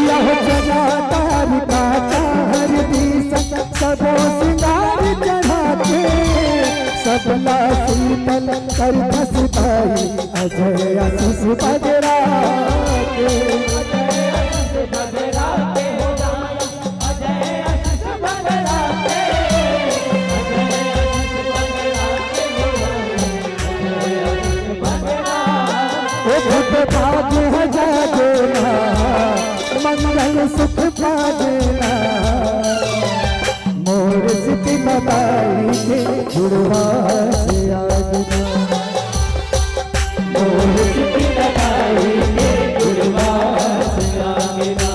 यह जगातार का चार दिस सबो सिंगार चढ़ा के, सबला शीतल कर धसताई अजय आशीष बगरा के। ओ भूत भाग है जागेला, मंगल सुख पागेला। मोर सितिला दाई के जुड़वा से आगेला। मोर सितिला दाई के जुड़वा से आगेला।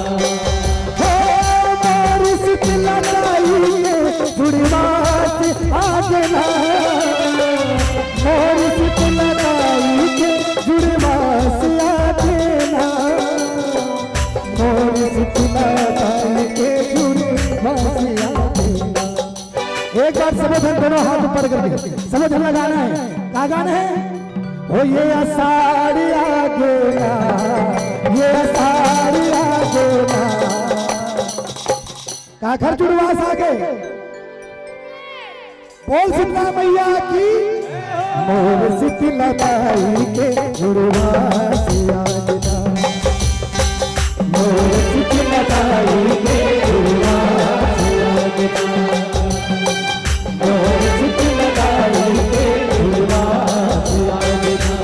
हो, मोर सितिला दाई के जुड़वा से आगेला। मोर सितिला दाई के जुड़वा से आगेला। मोर सितिला दाई के जुड़वा से आगेला। एक बार सबो झन दोनों हाथ ऊपर करके सबो झन ला गाना है। का गाना है? ओ ये आषाढ़ आ गेला, ये आषाढ़ आ गेला। काखर जुड़वा से आगे? बोल शीतला मैया की। मोर सितिला दाई के जुड़वा से आगेला। मोर सितिला दाई के जुड़वा से आगेला। मोर सितिला दाई के जुड़वा से आगेला।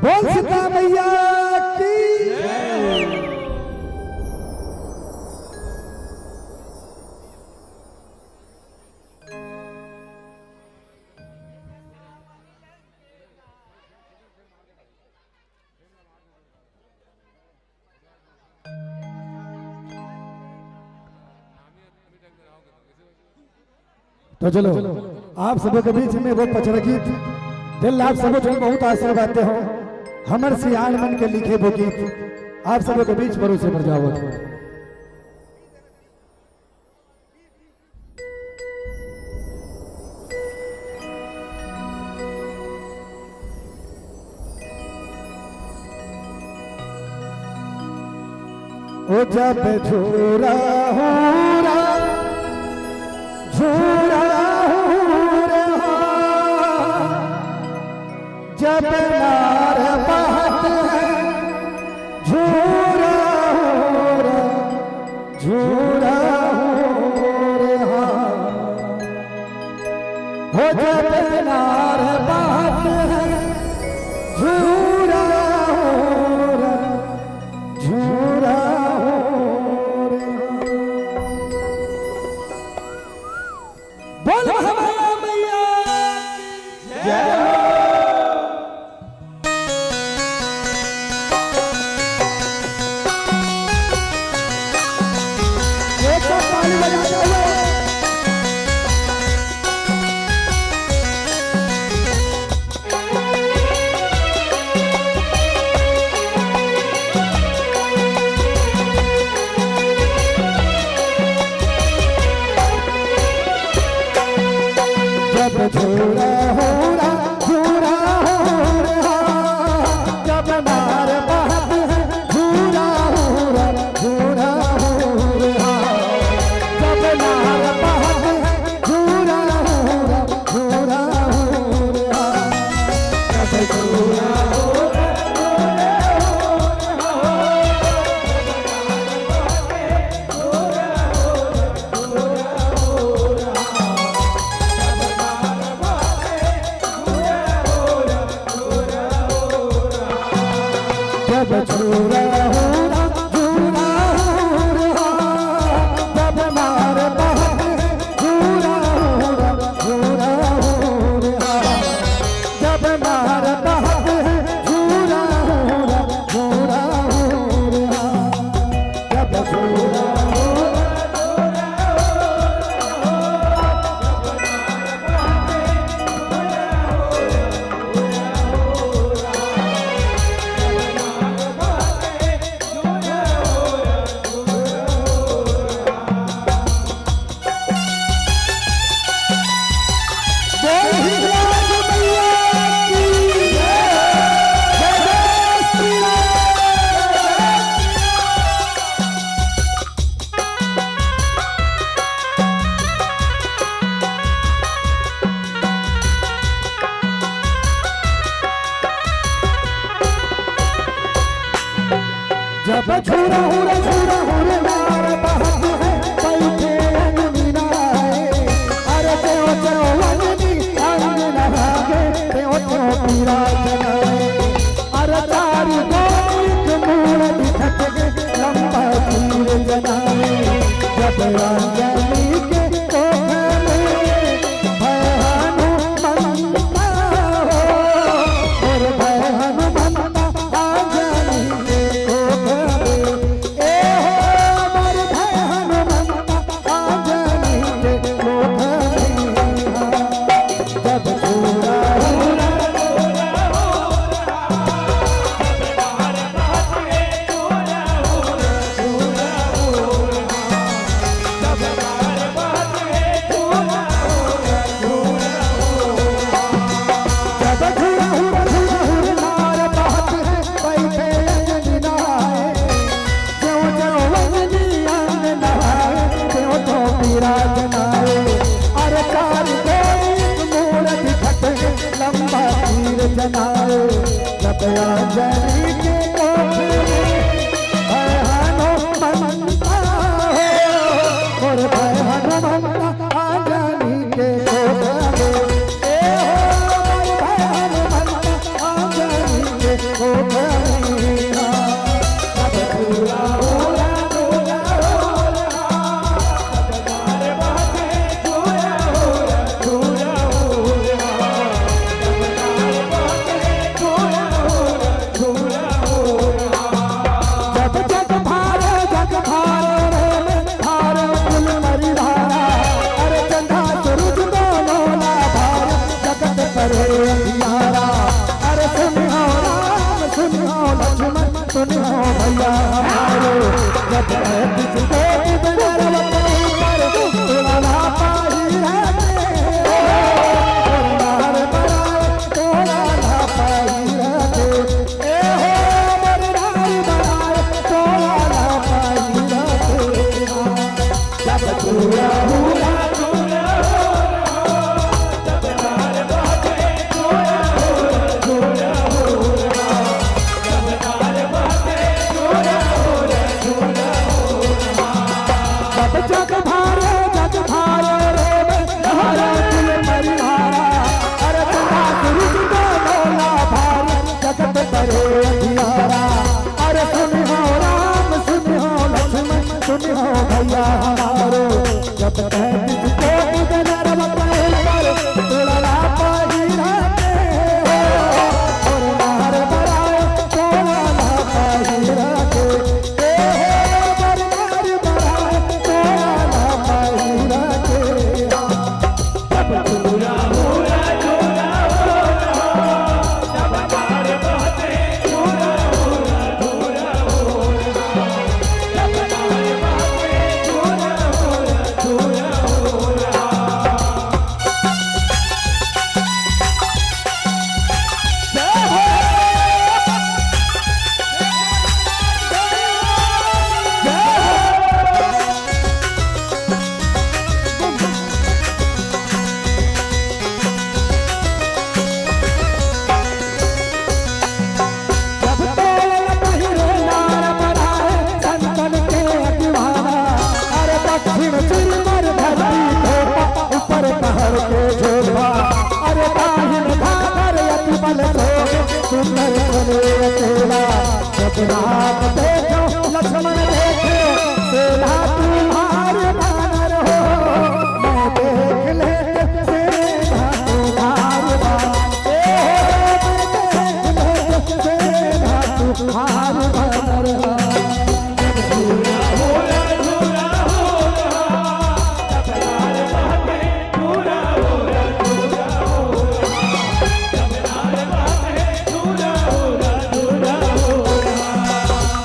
बोल सीता मैया की। तो चलो, आप सबों के बीच में वो पचरा गीत, दिल आप सबों जो बहुत आशीर्वाद दे हो, हमर सियान मन के लिखे वो गीत, आप सबों के बीच परोसे बर जावत। ओ जब झूरा हो रा, झूरा हो रहा, जब नार बहत है, झूरा हो रा, झूरा हो रहा। हो जब नार बहत है, झूरा हो रा, झूरा हो रहा। बोल भवानी मैया की जय हो। झुरहुर नार बहत हे, बइठे अंगनी नाए। अरे तें तें अंगनी, अंगना लागे, तें तें पीरा जनाए। अरे चारि कोनिक मूड़ दिखत हे, लंबा तीर जनाए। जब अंजनी के कोख में भय हनुमंता हो, मोर भय हनुमंता अंजनी के कोख में। ए हो मोर भय हनुमंता, अंजनी के कोख में। जब झूला हुला जब झुरहुर, झुरहुर नार बहत हे, बइठे अंगनी नाए। ज्यों ज्यों अंगनी अंगना आए, त्यों त्यों पीरा जनाए। अरे चारि कोनिक मूड़ दिखत हे, लंबा तीर जनाए। जब अंजनी के कोख में भय हनुमंता हो, मोर भय हनुमंता अंजनी के कोख में। ए हो मोर भय हनुमंता अंजनी के कोख में। जब झूला हुला, झूला हुला, जग जग भारे, जग भारे रे, भारे कुल परिवारा। अरे चंदा सूरज दोनों ला भारे, जगत करे अंधियारा। अरे सुनिहो राम, सुनिहो लक्ष्मण, सुनिहो भैया हमारो। जब है तुझको इधर वतन पर, तोला ला पाही रहते। तोला ला पाही, तोला ला पाही रहते। ए हो मोर नारी बनाए, तोला ला पाही रहते। जब पूरा हुआ जग जग भारे, जग भारे रे, भारे कुल परिवारा। अरे चंदा सूरज दोनों ला भारे, जगत करे अंधियारा। अरे सुनिहो राम, सुनिहो लक्ष्मण, सुनिहो भैया हमारो। जब तक तुझको इधर वतन पर, तोला ला पाही रहते हो। और नार बराए, तोला ला पाही रहते। जब तोल पहिरे नार बनाए संतन के अतिवारा। अरे दक्षिण सिर पर धरती धोपा, ऊपर पहाड़ के झोपा। अरे दाहिन घाघर अति बल जोग, सुंदर बने अकेला। जब राम देखो लक्ष्मण देखे, सेना तुम्हारे बानर हो। मैं देख लेते सेना तुम्हारे बानर हो। मैं देख लेते सेना तुम्हारे बानर हो।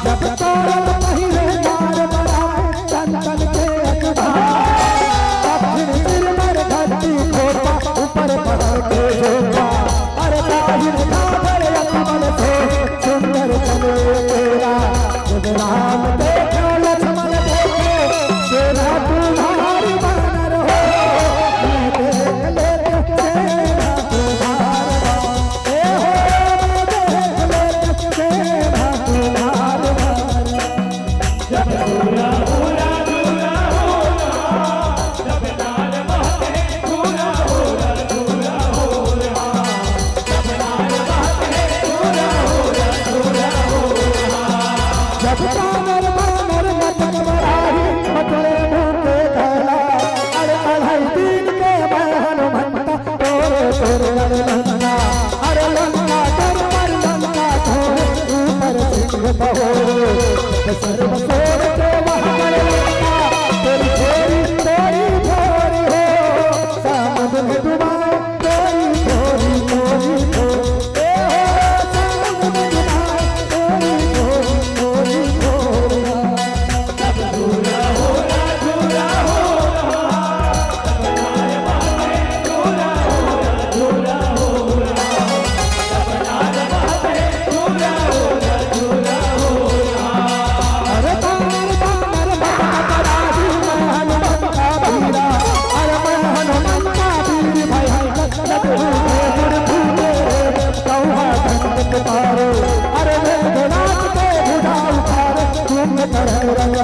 जब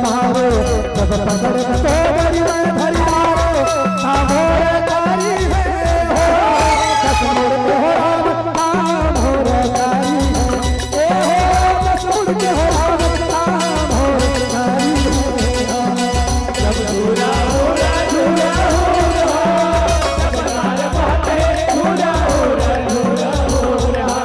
मारो, जब पकड़ तो बड़ी मैं धरी मारो, ना मोर कारी है हो, दस मुड़ के हो राम, ना मोर कारी है, ए हो, दस मुड़ के हो राम, ना मोर कारी है हो। जब झूला हो रहा, झूला हो रहा, जब लाल बात है, झूला हो रहा, झूला हो रहा।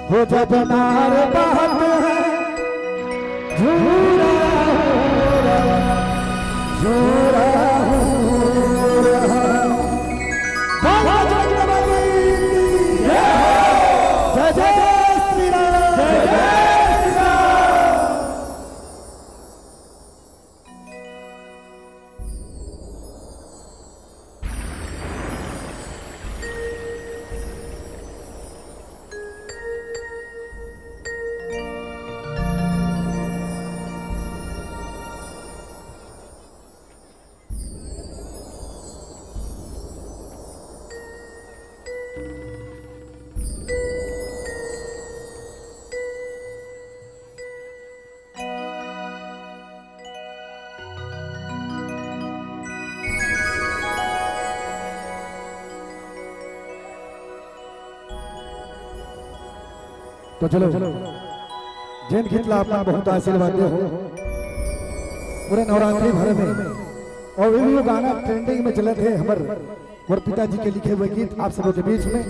हो जब नार बहत है, झूरा हो रहा, झूरा हो रहा। बोलो बजरंग बली की जय हो। जय जय श्री राम। जय जय श्री राम। तो चलो, जेन गीत ला आप मन बहुत आशीर्वाद दे हो पूरे नवरात्रि भर में, और अभी वो गाना ट्रेंडिंग में चलत हे हमर मोर पिताजी के लिखे हुए गीत आप सबों के बीच में।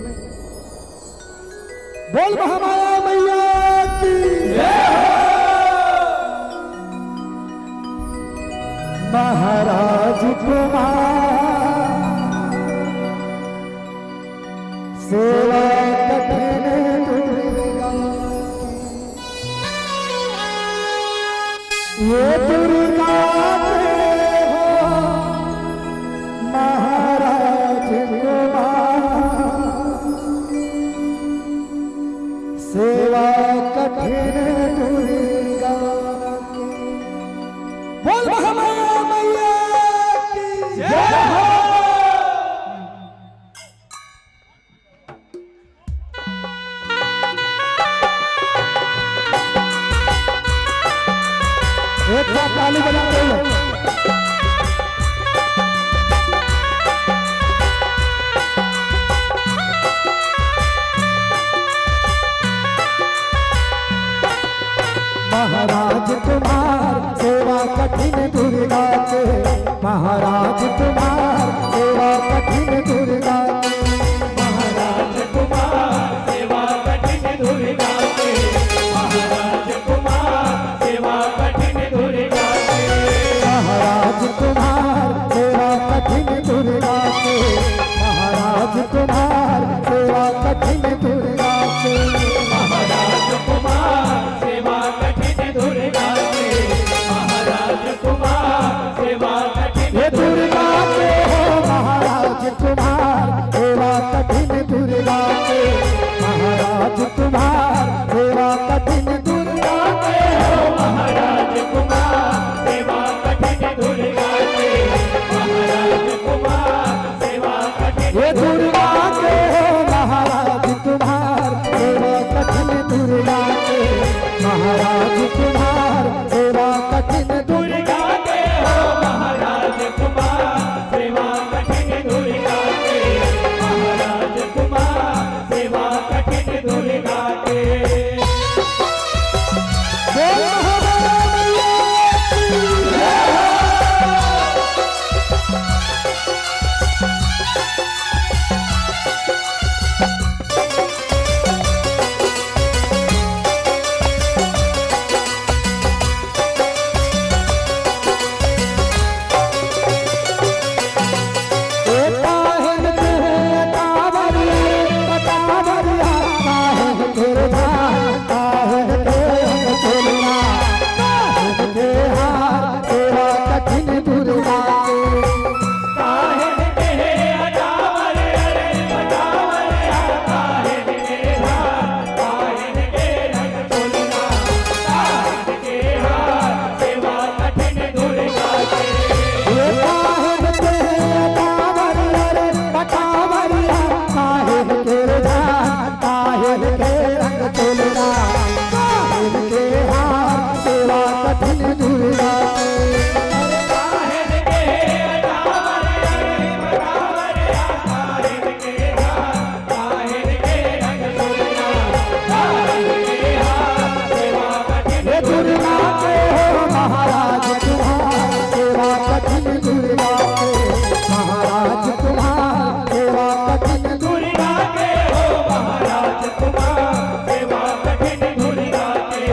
बोल महामाया मैया की जय हो। महाराज कुमार सेवा कठिन दुर्गा की। ये दुर्गा के हो महाराज कुमार, सेवा कठिन दुर्गा की। बोल महामाया मैया की जय हो। एक बार ताली बजा दो। महाराज कुमार सेवा कठिन दुर्गा के, महाराज कुमार सेवा कठिन दुर्गा के। महाराज कुमार सेवा कठिन दुर्गा के। दुर्गा के हो महाराज तुम्हार सेवा कठिन, दुर्गा के महाराज तुम्हार सेवा कठिन, दुर्गा के हो महाराज तुम्हार सेवा कठिन, दुर्गा के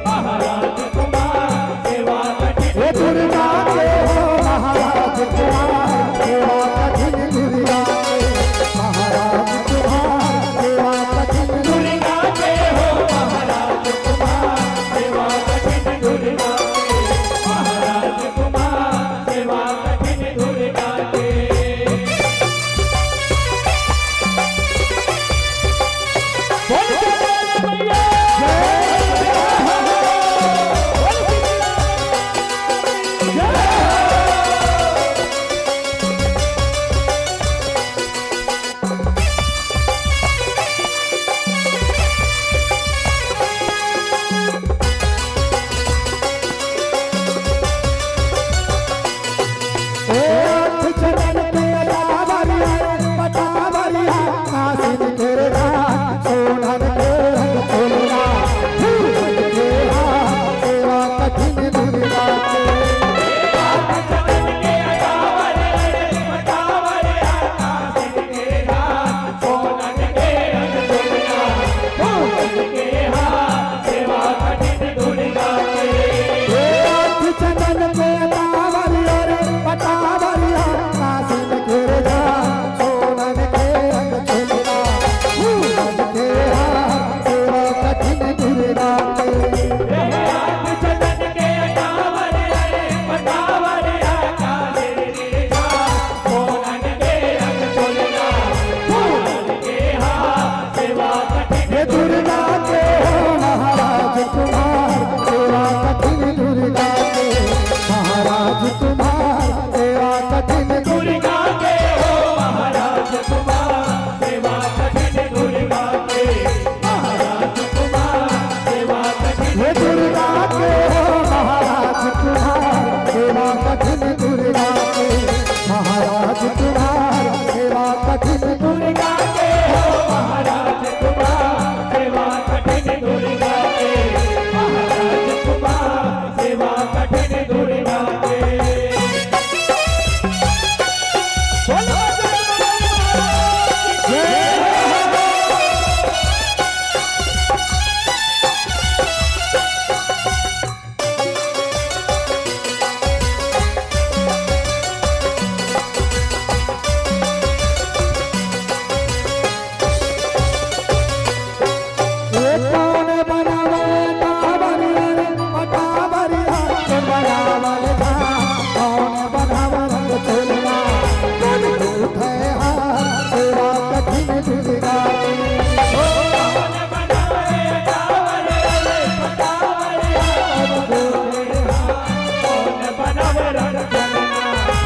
महाराज तुम्हार सेवा कठिन। हे दुर्गा के हो महाराज तुम्हार सेवा कठिन, दुर्गा के महाराज तुम्हार सेवा कठिन, दुर्गा के हो महाराज तुम्हार सेवा कठिन, दुर्गा के महाराज तुम्हार सेवा कठिन, दुर्गा के। बोल के बोल भैया। जय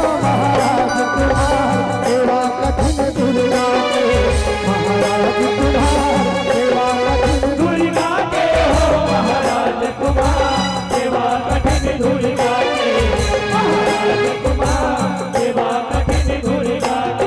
हो। बोल के बोल।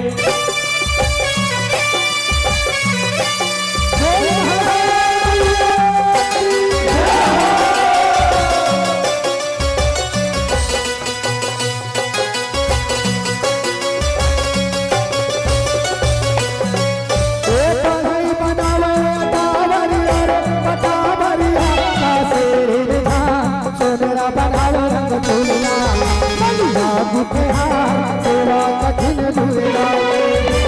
जय हो।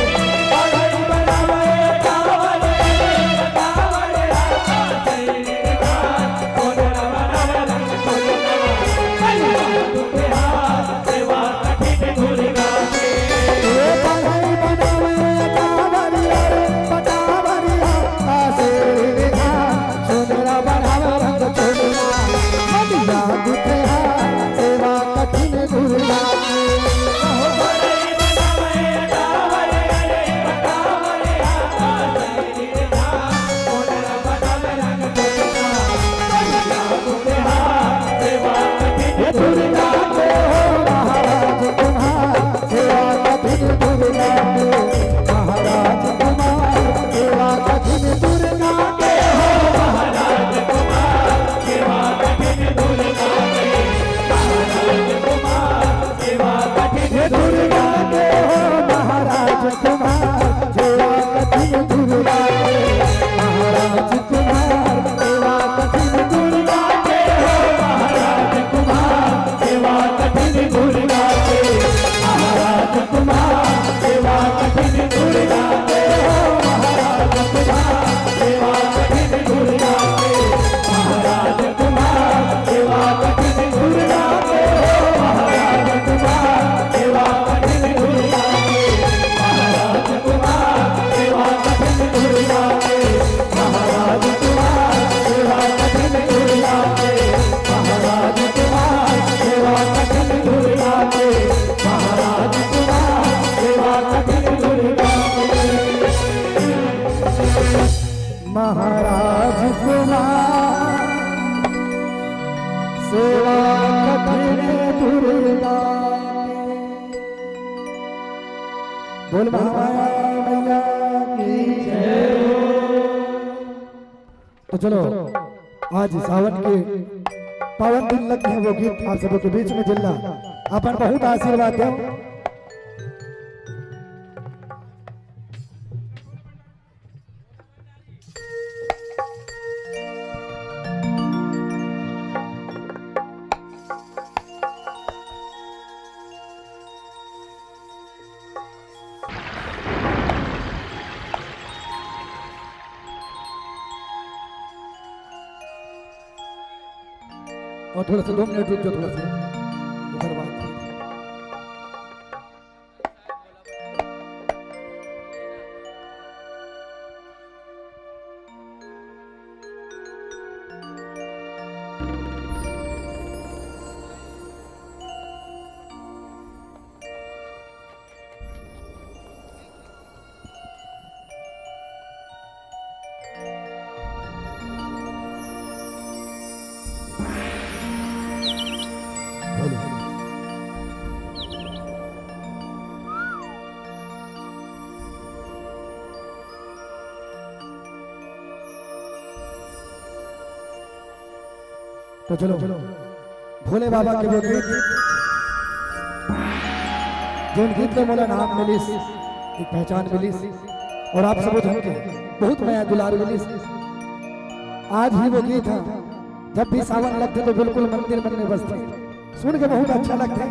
महाराज कुमार सेवा कठिन दुर्गा। बोल महामाया मैया की जय। तो चलो, आज सावन के पावन दिन लग गए, वो गीत आप सबों के बीच में जिल्ला अपन बहुत आशीर्वाद दो। और थोड़ा सा दो मिनट रुक जाओ, थोड़ा सा, ओकर बाद। तो चलो, भोले बाबा के वो गीत, जोन गीत के मोला नाम मिलिस, एक पहचान मिलिस, और आप सब झन के बहुत मया दुलार मिलिस। आज भी वो गीत है, जब भी सावन लगथे तो बिल्कुल मंदिर मन में बजथे, सुन के बहुत अच्छा लगथे।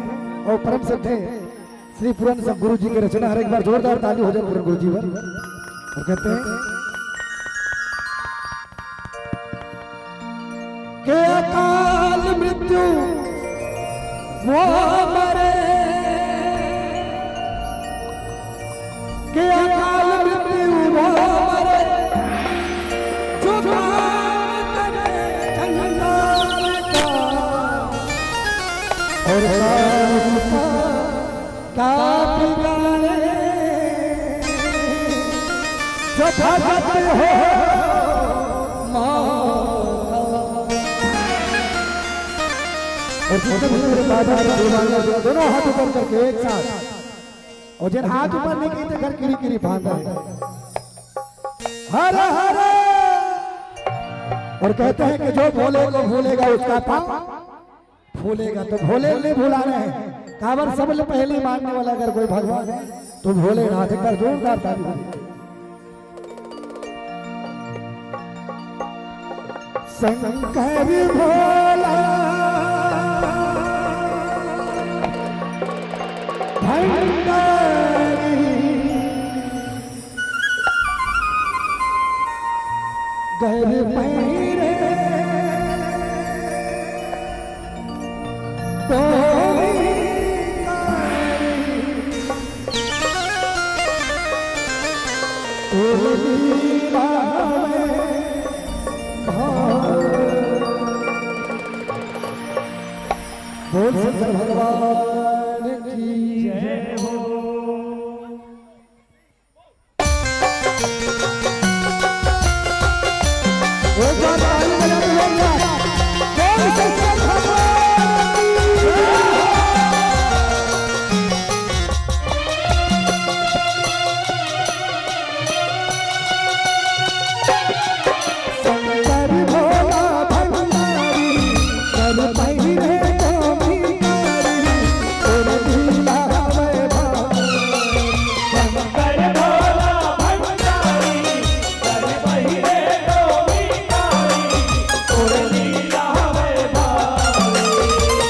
और परम श्रद्धेय श्री पूरन सिंह गुरु जी के रचना हरे, एक बार जोरदार ताली हो जाए पूरन गुरु जी पर। और कहते हैं कि अकाल मृत्यु वो मरे, कि अकाल मृत्यु वो मरे, जो काम करे चंडाल का, और काम का क्या बिगाड़े, जो भगत हो माता। और जितने भी मेरे बाबा के दीवाने हैं, दोनों हाथ ऊपर करके एक साथ, और जिन हाथ ऊपर नहीं किए थे, घर किरी किरी बांधा है। हर हर। और कहते हैं कि जो भोले को भूलेगा, उसका पाँव फूलेगा। तो भोले नहीं भुला रहे हैं, काबर सबले पहले मानने वाला अगर कोई भगवान है तो भोलेनाथ। एक बार जोरदार ताली बजाइए। शंकर भोला भंडारी, घर पहिरे तो लीला में भाव। बोल शंकर भगवान की जय हो। एक बार ताली बजा दो, एक बार। बोल शंकर भगवान की जय। शंकर भोला भंडारी, कर पहिरे तो भिखारी, तोर लीला वैभव। शंकर भोला भंडारी, कर पहिरे तो भिखारी, तोर लीला वैभव।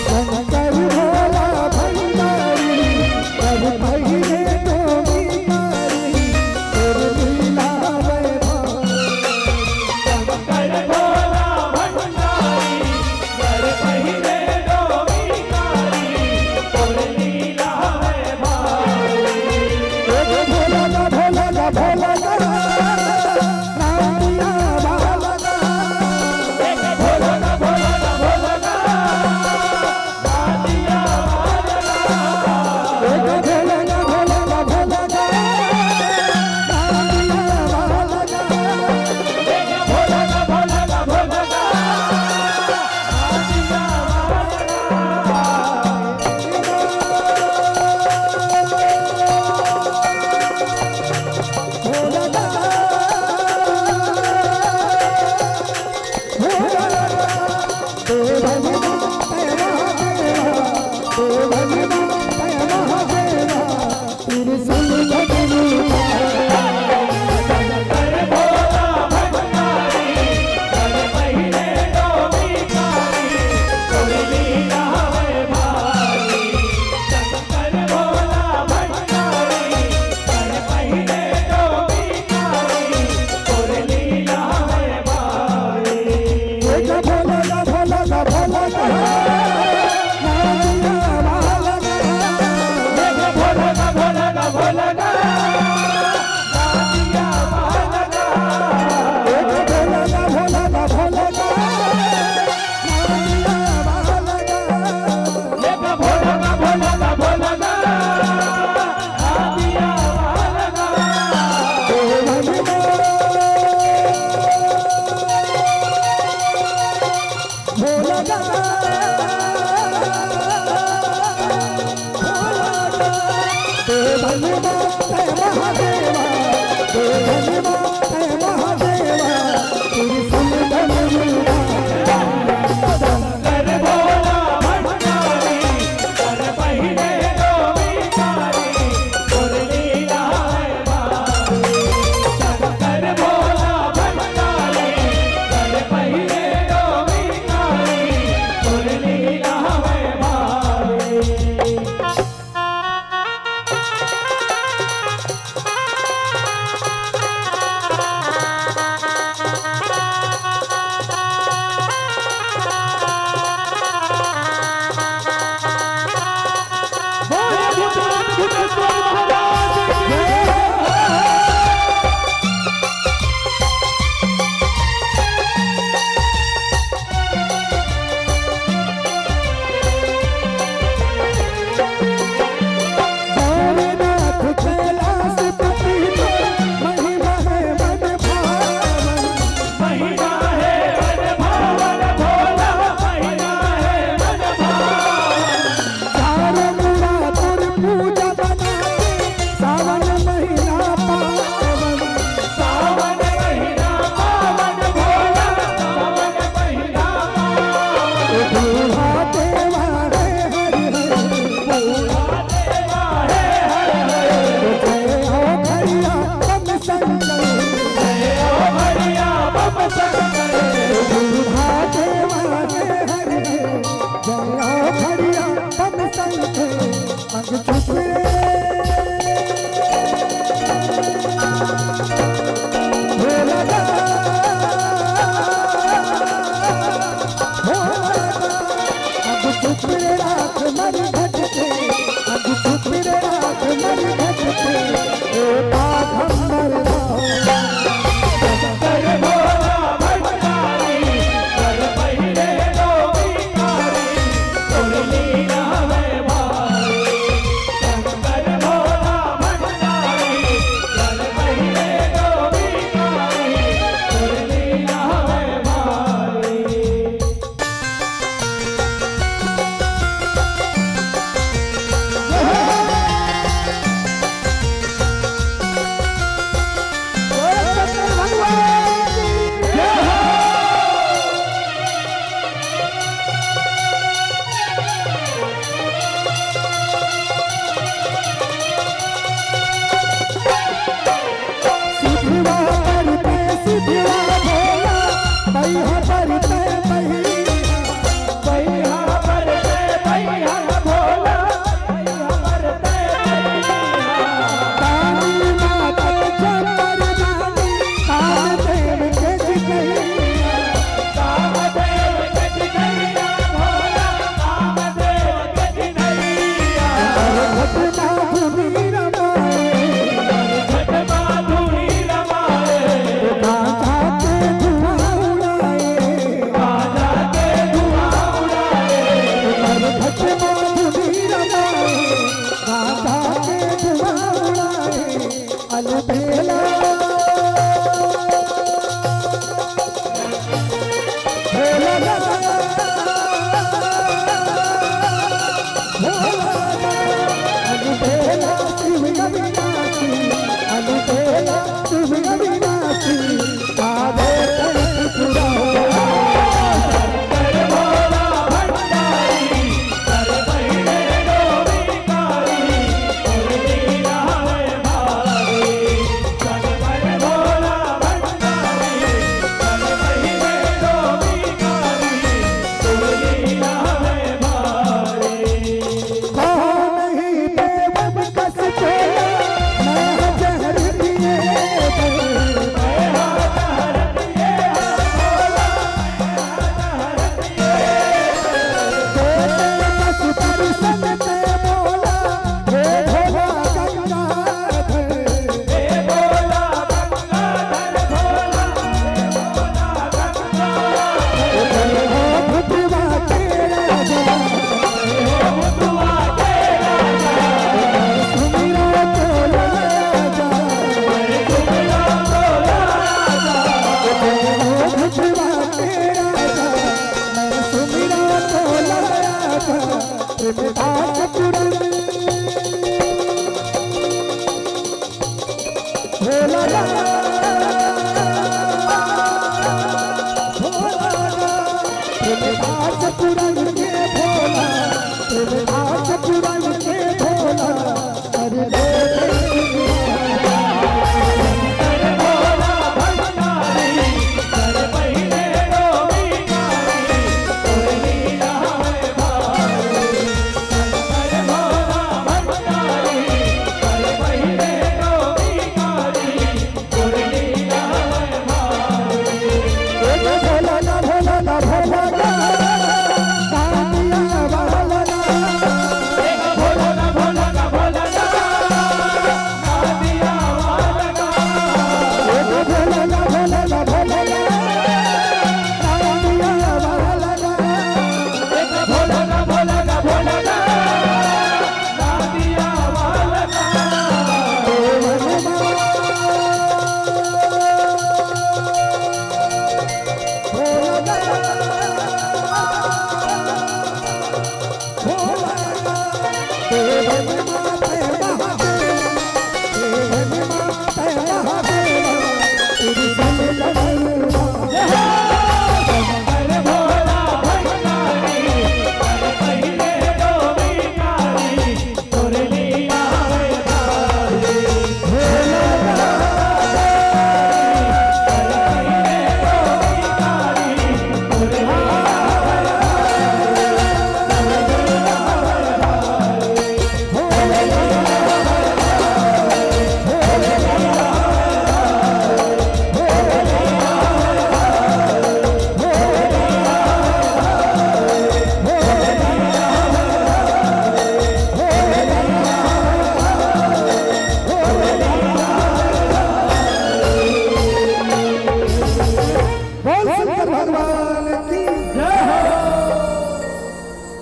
शंकर भोला भंडारी, कर पहिरे तो भिखारी, तोर लीला वैभव। शंकर भोला भंडारी, कर पहिरे तो भिखारी, तोर लीला है भारी। एक भोला ना भोला ना भोला ना, नाम दिया बालक। एक भोला ना भोला ना भोला ना, नाम दिया बालक। एक भोला ना भोला ना भोला ना, नाम दिया बालक।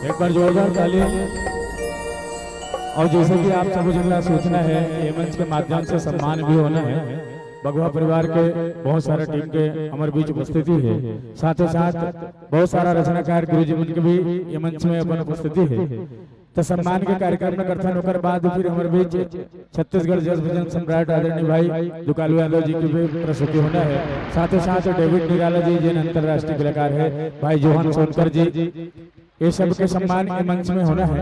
एक बार जोरदार ताली। और जैसे कि आप सब झन ला सूचना है, ये मंच के माध्यम से सम्मान भी होना है। बघवा परिवार के बहुत सारा टीम के हमर बीच उपस्थिति है, साथों साथ बहुत सारा रचनाकार गुरुजी मन के भी ये मंच में अपन उपस्थिति है। तो सम्मान के कार्यक्रम में करथन, ओकर बाद फिर हमर बीच छत्तीसगढ़ जस भजन सम्राट आदरणीय भाई दुकालू यादव जी की भी प्रस्तुति होना है। साथों साथ डेविड निराला जी, जिन अंतर्राष्ट्रीय कलाकार है, भाई जोहन सोनकर जी, ये सबके सम्मान ये मंच में होना है।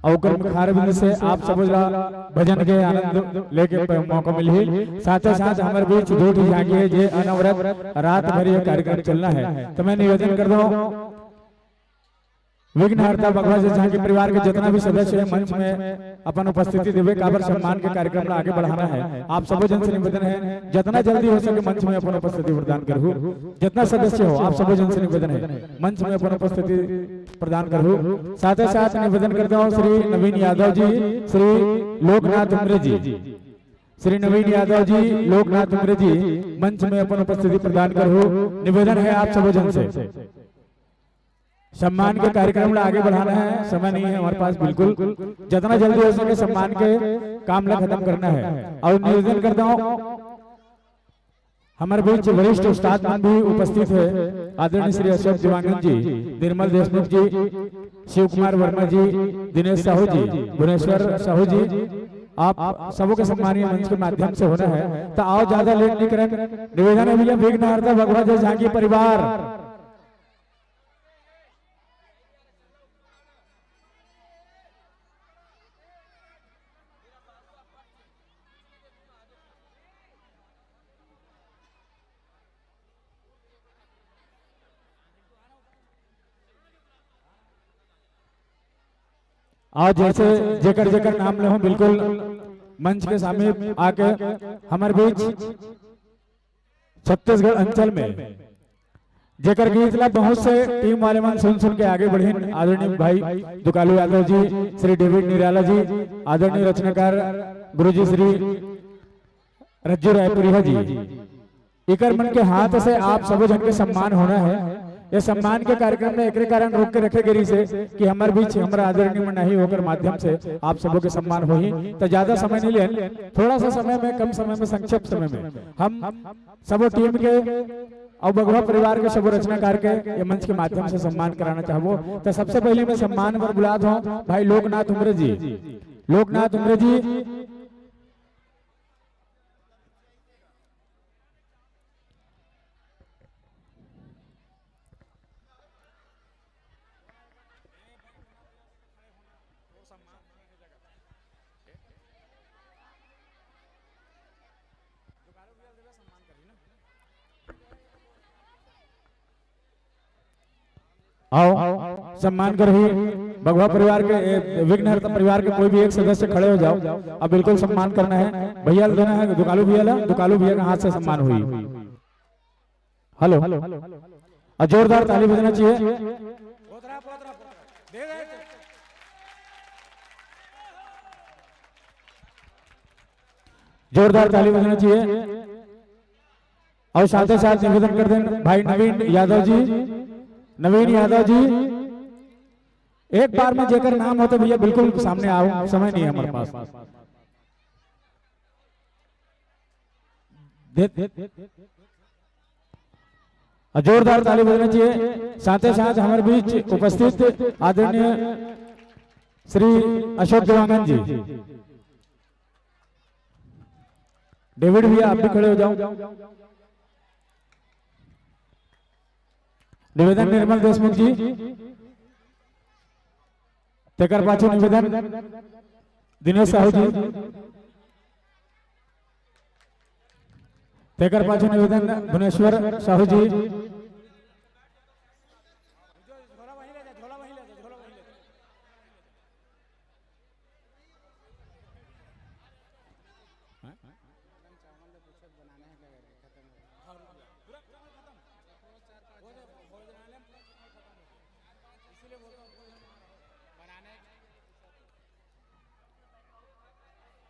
और ओकर मुखारबिंद से आप सब ला भजन के आनंद लेके प-, मौका मिलही। साथे साथ हमर बीच दो ठी झांकी है, जे अनवरत रात भर ये कार्यक्रम चलना है। तो मैं निवेदन कर दूं, विघ्नहर्ता बघवा जस झांकी परिवार के जितना भी सदस्य है, मंच में अपन उपस्थिति देवे, काबर सम्मान के कार्यक्रम ला आगे बढ़ाना है। आप सबो जन से निवेदन है, जितना जल्दी हो सके मंच में अपन उपस्थिति प्रदान करहू। जितना सदस्य हो, आप सबो जन से निवेदन है, मंच में अपन उपस्थिति प्रदान करहू। साथे साथ निवेदन करता हूँ श्री नवीन यादव जी, श्री लोकनाथ उमरे जी, श्री नवीन यादव जी, लोकनाथ उमरे जी, मंच में अपन उपस्थिति प्रदान करहू। निवेदन है आप सबो जन से। सम्मान के कार्यक्रम ला आगे बढ़ाना है, समय नहीं है हमारे पास बिल्कुल। जितना जल्दी हो सके सम्मान के काम ला खत्म करना है। और निवेदन करता हूँ, हमारे बीच वरिष्ठ उस्ताद मन भी उपस्थित है, आदरणीय श्री अशोक देवांगन जी, निर्मल देशमुख जी, शिव कुमार वर्मा जी, दिनेश साहू जी, भुवनेश्वर साहू जी, आप सबों के सम्मानीय मंच के माध्यम से होना है। तो आओ, ज्यादा लेट नहीं करें, निवेदन है भैया, विघ्नहर्ता बघवा जस झांकी परिवार। आज जैसे जेकर जेकर नाम ले हूँ, बिल्कुल मंच के सामने आके हमर बीच छत्तीसगढ़ अंचल में जेकर गीत ला बहुत से टीम वाले मन सुन सुन के आगे बढ़िन, आदरणीय भाई दुकालू यादव जी, श्री डेविड निराला जी, आदरणीय रचनाकार गुरुजी श्री रज्जू रायपुरिया जी, इकर मन के हाथ से आप सबो झन के सम्मान होना है। ये सम्मान के कार्यक्रम में एकरे कारण रोक के रखे गए रहिसे कि हमर बीच हमरा आदरणीय मन नहीं होकर माध्यम से आप सबो के सम्मान होही। तो ज्यादा समय नहीं लेन, थोड़ा सा समय में, कम समय में, संक्षिप्त समय में हम सबो टीम के और बघवा परिवार के सबो रचनाकार के ये मंच के माध्यम से सम्मान कराना चाहबो। तो सबसे पहले मैं सम्मान पर बुलात हूँ भाई लोकनाथ उमरे जी। लोकनाथ उमरे जी, आओ, सम्मान करही बघवा परिवार के, ए, विघ्नहर्ता परिवार के कोई भी एक सदस्य खड़े हो जाओ। अब बिल्कुल सम्मान करना है। भैया ल देना है, दुकालू भैया ला, दुकालू भैया के हाथ से सम्मान होही। हेलो, और जोरदार ताली बजना चाहिए। जोरदार ताली बजना चाहिए। और साथे साथ निवेदन कर देन भाई नवीन यादव जी, नवीन यादव जी, एक बार में जेकर नाम हो तो भैया बिल्कुल सामने आओ, समय नहीं है हमारे पास। दे, और जोरदार ताली बजना चाहिए। साथे साथ हमारे बीच उपस्थित आदरणीय श्री अशोक देवांगन जी, डेविड भैया आप भी खड़े हो जाओ। निवेदन निर्मल देशमुख जी, तेकर पाछू निवेदन दिनेश साहू जी, तेकर पाछू निवेदन भुवनेश्वर साहू जी।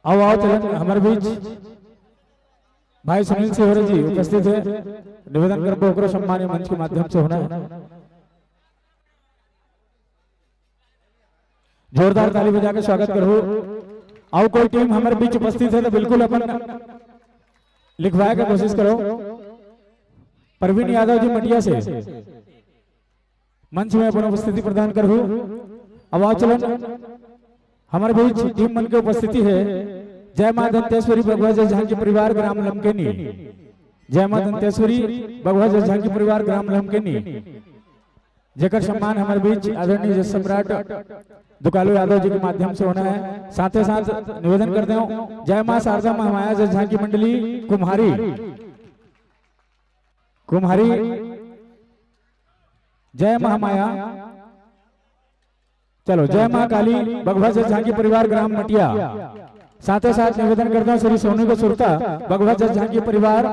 आओ, आओ, चलन हमारे बीच भाई सुनील सिहोरे जी उपस्थित है, निवेदन करबो ओकरो सम्मान मंच के माध्यम से होना है। जोरदार ताली बजा के स्वागत करहु। अउ कोई टीम हमर बीच उपस्थित है तो बिल्कुल अपन लिखवाए के कोशिश करो। प्रवीण यादव जी मटिया से मंच में अपन उपस्थिति प्रदान करहु। अब आओ चलन हमर बीच टीम मन के उपस्थिति है। जय माँ दंतेश्वरी बघवा जस झांकी परिवार ग्राम लमकेनी। जय माँ दंतेश्वरी बघवा जस झांकी परिवार ग्राम लमकेनी। जेकर सम्मान हमर बीच आदरणीय जस सम्राट दुकालू यादव जी के माध्यम से होना है। साथे साथ निवेदन करते हो, जय माँ शारदा महामाया जस झांकी मंडली कुम्हारी, कुम्हारी, जय महामाया, चलो, जय माँ काली बघवा जस झांकी परिवार ग्राम मटिया। साथे साथ निवेदन करते हो श्री सोनू के सुरता बघवा जस झांकी परिवार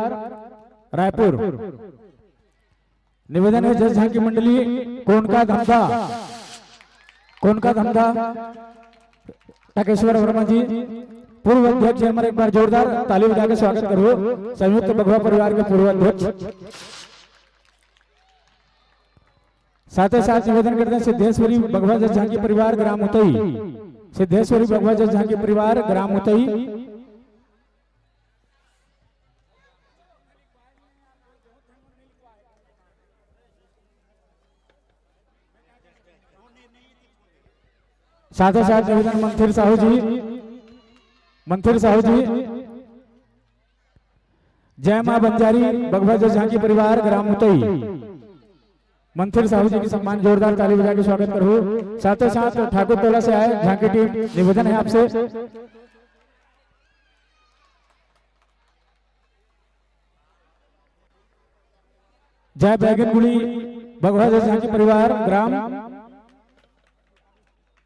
रायपुर। निवेदन है जस झांकी मंडली कोनका धमधा, कोनका धमधा टकेश्वर वर्मा जी पूर्व अध्यक्ष है हमारे, एक बार जोरदार ताली बजा के स्वागत करो संयुक्त बघवा परिवार के पूर्व अध्यक्ष। साथे साथ निवेदन करते हैं सिद्धेश्वरी बघवा जस झांकी परिवार ग्राम उतई, सिद्धेश्वरी बघवा जस झांकी परिवार ग्राम उतई। साथे साथ निवेदन मंथिर साहू जी, मंथिर साहू जी, जय माँ बंजारी बघवा जस झांकी परिवार ग्राम उतई। मंथिर साहू जी के सम्मान जोरदार ताली बजा के स्वागत करो। साथे साथ ठाकुर टोला से आए झांकी टीम, निवेदन है आपसे। जय बैगनगुड़ी बघवा जस झांकी परिवार ग्राम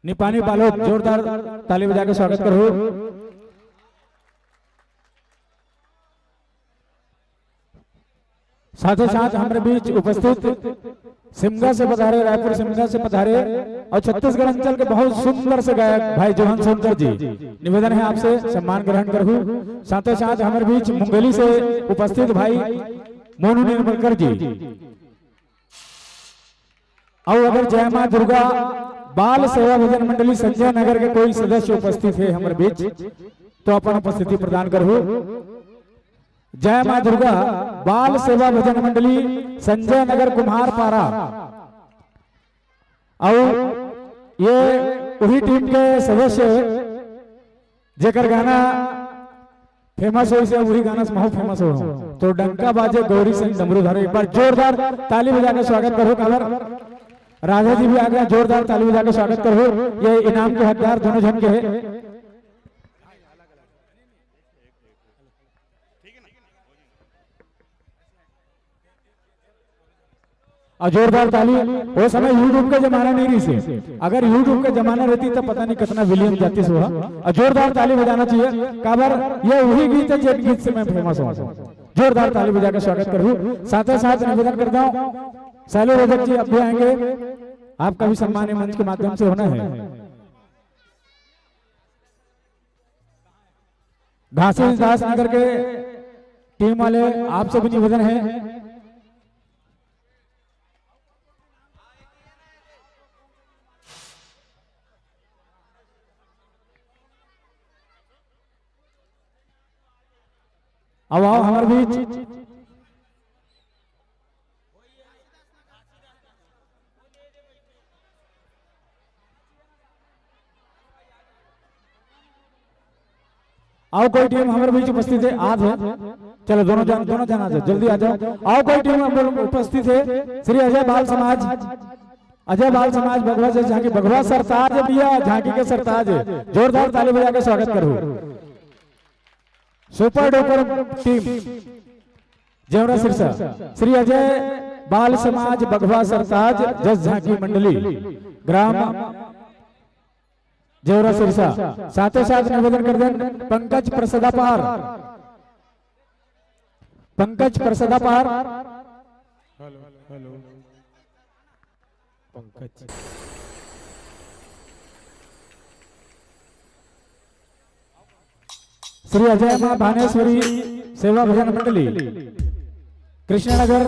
निपानी बालोद, जोरदार ताली बजा के स्वागत करो। साथे साथ हमरे बीच उपस्थित सिमगा से पधारे, रायपुर सिमगा से पधारे और छत्तीसगढ़ अंचल के बहुत सुंदर से गायक भाई जोहन सोनकर जी, निवेदन है आपसे सम्मान ग्रहण करहु। साथे साथ हमरे बीच मुंगेली से उपस्थित भाई मोनू निर्मलकर जी। अउ अगर जय माँ दुर्गा बाल सेवा भजन मंडली संजय नगर के कोई सदस्य उपस्थित है हमर बीच, तो अपन उपस्थिति प्रदान करहु। जय माँ दुर्गा बाल सेवा भजन मंडली संजय नगर कुम्हार पारा। अउ ये वही टीम के सदस्य जेकर गाना फेमस होइस हे, वही गाना से महू फेमस हो। तो डंका बाजे गौरी संग डमरू धरे, एक बार जोरदार ताली बजा के स्वागत करो। काबर राधा जी भी आ गया, जोरदार ताली बजा के स्वागत करो। ये इनाम के हकदार दोनों झन के है। अउ जोरदार ताली। वो समय YouTube के जमाना नहीं रहिसे। अगर YouTube के जमाना रहती, तो पता नहीं कितना विलियम जातिस होहा। अउ जोरदार ताली बजाना चाहिए, काबर ये वही गीत है, जेन गीत से मैं फेमस हूँ। जोरदार ताली बजा के स्वागत करूँ। साथ ही साथ निवेदन करता हूँ, शैलेश रजक जी, आप भी आएंगे, आपका भी सम्मान मंच के माध्यम से होना है। घासीदास नगर के टीम वाले, आपसे भी निवेदन है। अब आओ हमारे बीच। आओ, कोई टीम हमारे बीच उपस्थित है, आ जाओ। चलो, दोनों जन, दोनों जन आ जाओ, जल्दी आ जाओ। आओ, कोई टीम हम लोग उपस्थित है, श्री अजय बाल समाज, अजय बाल समाज बघवा से झांकी, बघवा सरताज है भैया, झांकी के सरताज है। जोरदार ताली बजा के स्वागत करो। Super duper team Jewra Sirsa, Shri Ajay बाल समाज बघवा सरताज, जस झांकी मंडली, ग्राम जेवरा सिरसा। साथे साथ निवेदन कर देन, पंकज प्रसदापार, पंकज प्रसदापार। Hello, hello. पंकज। श्री अजय माँ भानेश्वरी सेवा भजन मंडली, कृष्णनगर।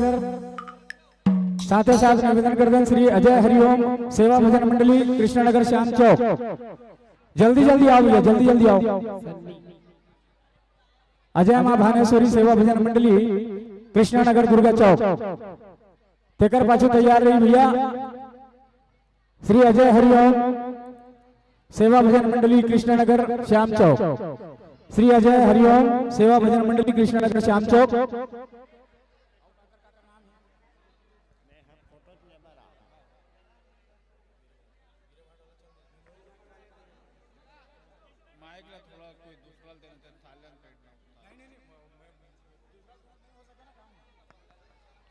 साथे साथ निवेदन कर देन, श्री अजय हरिओम सेवा भजन मंडली, कृष्णनगर, श्याम चौक। जल्दी जल्दी आओ भैया, जल्दी जल्दी आओ। अजय माँ भानेश्वरी सेवा भजन मंडली, कृष्णनगर, दुर्गा चौक। तेकर पाछू तैयार रही भैया। श्री अजय हरिओम सेवा भजन मंडली, कृष्णनगर, श्याम चौक। श्री अजय हरिओम सेवा भजन मंडली, कृष्णनगर, श्याम चौक।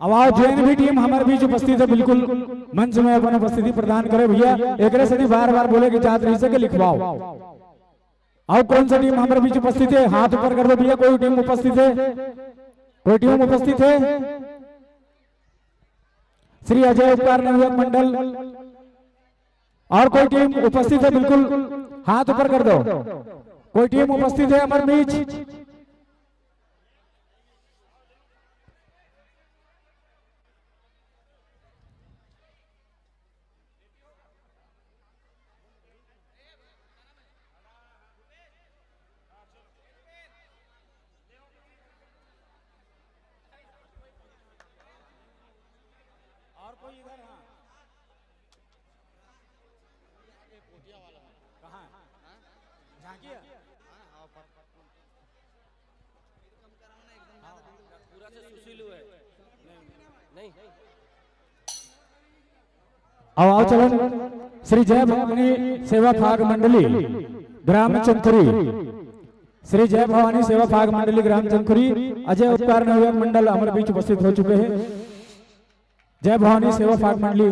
अब आओ, जेन भी टीम हमारे बीच उपस्थित है, बिल्कुल मंच में अपन उपस्थिति प्रदान करे भैया। एकरे सेती बार बार बोले कि चाहत रहिसे कि लिखवाओ। आओ, कौन सा टीम हमारे बीच उपस्थित है, हाथ ऊपर कर दो भैया। कोई टीम उपस्थित है, कोई टीम उपस्थित है? श्री अजय उपकार नवयुवक मंडल। और कोई टीम उपस्थित है, बिल्कुल हाथ ऊपर कर दो। कोई टीम उपस्थित है हमारे बीच? और कोई इधर? हाँ, ये कोटिया वाला है। कहाँ है? हाँ? झांकी है? हाँ, हाँ, पर, पर, पूरा से सुशील हुआ है। नहीं, नहीं। आओ, आओ, चलो। श्री जय भवानी सेवा फाग मंडली, ग्राम चंदखुरी। श्री जय भवानी सेवा फाग मंडली, ग्राम चंदखुरी, अजय उपकार नवयुवक मंडल हमारे बीच उपस्थित हो चुके हैं। जय भवानी सेवा फाग मंडली।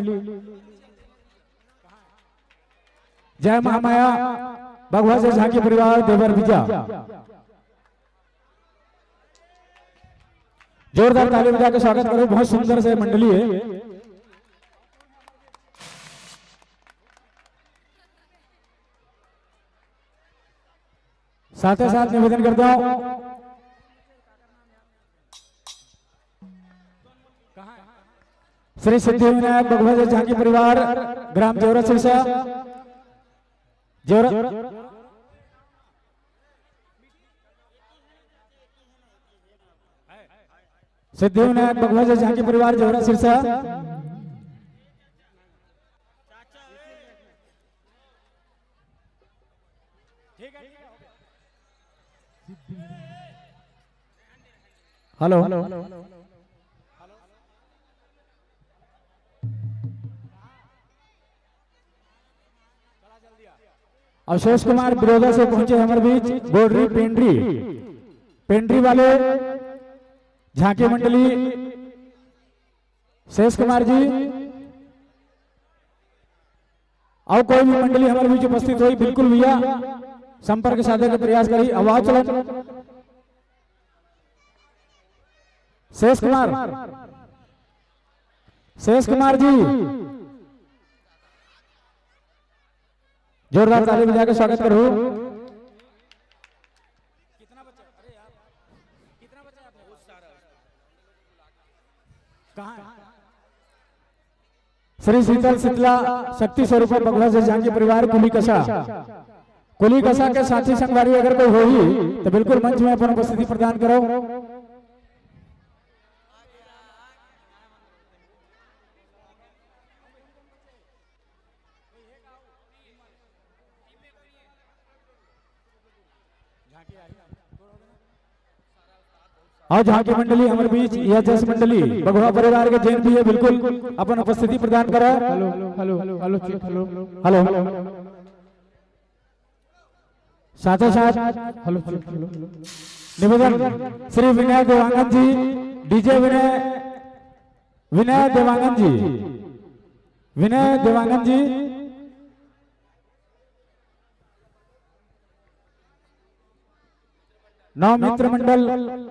जय महामाया, बघवा से झांकी परिवार, देवर बीजा। जोरदार ताली बजा के स्वागत करो, बहुत सुंदर से मंडली है। साथे साथ निवेदन करता हूं, श्री सिद्धि विनायक बघवा झांकी परिवार, ग्राम जेवरा सिरसा, जेवरा, सिद्धि विनायक बघवा झांकी परिवार, जेवरा सिरसा। हेलो। अवशेष कुमार बिरोदा से पहुंचे हमारे बीच, बोडरी पेंड्री, पेंड्री वाले झांकी मंडली। शेष कुमार जी, अउ कोई भी मंडली हमर बीच उपस्थित होही, बिल्कुल भैया संपर्क साधे के प्रयास करही। आवाज चलन। शेष कुमार, शेष कुमार जी, जोरदार ताली बजा के स्वागत करो। श्री शीतल शीतला शक्ति स्वरूप बघवा से झांकी परिवार कुली कसा, कुली कसा के साथी संगवारी अगर कोई होही तो बिल्कुल मंच में अपन उपस्थिति प्रदान करो। अउ झांकी मंडली हमर बीच, यह जस मंडली बघवा परिवार के जेन भी है, बिल्कुल अपन उपस्थिति प्रदान करा। Hello, hello, hello, check, hello. Hello. साथे साथ हेलो, चेक, हेलो। निवेदन, श्री विनय देवांगन जी, डीजे विनय, विनय देवांगन जी, विनय देवांगन जी, नव मित्र मंडल,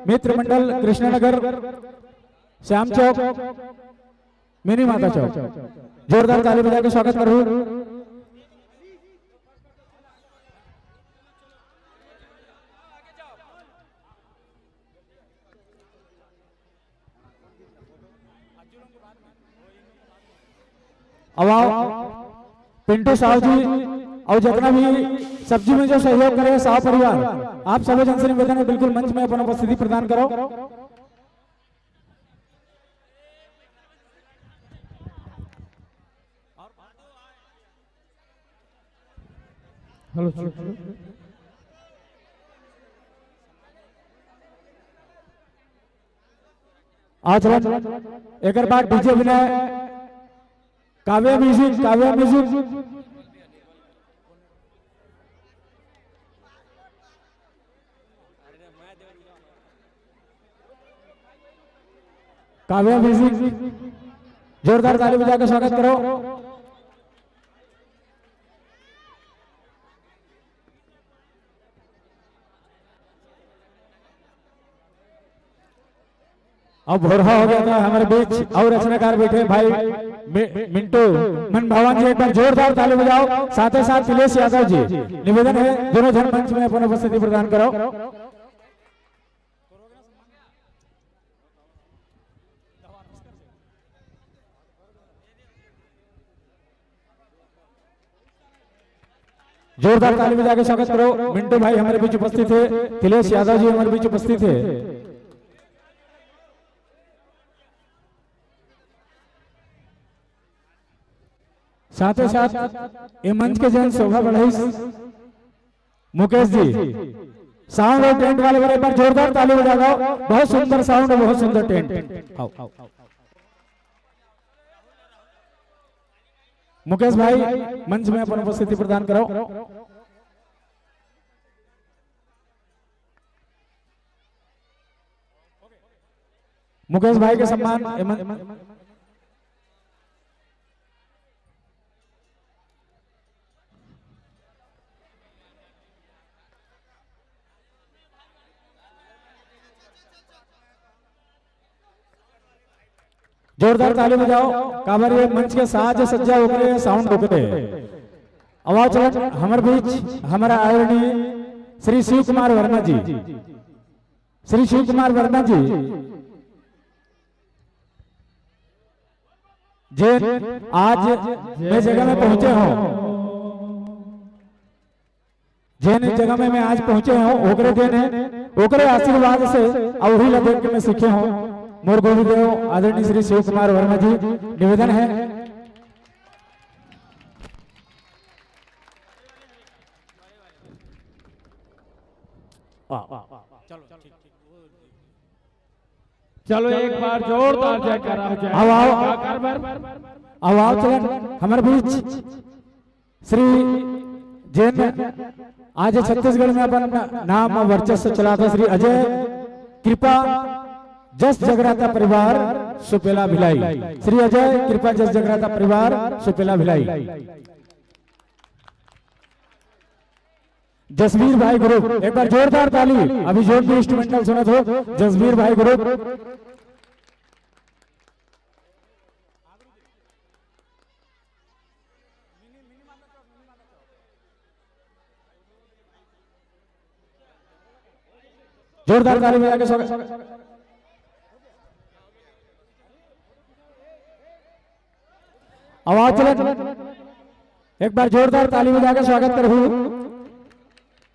मित्र मंडल कृष्णनगर, श्याम चौक, मिनी माता चौक, जोरदार ताली बजा के स्वागत करो। अब आओ, पिंटू साहु जी, अउ जितना भी सब्जी में जो सहयोग करे साहु परिवार, आप सभी जन से निवेदन है, बिल्कुल मंच में अपन उपस्थिति प्रदान करो। Hello, check, check. आज हम एकर बाद DJ Vinay, Kavya music, Kavya music. Kavya music, जोरदार ताली बजा के स्वागत करो। अब भोरहा हो गया था हमारे बीच, अउ रचनाकार बैठे भाई मि-, मिंटू मन भवन जी, एक बार जोरदार ताली बजाओ। साथ ही साथ तिलेश यादव जी, निवेदन है दोनों जन मंच में अपन उपस्थिति प्रदान करो। जोरदार ताली बजा के स्वागत करो। मिंटू भाई हमारे बीच उपस्थित है, तिलेश यादव जी हमारे बीच उपस्थित है। साथ ही साथ ये मंच के जन शोभा बढ़ाई मुकेश जी, साउंड और टेंट वाले बड़े पर जोरदार ताली बजा दो। बहुत सुंदर साउंड और बहुत सुंदर टेंट। आओ। मुकेश भाई, मंच में अपन उपस्थिति प्रदान करो। मुकेश भाई के सम्मान एमन जोरदार ताली बजाओ, काबर ये मंच के साज सज्जा ओकरे, साउंड ओकरे। आवाज चलन हमर बीच हमारा आदरणीय श्री शिव कुमार वर्मा जी, श्री शिव कुमार वर्मा जी, जे आज मैं जगह में पहुंचे हो, जेन जगह में मैं आज पहुंचे हो, ओकरे देन है, ओकरे आशीर्वाद से अउ उही ला देख के मैं सीखे हो। मोर गुरुदेव आदरणीय श्री शिव कुमार वर्मा जी, निवेदन है। चलो, एक बार जोरदार जयकारा हो जाए। आओ, आओ। कलाकार बर। आओ, आओ, चलन हमर बीच श्री जेन आज छत्तीसगढ़ में अपन नाम वर्चस्व चलाता श्री अजय कृपा जस जगराता परिवार सुपेला भिलाई। श्री अजय कृपा जस जगराता परिवार सुपेला भिलाई। जसवीर भाई ग्रुप, एक बार जोरदार ताली। अभी जोन भी इंस्ट्रूमेंटल सुनत हो, जसवीर भाई ग्रुप। जोरदार ताली बजा के स्वागत। आवाज चले, एक बार जोरदार ताली बजा के स्वागत करहूं।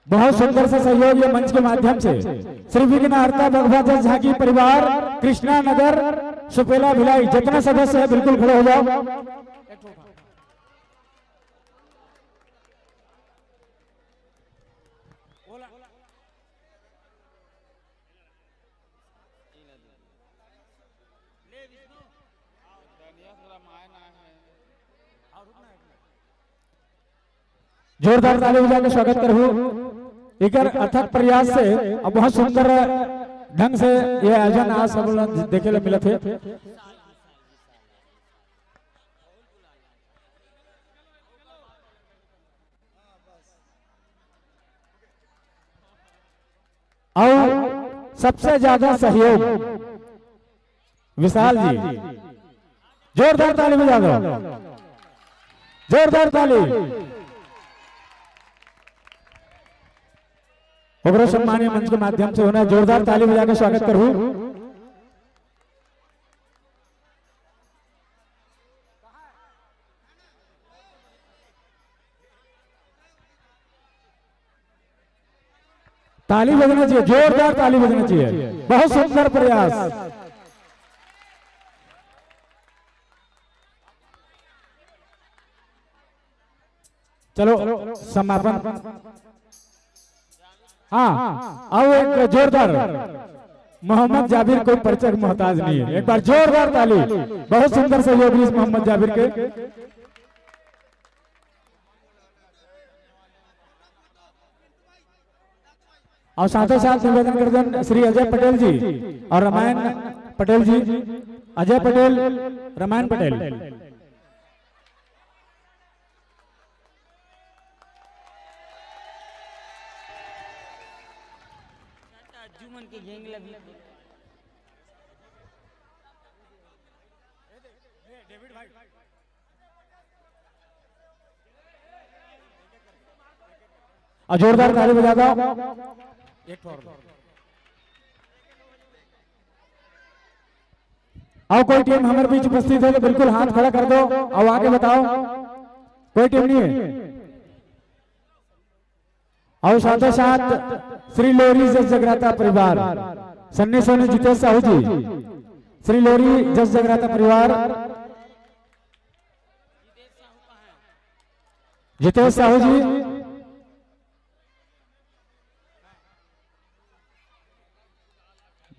बहुत सुंदर से सहयोग ये मंच के माध्यम से। श्री विघ्नहर्ता बघवा जस झांकी परिवार, कृष्णा नगर, सुपेला भिलाई, जितना सदस्य है बिल्कुल खड़े हो जाओ। जोरदार ताली बजा के स्वागत करहूं। एकर अथक प्रयास से अब बहुत सुंदर ढंग से ये आयोजन आज सब ला देखे ला मिलत हे। और सबसे ज्यादा सहयोग विशाल जी, जोरदार ताली बजा दो, जोरदार ताली। ओकरो सम्मान मंच के माध्यम से होना, जोरदार ताली बजा के स्वागत करहूं। ताली बजना चाहिए, जोरदार ताली बजना चाहिए। बहुत सुंदर प्रयास। चलो, समापन। हाँ, अब एक जोरदार। मोहम्मद जाबिर कोई परिचय के मोहताज नहीं है। एक बार जोरदार ताली। बहुत सुंदर सहयोग इस मोहम्मद जाबिर के। और साथों साथ निवेदन करथन श्री अजय पटेल जी और रामायण पटेल जी, अजय पटेल, रामायण पटेल। और जोरदार ताली बजा दो। और कोई टीम हमारे बीच उपस्थित है तो बिल्कुल हाथ खड़ा कर दो और आके बताओ, कोई टीम नहीं है। और साथों साथ श्री लोरी जस जगराता परिवार, सन्नी सोनी जितेश साहू जी, श्री लोरी जस जगराता परिवार, जितेश साहू जी,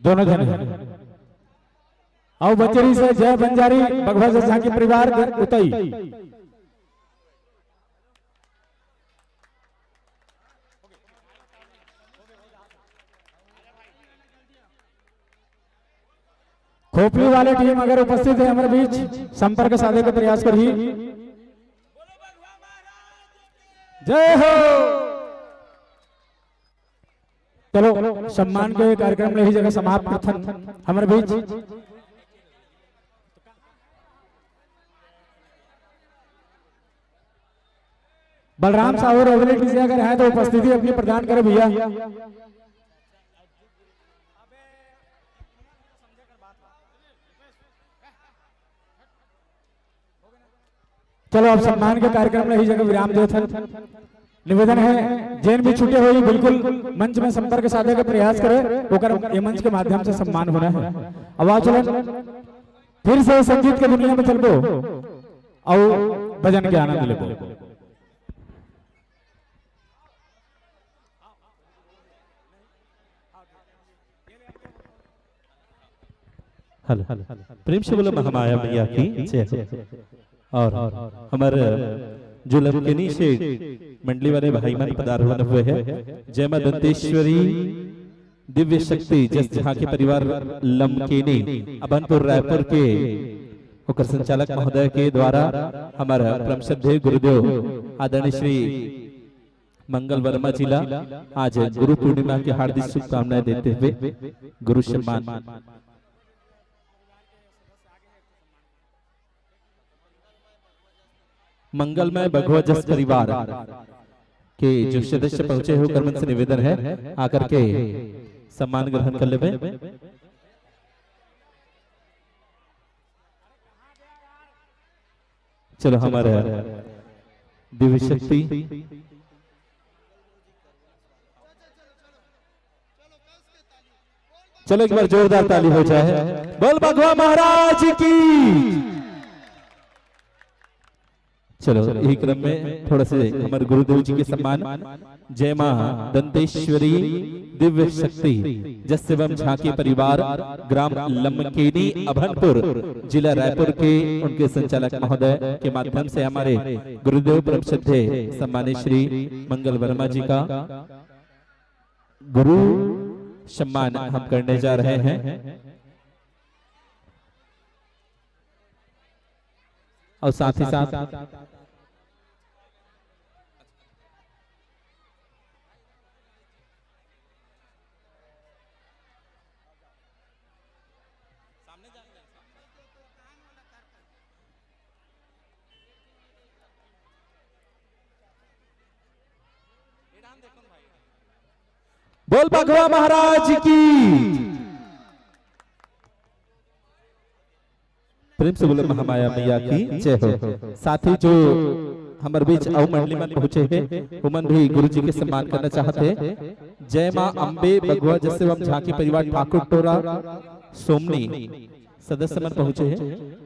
दोनों जने। और बचेरी से जय बंजारी, बघवा जस झांकी परिवार, उतई। खोपली वाले टीम अगर उपस्थित है हमारे बीच, संपर्क साधे के प्रयास करही। जय हो। चलो, सम्मान के कार्यक्रम ला इही जगह समाप्त करथन। हमर बीच बलराम साहू और अवनी टीसी अगर हैं तो उपस्थिति अपनी प्रदान करो भैया। चलो, अब सम्मान के कार्यक्रम ला इही जगह विराम देथन। निवेदन है, जेन भी छूटे होही, बिल्कुल मंच में संपर्क साधे के प्रयास करे, ओकर ये मंच के माध्यम से सम्मान होना है। अब आओ चलन, फिर से संगीत के दुनिया में चलबो, अउ भजन के आनंद लेबो। हेलो, प्रेम से बोलो महामाया मैया की जय हो। और हमर जो लमकनी से मंडली वाले भाई मन पधारे हुए हैं, जय माँ दंतेश्वरी, दिव्य शक्ति जस झांकी परिवार लमकेनी अभनपुर रायपुर के ओकर संचालक महोदय के द्वारा हमर परम श्रद्धेय गुरुदेव आदरणीय श्री मंगल वर्मा जी ला आज गुरु पूर्णिमा के हार्दिक शुभकामनाएं देते हुए गुरु सम्मान। मंगलमय बघवा जस परिवार के जो सदस्य पहुंचे हो, ओकर मन से निवेदन है आकर के सम्मान ग्रहण कर लेवे। चलो, हमारे दिव्य शक्ति, चलो, एक बार जोरदार ताली हो जाए। बोल बघवा महाराज की। चलो, यही क्रम में थोड़ा से हमारे गुरुदेव जी के सम्मान। जय मां दंतेश्वरी दिव्य शक्ति जस एवं झांकी परिवार, ग्राम लमकेनी अभनपुर, जिला रायपुर के उनके संचालक महोदय के माध्यम से हमारे गुरुदेव परम श्रद्धेय सम्मानित श्री मंगल वर्मा जी का गुरु सम्मान हम करने जा रहे हैं। और साथ ही साथ बोल बघवा महाराज की। प्रेम से बोले महामाया मैया की जय हो। साथ ही जो हमर बीच अउ मंडली मन पहुंचे हे, ओमन भी गुरु जी के सम्मान करना चाहत हे। जय मां अम्बे बघवा जस एवं झांकी परिवार ठाकुर टोरा सोमनी सदस्य मन पहुंचे हे।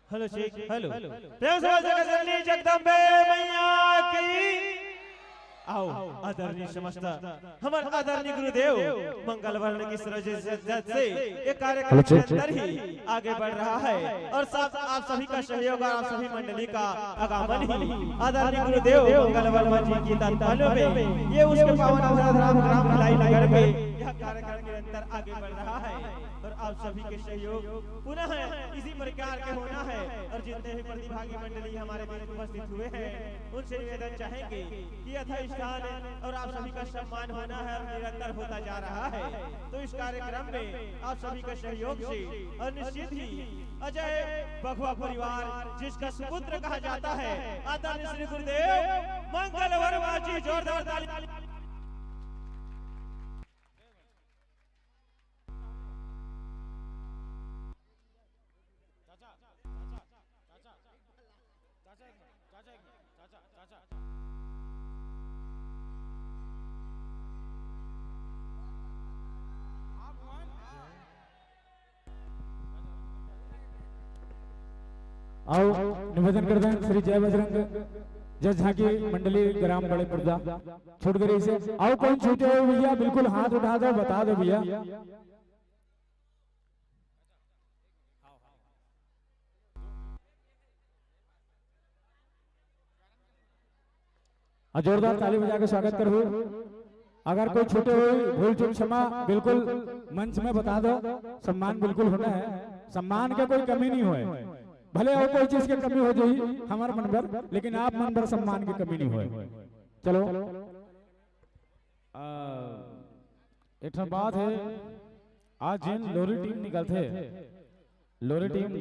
Hello, check, hello. प्रेम से बोल सकत हन जगदम्बे मैया की। आओ, आदरणीय समस्त हमर आदरणीय गुरुदेव मंगल वर्मा जी के सृजित से ये कार्यक्रम हेलो, के चेक, चेक। अंदर ही आगे बढ़ रहा है और साथ आप सभी का सहयोग और आप सभी मंडली का आगमन ही आदरणीय गुरुदेव मंगल वर्मा जी की तन तन में ये उसके पावन धाम भिलाई नगर में यह कार्यक्रम निरंतर आगे बढ़ रहा है और आप सभी के सहयोग पुनः इसी प्रकार के होना है और जितने भी प्रतिभागी मंडली हमारे बीच उपस्थित हुए हैं, उनसे निवेदन चाहेंगे कि यथास्थान और आप सभी का सम्मान होना है और निरंतर होता जा रहा है। तो इस कार्यक्रम में आप सभी के सहयोग से और निश्चित ही अजय बघवा परिवार, जिसका सुपुत्र कहा जाता है आदरणीय श्री गुरुदेव मंगल वर्मा जी, जोरदार ताली। आओ, निवेदन करथन श्री जय बजरंग जस झांकी मंडली ग्राम बड़े पुरदा छूट गए से। आओ, कौन छूटे हो भैया, बिल्कुल हाथ उठा दो, बता दो भैया। और जोरदार ताली बजा के स्वागत करहू। अगर कोई छूटे हुए भूल चूक क्षमा, बिल्कुल मंच में बता दो। सम्मान बिल्कुल होना है। सम्मान के कोई कमी नहीं होए, भले और कोई चीज के कमी हो जाई हमारे मन पर, लेकिन आप मन पर सम्मान की कमी नहीं होए। चलो, आ, एक ठन बात है, आज जिन लोरी टीम निकलथे, लोरी टीम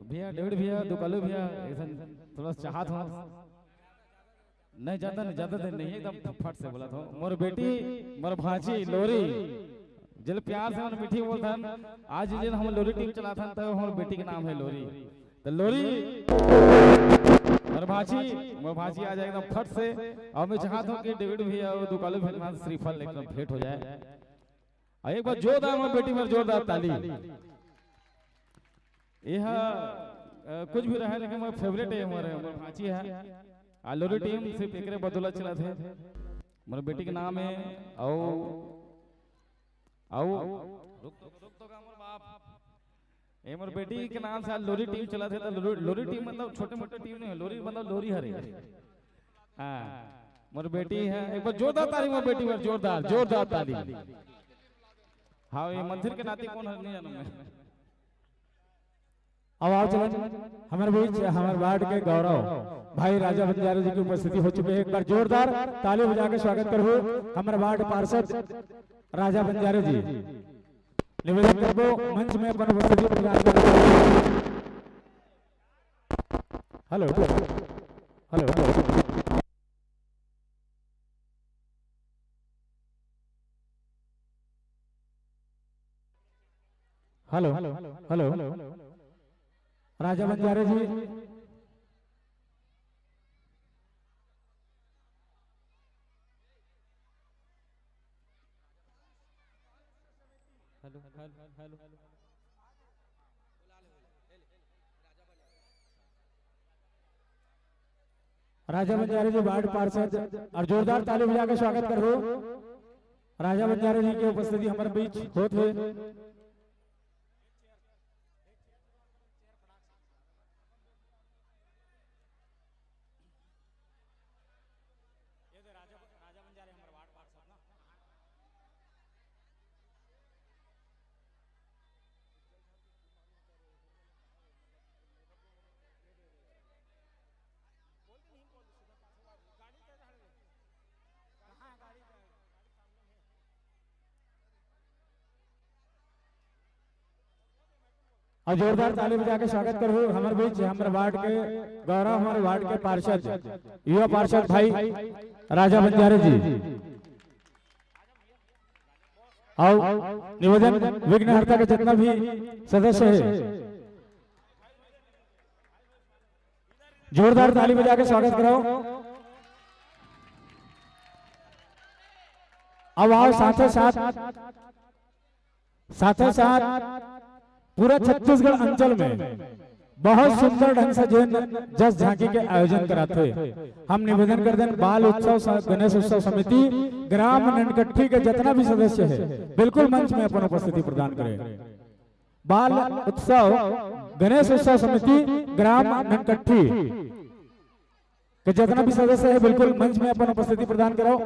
भैया, डेविड भैया, दुकालू भैया, ऐसन थोड़ा सा चाहत हो। नहीं, ज्यादा नहीं, ज्यादा देर नहीं, एकदम फट से बोला था। मोर बेटी, मोर भांची, लोरी, जल प्यार से मन मीठी बोलथन। आज जिन हम लोरी टीम चलाथन, तो हमर बेटी के नाम है लोरी। तो लोरी, मोर भांची, मोर भांची आज एकदम फट से। और मैं चाहत हूँ कि डेविड भैया और दुकालू भैया के साथ श्रीफल एकदम भेंट हो जाए। और एक बार जोरदार मोर बेटी बर जोरदार ताली। यह, अ, कुछ भी रहे, लेकिन मोर फेवरेट है, मोर, मोर भांची है। आ लोरी टीम सिर्फ एकरे बदौलत चलत हे। मोर बेटी के नाम हे, अउ, अउ, रुक, रुक, रुक तो का मोर बाप। ए, मोर बेटी के नाम से आज लोरी टीम चलत हे, त लोरी, लोरी टीम मतलब छोटे मोटे टीम नहीं हे, लोरी मतलब लोरी हरे। हाँ, मोर बेटी हे, एक बार जोरदार ताली मोर बेटी बर, जोरदार, जोरदार ताली। हाँ, ये मंदिर के नाते कौन हर नहीं जानूं मैं। अब आओ चलन, हमर बीच हमर वार्ड के गौरव भाई राजा बंजारे जी की उपस्थिति हो चुके हैं। एक बार जोरदार ताली बजा के स्वागत करहू हमर वार्ड पार्षद राजा बंजारे जी। निवेदन करबो मंच में अपन उपस्थिति प्रदान करबो। Hello, hello, hello. Hello, hello, Raja Banjare ji. Hello, hello, hello. Raja Banjare ji ward पार्षद, अउ जोरदार ताली बजा के स्वागत करहू। राजा बंजारे जी के उपस्थिति हमर बीच होत हे। अउ जोरदार ताली बजा के स्वागत करहू हमर बीच, हमर वार्ड के गौरव, हमर वार्ड के पार्षद, युवा पार्षद भाई राजा बंजारे जी। अउ निवेदन, विघ्नहर्ता के जितना भी सदस्य हे, जोरदार ताली बजा के स्वागत कराओ। अब आओ, साथे साथ, साथे साथ पूरा छत्तीसगढ़ अंचल में बहुत सुंदर ढंग से जेन जस झांकी के आयोजन कराथे। हम निवेदन कर देन, बाल उत्सव स-, गणेश उत्सव समिति ग्राम ननकट्ठी के जितना भी सदस्य हे, बिल्कुल मंच में अपन उपस्थिति प्रदान करें। बाल उत्सव गणेश उत्सव समिति ग्राम ननकट्ठी के जितना भी सदस्य हे, बिल्कुल मंच में अपन उपस्थिति प्रदान कराओ।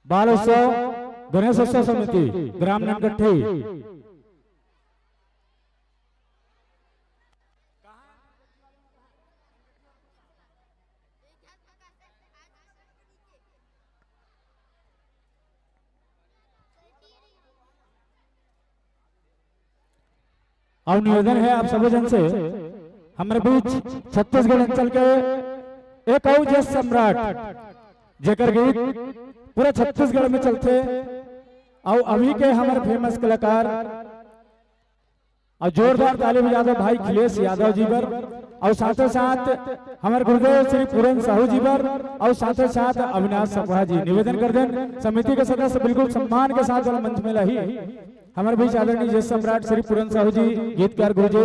बाल उत्सव गणेश उत्सव समिति ग्राम ननकट्ठी। अउ निवेदन हे आप सबो झन से, हमर बीच छत्तीसगढ़ अंचल के एक अउ जस सम्राट, जेकर गीत पूरा छत्तीसगढ़ में चलथे, अउ अभी के हमर फेमस कलाकार अउ जोरदार ताली बजा दो भाई अखिलेश यादव जी बर, अउ साथे साथ हमर गुरुदेव श्री पूरन साहू जी बर, अउ साथे साथ अविनाश सपहा जी। निवेदन कर देन, समिति के सदस्य बिल्कुल सम्मान के साथ वाला मंच में लाही। हमर बीच आदरणीय जस सम्राट श्री पूरन साहू जी, गीतकार गुरु जी,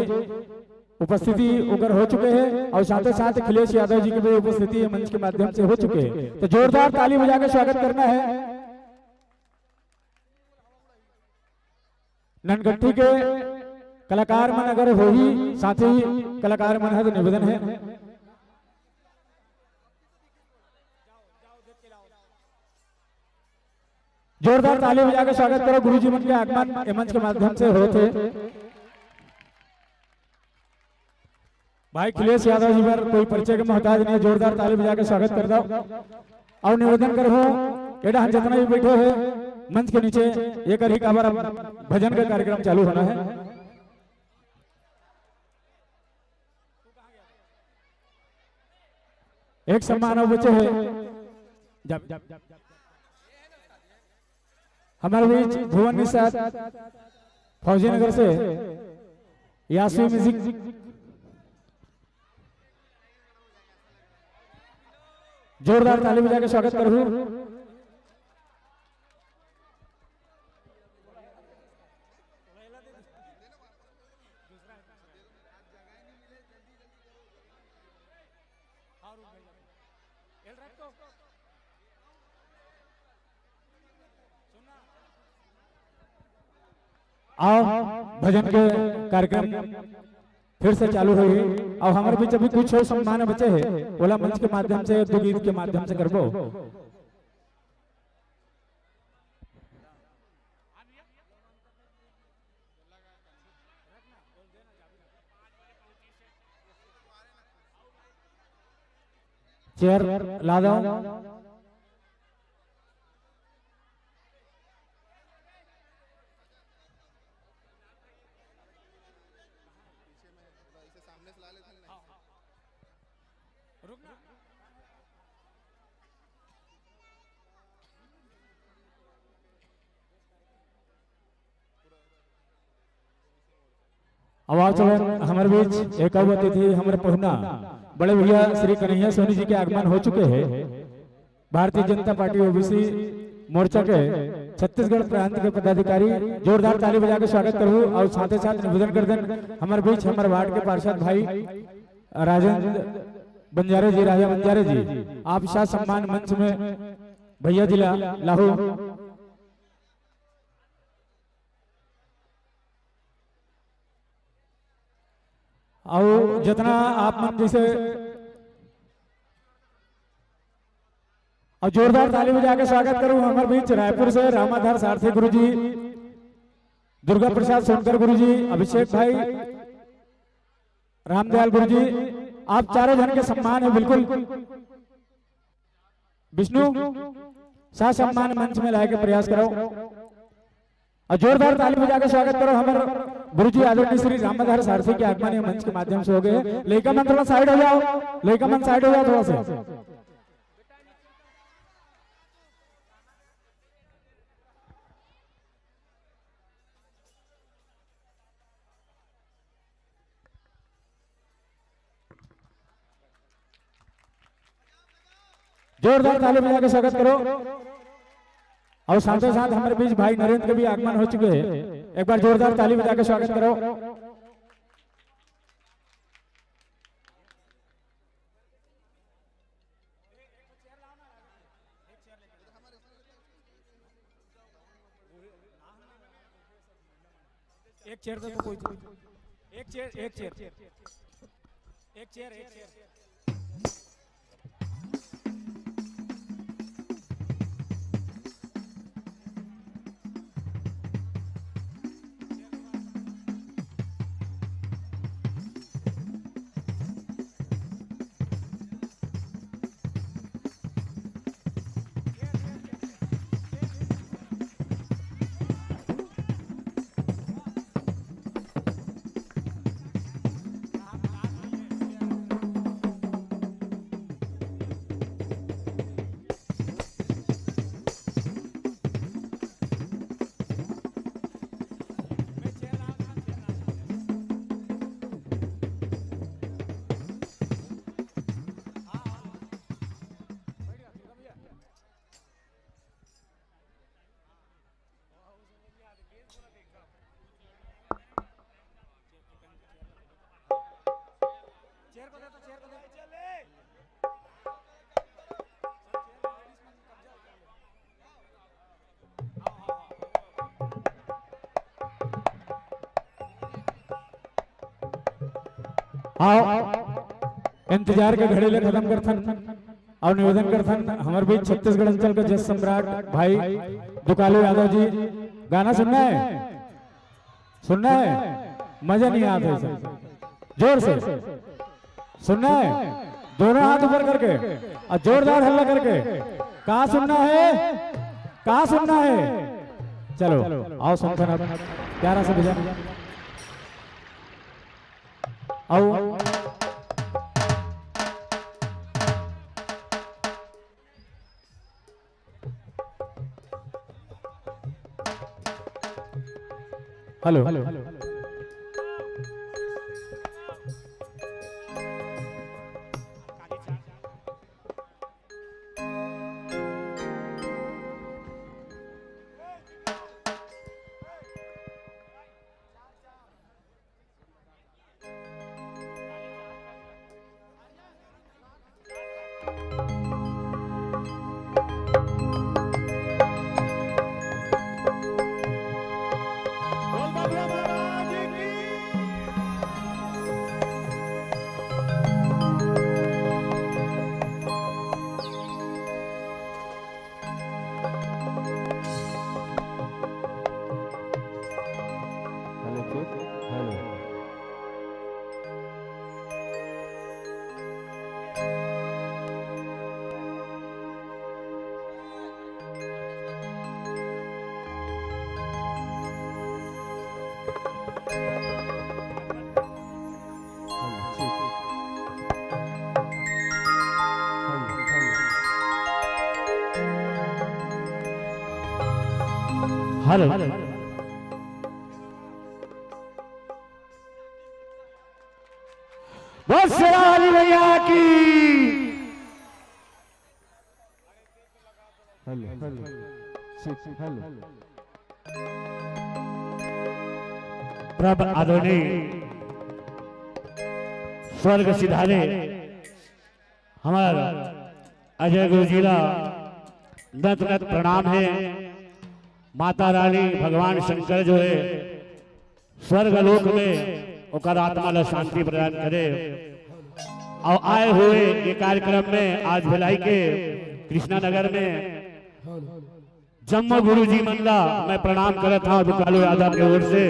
उपस्थिति ओकर हो चुके हे, अउ साथे साथ अखिलेश यादव जी के भी उपस्थिति मंच के माध्यम से हो चुके हे। तो जोरदार ताली बजा के स्वागत करना हे। ननगट्ठी के कलाकार मन अगर होही, साथी कलाकार मन ह, तो निवेदन हे, जोरदार ताली बजा के स्वागत करो। गुरुजी मन के आगमन ए मंच के माध्यम से होत हे। भाई अखिलेश यादव जी बर कोई परिचय के मोहताज नहीं हे, जोरदार ताली बजा के स्वागत कर दो। अउ निवेदन करहूं, एडा हम जितना भी बैठे हे मंच के नीचे, ये करही काबर अब भजन का कार्यक्रम चालू होना हे। एक सम्मान अउ बचे हे, जब हमर बीच भुवन निषाद फौजी नगर से यासवी म्यूजिक। जोरदार ताली बजा के स्वागत करहू। आओ, भजन के कार्यक्रम फिर से चालू होही। अउ हमर बीच अभी कुछ अउ सम्मान बचे हे, ओला मंच के माध्यम से, दू गीत के माध्यम से करबो। चेयर ला दो। अब आओ चलो हमर बीच एक अउ अतिथि, हमर पहुना बड़े भैया श्री कन्हैया सोनी जी के आगमन हो चुके हे। भारतीय जनता पार्टी ओबीसी मोर्चा के छत्तीसगढ़ प्रांत के पदाधिकारी, जोरदार ताली बजा के स्वागत करहू। अउ साथे साथ निवेदन कर देन, हमर बीच हमर वार्ड के पार्षद भाई राजेंद्र बंजारे जी, राजा बंजारे जी, आप सा सम्मान मंच में भैया जी ला लाहू। अउ जितना आप मन जैसे, अउ जोरदार ताली बजा के स्वागत करहू हमर बीच रायपुर से रामाधार सारथी गुरुजी, दुर्गा प्रसाद सोनकर गुरुजी, अभिषेक भाई, रामदयाल गुरुजी, आप चारों जन के सम्मान हे बिल्कुल। विष्णु, सा सम्मान मंच में लाए के प्रयास करो अउ जोरदार ताली बजा के स्वागत करो हमर गुरुजी आदरणीय श्री रामाधार सारथी के आगमन हे मंच के माध्यम से हो गए। लइका मन थोड़ा साइड हो जाओ, लइका मन साइड हो जाओ थोड़ा सा। जोरदार ताली बजा के स्वागत करो। अउ साथे साथ हमर बीच भाई नरेंद्र के भी आगमन हो चुके हे, एक बार जोरदार ताली बजा के स्वागत करो। एक चेयर दे तो कोई चीज। एक चेयर, एक चेयर। एक चेयर, एक चेयर। आओ, इंतजार के घड़ी ले खत्म करथन। अउ निवेदन करथन, हमर बीच छत्तीसगढ़ अंचल के जस सम्राट भाई दुकालू यादव जी, गाना सुनना है, सुनना है, मजा नहीं आता है सर, जोर से सुनना है, दोनों हाथ ऊपर करके अउ जोरदार हल्ला करके, कहाँ सुनना है, कहाँ सुनना है? चलो आओ सुनथन अब प्यारा सा भजन। अउ हेलो। हेलो। बस शेरा वाली भैया की। Hello, hello, check, hello. परम आदरणीय स्वर्ग सिधारे हमर अजय गुरुजी ला नत नत प्रणाम हे। माता रानी भगवान शंकर जो हे स्वर्ग लोक में ओकर आत्मा ला शांति प्रदान करे। अउ आए हुए ये कार्यक्रम में आज भिलाई के कृष्णा नगर में जम्मो गुरुजी मन ला मैं प्रणाम करत हंव दुकालू यादव के ओर से।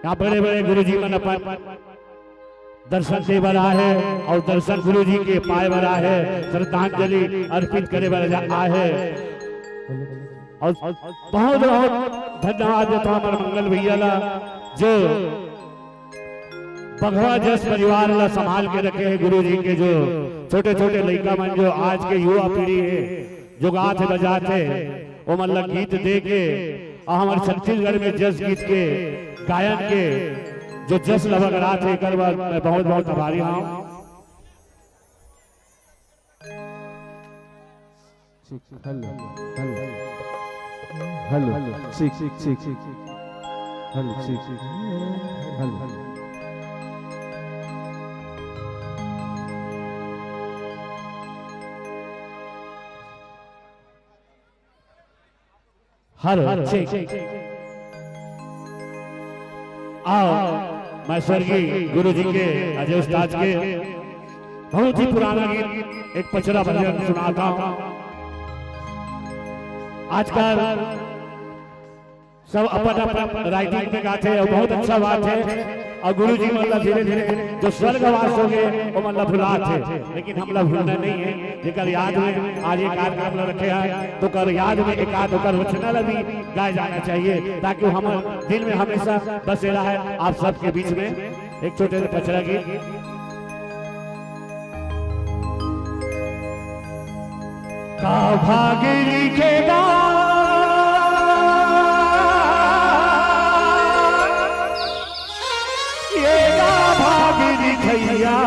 यहाँ बड़े बड़े गुरुजी मन अपन दर्शन दे बर आए हे अउ दर्शन गुरुजी के पाए बर आए हे, श्रद्धांजलि अर्पित करे बर आए हे। अउ बहुत बहुत धन्यवाद देथंव हमर मंगल भैया ला, जो बघवा जस परिवार ला संभाल के रखे हे गुरुजी के। जो छोटे छोटे लइका मन, जो आज के युवा पीढ़ी हे, जो गात हे बजात हे, ओमन ला गीत दे के अउ हमर छत्तीसगढ़ में जस गीत के गायन के जो जस लबगड़ात हे, एकर बर मैं बहुत बहुत आभारी हंव। ठीक, हेलो, हेलो, हेलो, ठीक, ठीक, ठीक, हेलो, ठीक, हेलो। Hello, cheque. आओ, मैं स्वर्गीय गुरु जी के, अजय उस्ताद के बहुत ही पुराना गीत, एक पचरा भजन सुनाता हूँ। आजकल सब अपन अपन राइटिंग में गाथे अउ बहुत अच्छा बात हे। अउ गुरु जी मन ला धीरे धीरे जो स्वर्गवास हो गे, वो मन ला भुलात हे, लेकिन हमला भूलना नहीं है। जेकर याद में आज ये कार्यक्रम ला रखे हैं, तो कर याद में एक आध ओकर रचना ला भी गाए जाना चाहिए, ताकि वो हमर दिल में हमेशा बसे रहे, आप सबके बीच में। एक छोटे से पचरा गीत। का भाग लिखेगा ये, का भाग लिखैया,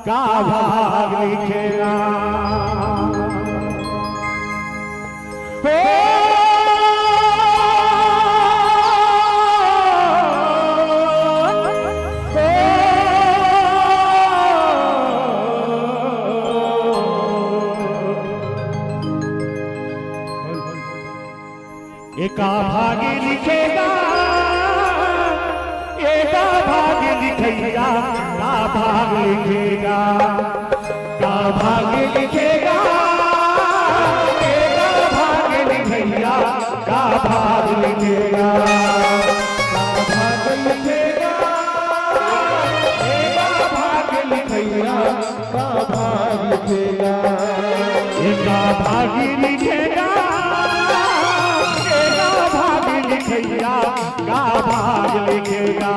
का भाग लिखेगा। हो, हो। एका भाग लिखेगा, एका भाग लिखैया, का भाग लिखेगा, का भाग लिखेगा, एका भाग लिखैया, का भाग लिखेगा, का भाग लिखेगा, एका भाग लिखैया, का भाग लिखेगा, एका भाग लिखेगा, एका भाग लिखैया, का भाग लिखेगा,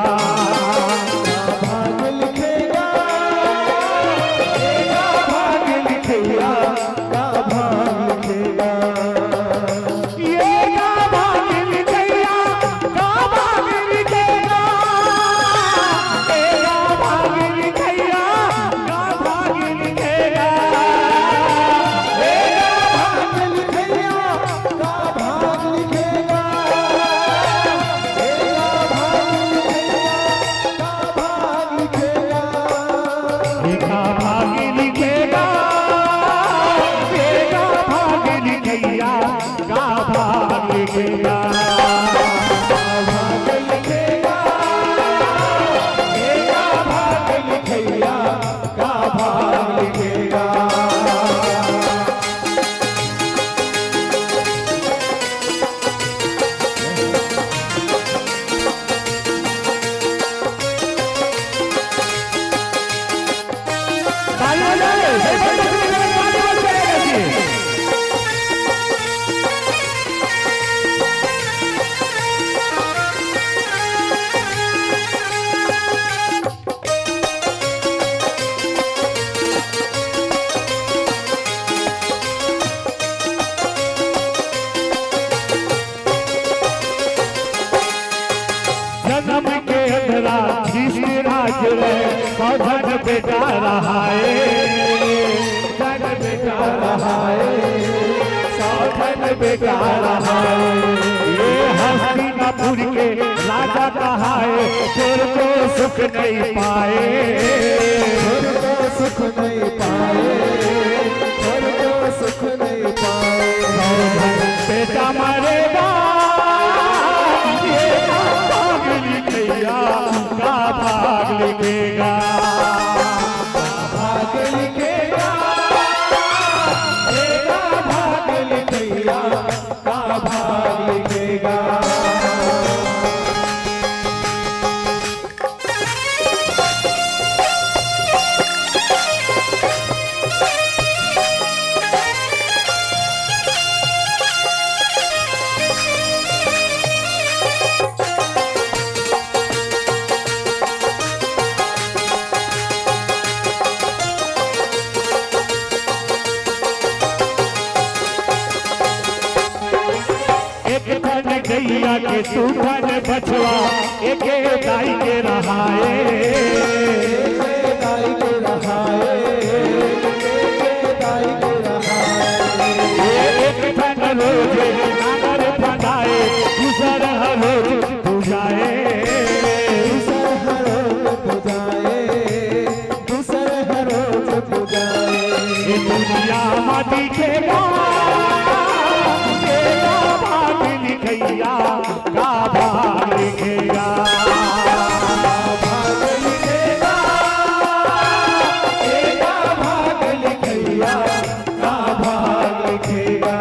का भाग लिखेगा, एका भाग लिखैया, का भाग लिखेगा। ये का भाग लिखैया, का भाग लिखेगा। ए का भाग लिखैया, का भाग लिखेगा। ए का भाग लिखैया, का भाग लिखेगा। ए का भाग लिखैया, का भाग हाय, जग बेकार हाय, सौखन बेकार हाय। ये हस्तिनापुर के राजा कहाए, छोर को सुख नहीं पाए। छोर को सुख नहीं पाए, छोर को सुख नहीं पाए। सौखन बेटा मरेगा, ये पागल भैया का भाग लिखेगा। भाग लिखेगा, तेरा भाग लिखेगा, का भाग लिखेगा। एक ठन गैया के दू ठन बछवा, एक दाई के रहाए। एक दाई के रहाए, एक दाई के रहाए। एक ठन रोज नांगर फंदाए, दूसर हर रोज पूजाए। दूसर हर रोज पूजाए, दूसर हर रोज पूजाए। ये दुनिया म दिखेगा, तेरा भाग लिखेगा, का भाग लिखेगा। भाग लिखेगा, तेरा भाग लिखेगा, का भाग लिखेगा।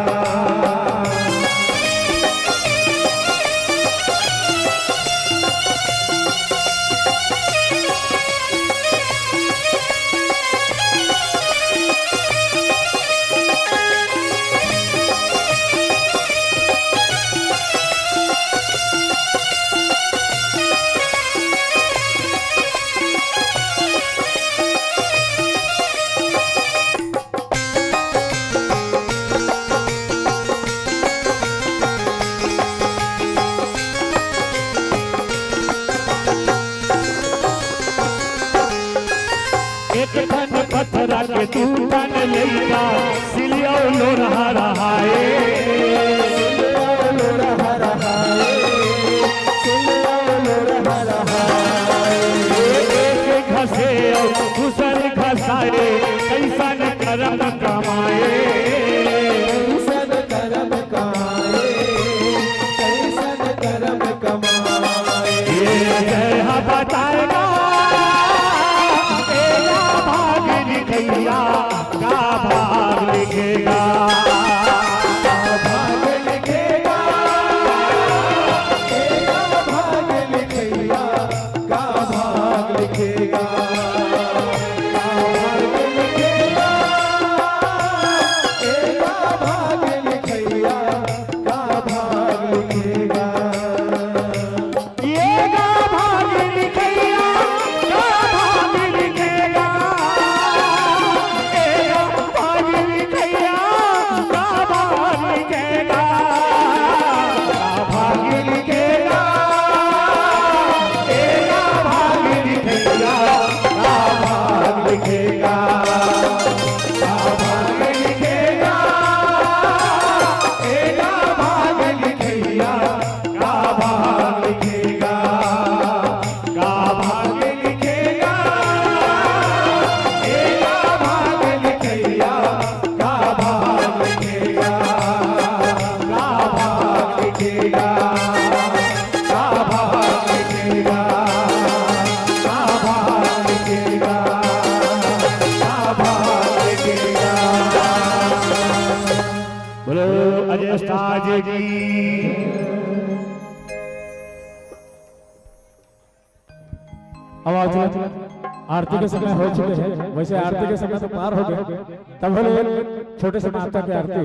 एक ठन पथरा के दू ठन लइका, सिलिया लोरहा रहाए। सिलिया लोरहा रहाए, सिलिया लोरहा रहाए। एक घसे अउ दूसर घसाए, कइसन करम कमाए। कइसन करम कमाए, कइसन करम कमाए। ये जय हा बताएगा, तेरा भाग लिखेगा, का भाग लिखेगा। का भाग लिखेगा, तेरा भाग लिखेगा, का भाग लिखेगा। का भाग लिखेगा, तेरा भाग लिखेगा, का भाग लिखेगा। ये का भाग लिखेगा, का भाग लिखेगा। ये का भाग लिखेगा, का भाग लिखेगा। का भाग लिखेगा, ये का भाग लिखेगा, का भाग लिखेगा। का भाग लिखेगा, ए का भाग लिखेगा, का भाग लिखेगा, का भाग लिखेगा, ए का भाग लिखेगा, का भाग लिखेगा, का भाग लिखेगा। का भाग लिखेगा, का भाग लिखेगा, का भाग लिखेगा। बोलो अजय उस्ताद जी की। अब आओ, चलो, आरती के समय हो चुके हैं, वैसे आरती के समय तो पार हो गए, तब बोले छोटे से माता की आरती।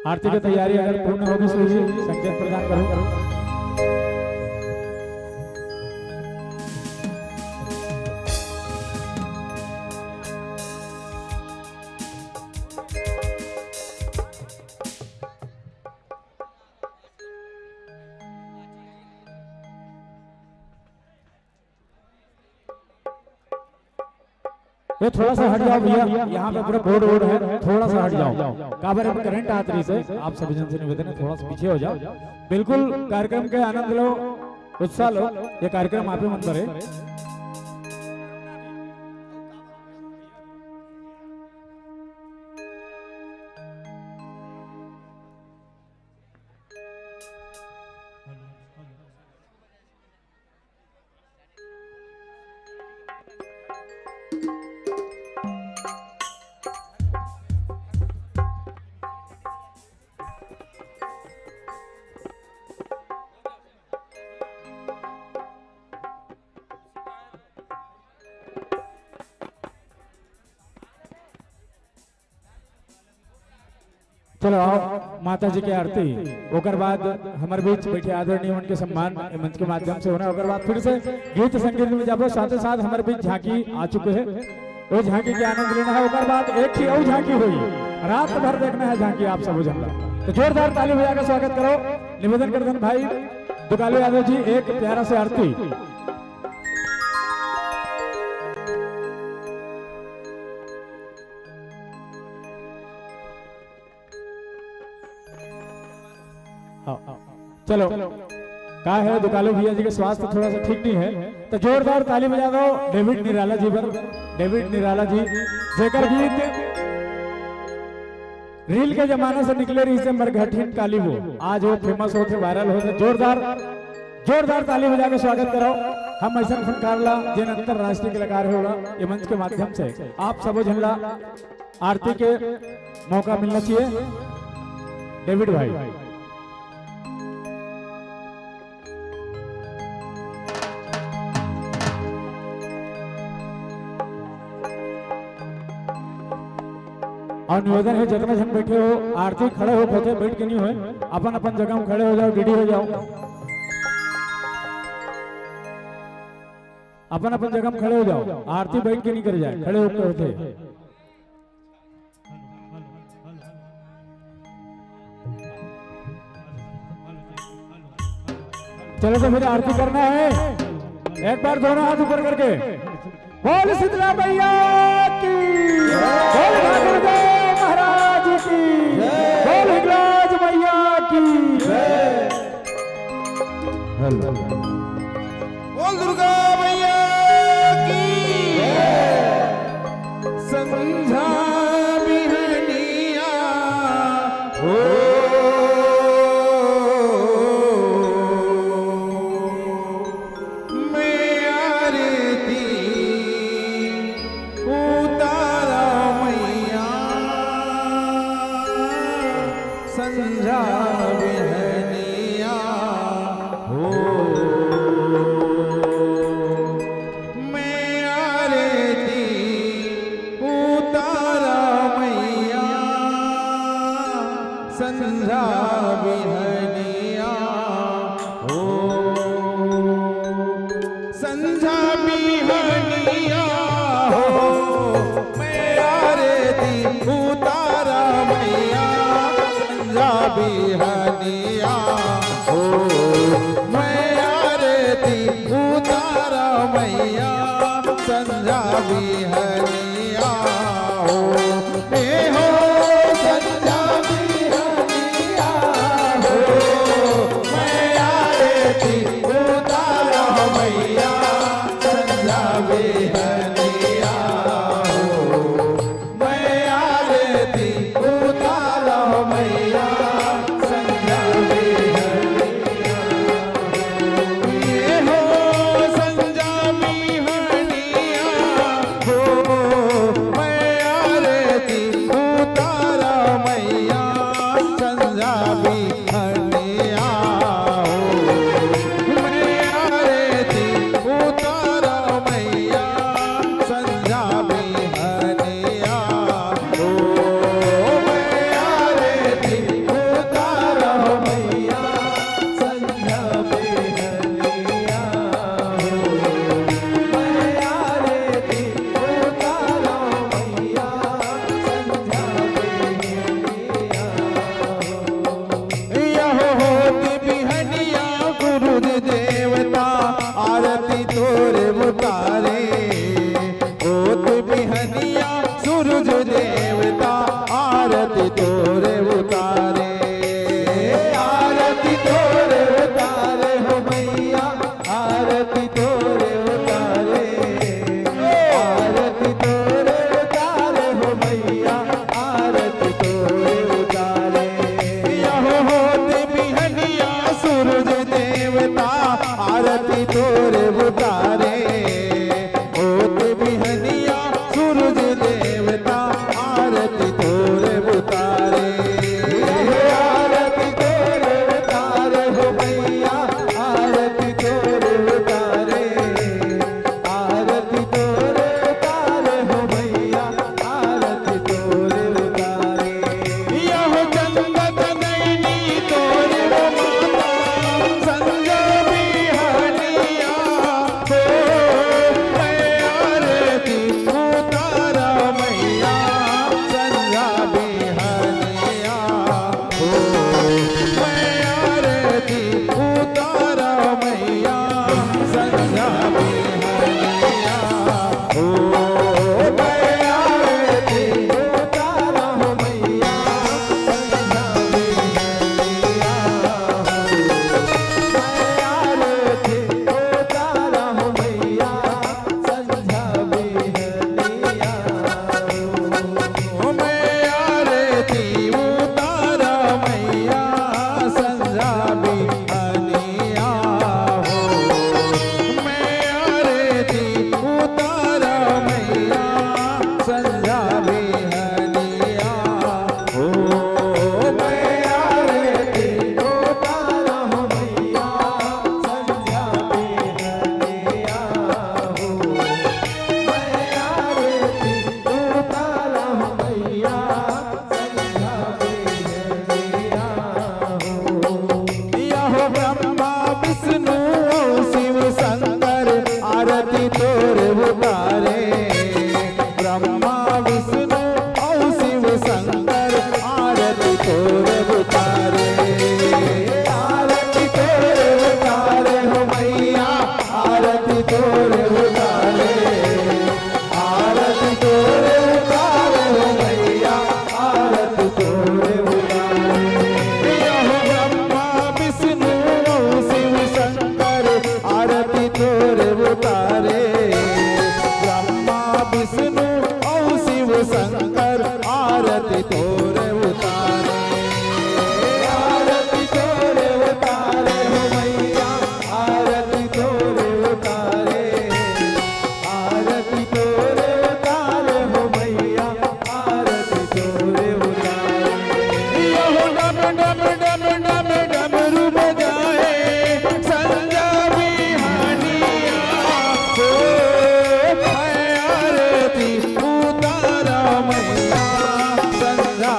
आरती की तैयारी अगर पूर्ण होगी, श्री जी, संकेत प्रदान करो। ए, थोड़ा सा हट जाओ भैया, यहाँ पे पूरा बोर्ड वोर्ड है, थोड़ा सा हट जाओ। काबर में करंट आत रही से, आप सभी जन से निवेदन है, थोड़ा सा पीछे हो जाओ। बिल्कुल कार्यक्रम के आनंद लो, उत्साह लो। ये कार्यक्रम आप ही मन पर है। चलो आओ, माता जी के आरती, ओकर बाद हमर बीच बैठे आदरणीय मन के सम्मान ए मंच के माध्यम से होना, ओकर बाद फिर से गीत संगीत में जाबो। साथे साथ हमर बीच झांकी आ चुके हैं, वो झांकी के आनंद लेना है। ओकर बाद एक ही और झांकी हुई, रात भर देखना है झांकी आप सब झंडा। तो जोरदार ताली बजा के स्वागत करो। निवेदन करतन भाई दुकालू यादव जी, एक प्यारा से आरती। हाँ, चलो, का है, दुकालू भैया जी के स्वास्थ्य थोड़ा सा ठीक नहीं है, तो जोरदार ताली बजा दो डेविड निराला जी पर। डेविड निराला जी, जेकर गीत रील के जमाना से निकले रही से मरघटिन काली वो, आज वो फेमस होते, वायरल होते। जोरदार, जोरदार ताली बजा के स्वागत करो। हम ऐसा फनकार ला, जिन अंतर्राष्ट्रीय कलाकार है, ये मंच के माध्यम से आप सबो झन ला आरती के मौका मिलना चाहिए। डेविड भाई, और निवेदन है, जितना जन बैठे हो, आरती खड़े हो, खोते बैठ के नहीं होए, अपन अपन जगह में खड़े हो जाओ, डीडी हो जाओ, अपन अपन जगह में खड़े हो जाओ, आरती बैठ के नहीं करे जाए, खड़े होके होते। चलो, तो फिर आरती करना है, एक बार दोनों हाथ ऊपर करके। बोल शीतला मैया की, बोल ठाकुर देव महाराज की, बोल हिंगलाज मैया की। हेलो। बोल दुर्गा मैया की। संझा बिहनिया हो, मैं आरती उतारा मैया, संझा बिहनिया हो, मैं आरती उतारा मैया, संझा बिहनिया हो, संझा बिहनिया हो, मैं आरती उतारा मैया, संझा बिहनिया हो, मैं आरती उतारा मैया, संझा बिहनिया हो, ए हो संझा बिहनिया देवता आरती तोरे उतारे। आरती तोरे उतारे हो मैया, आरती तोरे उतारे। आरती तोरे उतारे हो मैया, आरती तोरे उतारे। यहो होत बिहनिया सूरज देवता आरती तोरे उतारे। होत बिहनिया सूरज देवता आरती तोरे उतारे। आरती तोरे उतारे हो मैया, आरती तोरे उतारे। आरती तोरे उतारे हो मैया, आरती तोरे उतारे। यहो चंदा चंदैनी तोरे वो माता, संझा बिहनिया हो, मैं आरती उतारा मैया, संझा बिहनिया हो, मैं आरती उतारा मैया, संझा बिहनिया हो, मैं आरती उतारा हो मैया, संझा बिहनिया हो, मैं आरती उतारा हो मैया, संझा बिहनिया हो। मैं आरती उतारा मैया, संझा बिहनिया हो। मैं आरती उतारा मैया, संझा बिहनिया हो। मैं आरती उतारा हो मैया, संझा बिहनिया हो। मैं आरती उतारा हो मैया, संझा बिहनिया हो। यहो ब्रह्मा विष्णु अउ शिव शंकर आरती तोर उतारे। ब्रह्मा विष्णु अउ शिव शंकर आरती तोर उतारे। आरती तोर उतारे हो मैया, आरती तोर उतारे। आरती तोर उतारे हो मैया, आरती तोर उतारे। यहो ब्रह्मा विष्णु अउ शिव शंकर आरती तोर उतारे। ब्रह्मा विष्णु अउ शिव शंकर आरती तोर उतारे। आरती तोर उतारे हो मैया, आरती तोर उतारे। आरती तोर उतारे हो मैया, आरती तोर उतारे। यहो डम डम डम डम डमरू बजाए, संझा बिहनिया हो, मैं आरती उतारा मैया, संझा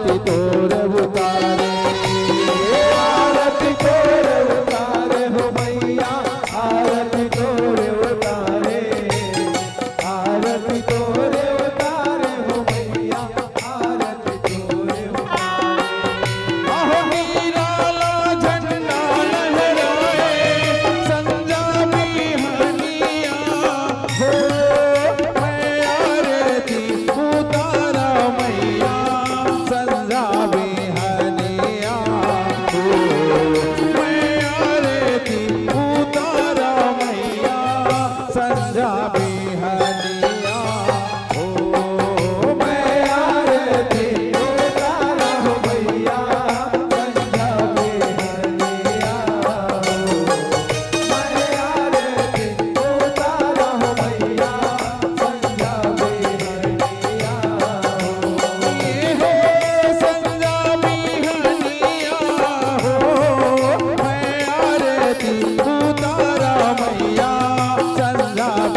आरती तोर उतारे, आरती तोर उतारे हो मैया, आरती तोर उतारे, आरती तोर उतारे हो मैया, आरती तोर उतारे। आहो हीरा ला झंडा लहराए, संजा बिहनिया हो, मैं आरती उतारा मैया, संजा बिहनिया हो, मैं आरती उतारा मैया, संजा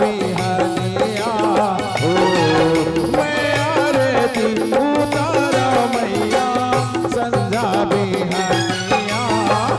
बिहनिया हो, मैं आरती उतारा हो मैया, संजा बिहनिया हो।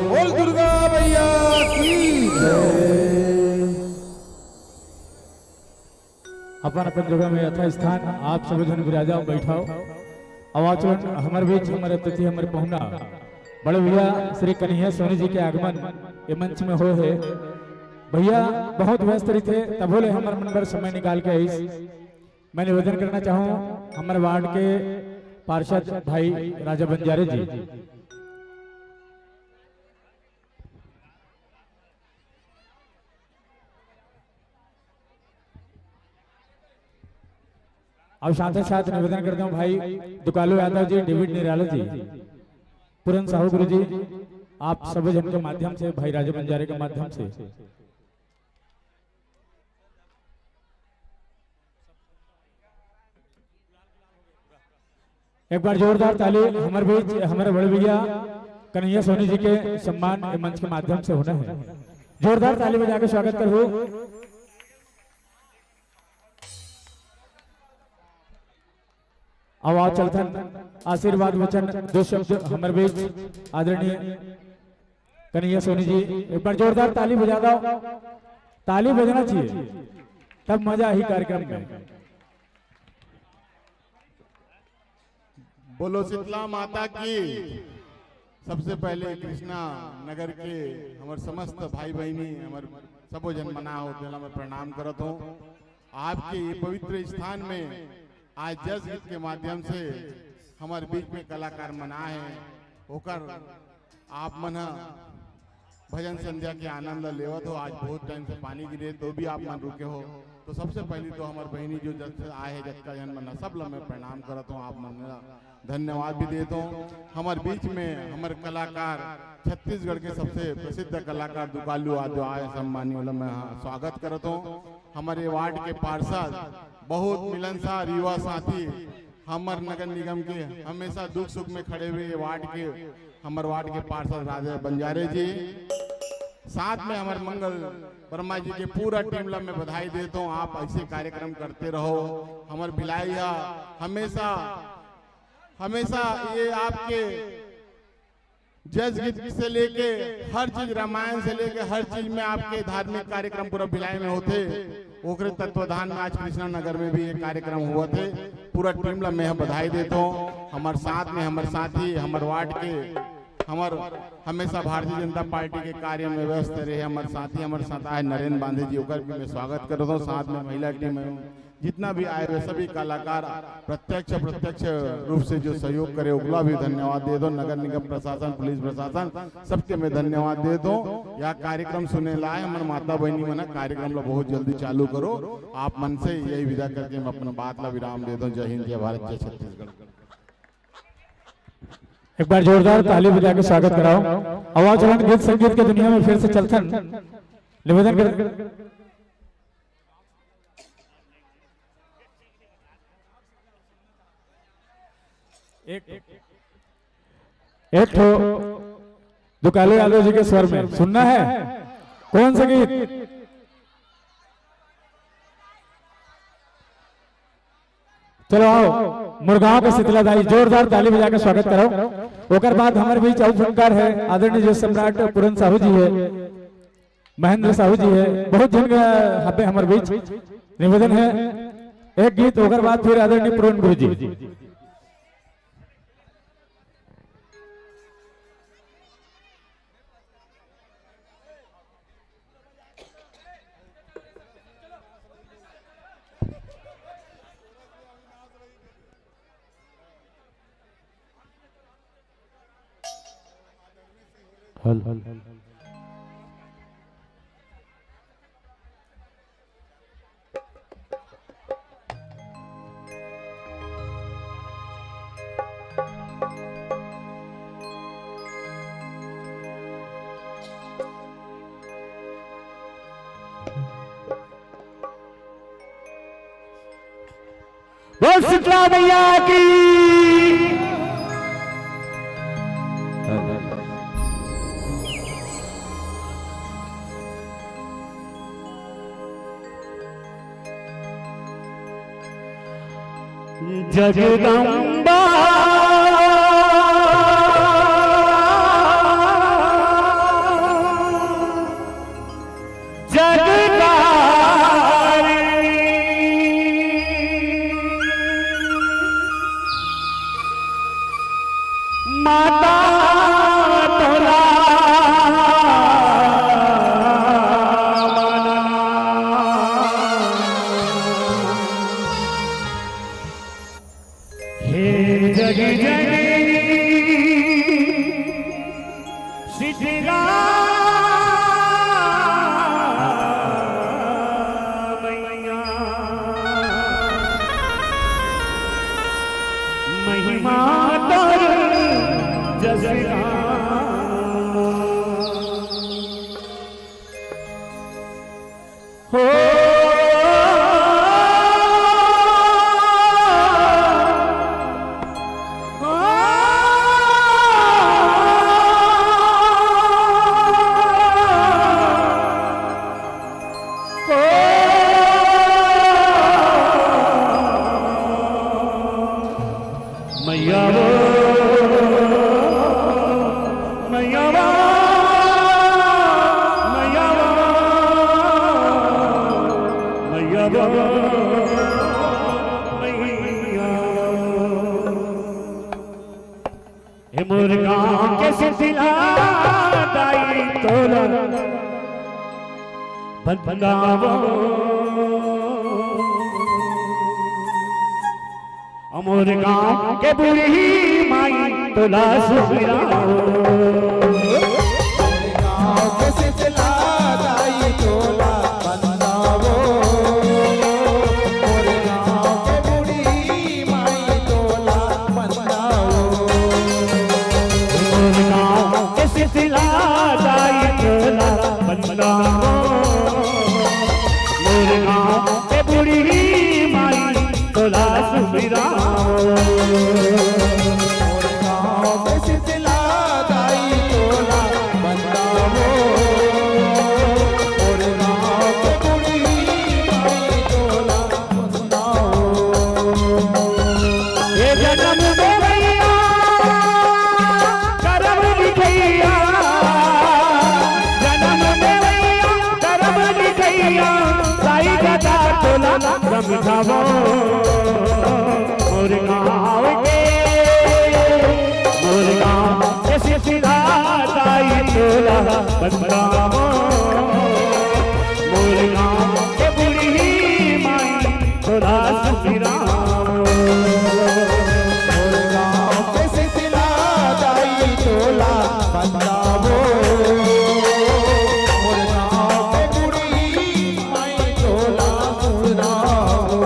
बोल दुर्गा मैया की। अपन अपन जगह में यथास्थान आप सब झन विराजा बैठाओ। अब आज हमर बीच हमर अतिथि, हमर पहुना, बड़े भैया श्री कन्हैया सोनी जी के आगमन ये मंच में होय हे। भैया बहुत व्यस्त रहिथे, तभो ले हमर मन बर समय निकाल के आइस। मैं निवेदन करना चाहूँ हमर वार्ड के पार्षद भाई राजा बंजारे जी। और साथ ही साथ निवेदन करता हूँ भाई दुकालू यादव जी, डेविड निराला जी, पूरन साहू गुरु जी, आप सब जन के माध्यम से, भाई राजा बंजारे के माध्यम से एक बार जोरदार ताली हमर बीच, हमर बड़े भैया कन्हैया सोनी जी के सम्मान ए मंच के माध्यम से होना है। जोरदार ताली बजा के स्वागत करहू। अब आओ चलथन आशीर्वाद वचन, दो शब्द हमर बीच आदरणीय कन्हैया सोनी जी, एक बार जोरदार ताली बजा दो। ताली बजना चाहिए, तब मजा ही कार्यक्रम में। बोलो शीतला माता की। सबसे पहले कृष्णा नगर के हमर समस्त भाई बहिनी, हमर सबो जन मना हो, तेला मैं प्रणाम करत हूँ। आपके ये पवित्र स्थान में आज जस गीत के माध्यम से हमर बीच में कलाकार मना है, ओकर आप मन ह भजन संध्या के आनंद ल लेवत हो। आज बहुत टाइम से पानी गिरे तो भी आप मन रुके हो, तो सबसे पहली तो हमर बहिनी जो जत आए हे, जतका जन मन ह, सब ल मैं प्रणाम करत हूँ, आप मन ल धन्यवाद भी देत हूँ। हमर बीच में हमर कलाकार, छत्तीसगढ़ के सबसे प्रसिद्ध कलाकार दुकालू यादव आए, सम्मानी वाला मैं स्वागत करत हूँ। हमर ये वार्ड के पार्षद, बहुत मिलनसार युवा साथी, हमर नगर निगम के हमेशा दुख सुख में खड़े हुए ये वार्ड के, हमर वार्ड के पार्षद राजा बंजारे जी, साथ में हमर मंगल वर्मा जी के पूरा टीम ला मैं बधाई देता हूँ। आप ऐसे कार्यक्रम करते रहो। हमर भिलाई हा हमेशा, हमेशा ये आपके जस गीत से लेके हर चीज, रामायण से लेके हर चीज में आपके धार्मिक कार्यक्रम पूरा भिलाई में होथे। ओकरे तत्वाधान में आज कृष्णा नगर में भी एक कार्यक्रम हुआ थे। पूरा टीम ला मैं बधाई देता हूँ। हमारे साथ में हमारे साथी, हमारे वार्ड के, हमारे हमेशा भारतीय जनता पार्टी के कार्य में व्यस्त रहे हमारे साथी, हमारे साथ आए नरेंद्र बांधे जी, ओकर भी मैं स्वागत करता हूँ। साथ में महिला टीम है, जितना भी आए हुए सभी कलाकार, प्रत्यक्ष अप्रत्यक्ष रूप से जो सहयोग करे, ओकला भी धन्यवाद दे दो। नगर निगम प्रशासन, पुलिस प्रशासन, सबके मैं धन्यवाद दे दो। यह कार्यक्रम सुने लाए हमर माता बहनी मन, कार्यक्रम ला बहुत जल्दी चालू करो। आप मन से यही विदा करके मैं अपना बात ला विराम दे दो। जय हिंद, जय भारत, जय छत्तीसगढ़। एक बार जोरदार ताली बजा के स्वागत कराओ। आवाज चलन गीत संगीत के दुनिया में फिर से चलथन। निवेदन कर एक, एक ठो दुकालू यादव जी के स्वर में सुनना है। कौन सा गीत? चलो आओ, मुरगांव के शीतला दाई, जोरदार ताली बजा के स्वागत करो। ओकर बाद हमारे बीच अउ फनकार है, आदरणीय जो सम्राट पूरन साहू जी है, महेंद्र साहू जी है, बहुत जन हबे हमारे बीच। निवेदन है एक गीत, ओकर बाद फिर आदरणीय पूरन गुरु जी। हल, हल, हल, हल। बोल शीतला मैया की। जगदम्बा जगदारी माता तोला मना। हे जग जननी शीतला मैया, महिमा तोर जसना। हो। मैया वो, मैया वो, मैया वो, मैया वो, मैया वो। हे मोर गाँव के शीतला दाई तोला बंदावो। मोर गाँव के बूढ़ी माई तोला सुमिरावो। मोर गाँव के शीतला दाई तोला बंदावो। मोर गाँव के बूढ़ी माई तोला बंदावो। मोर गाँव के शीतला दाई तोला बंदावो। मोर गाँव के बूढ़ी माई तोला सुमिरावो। मोर गाँव के शीतला दाई तोला बंदावो। समझावो मोर गाँव के, मोर गाँव के शीतला दाई तोला बतलावो, मोर गाँव के बूढ़ी माई तोला समझावो। मोर गाँव के शीतला दाई तोला बतलावो, मोर गाँव के बूढ़ी माई तोला समझावो।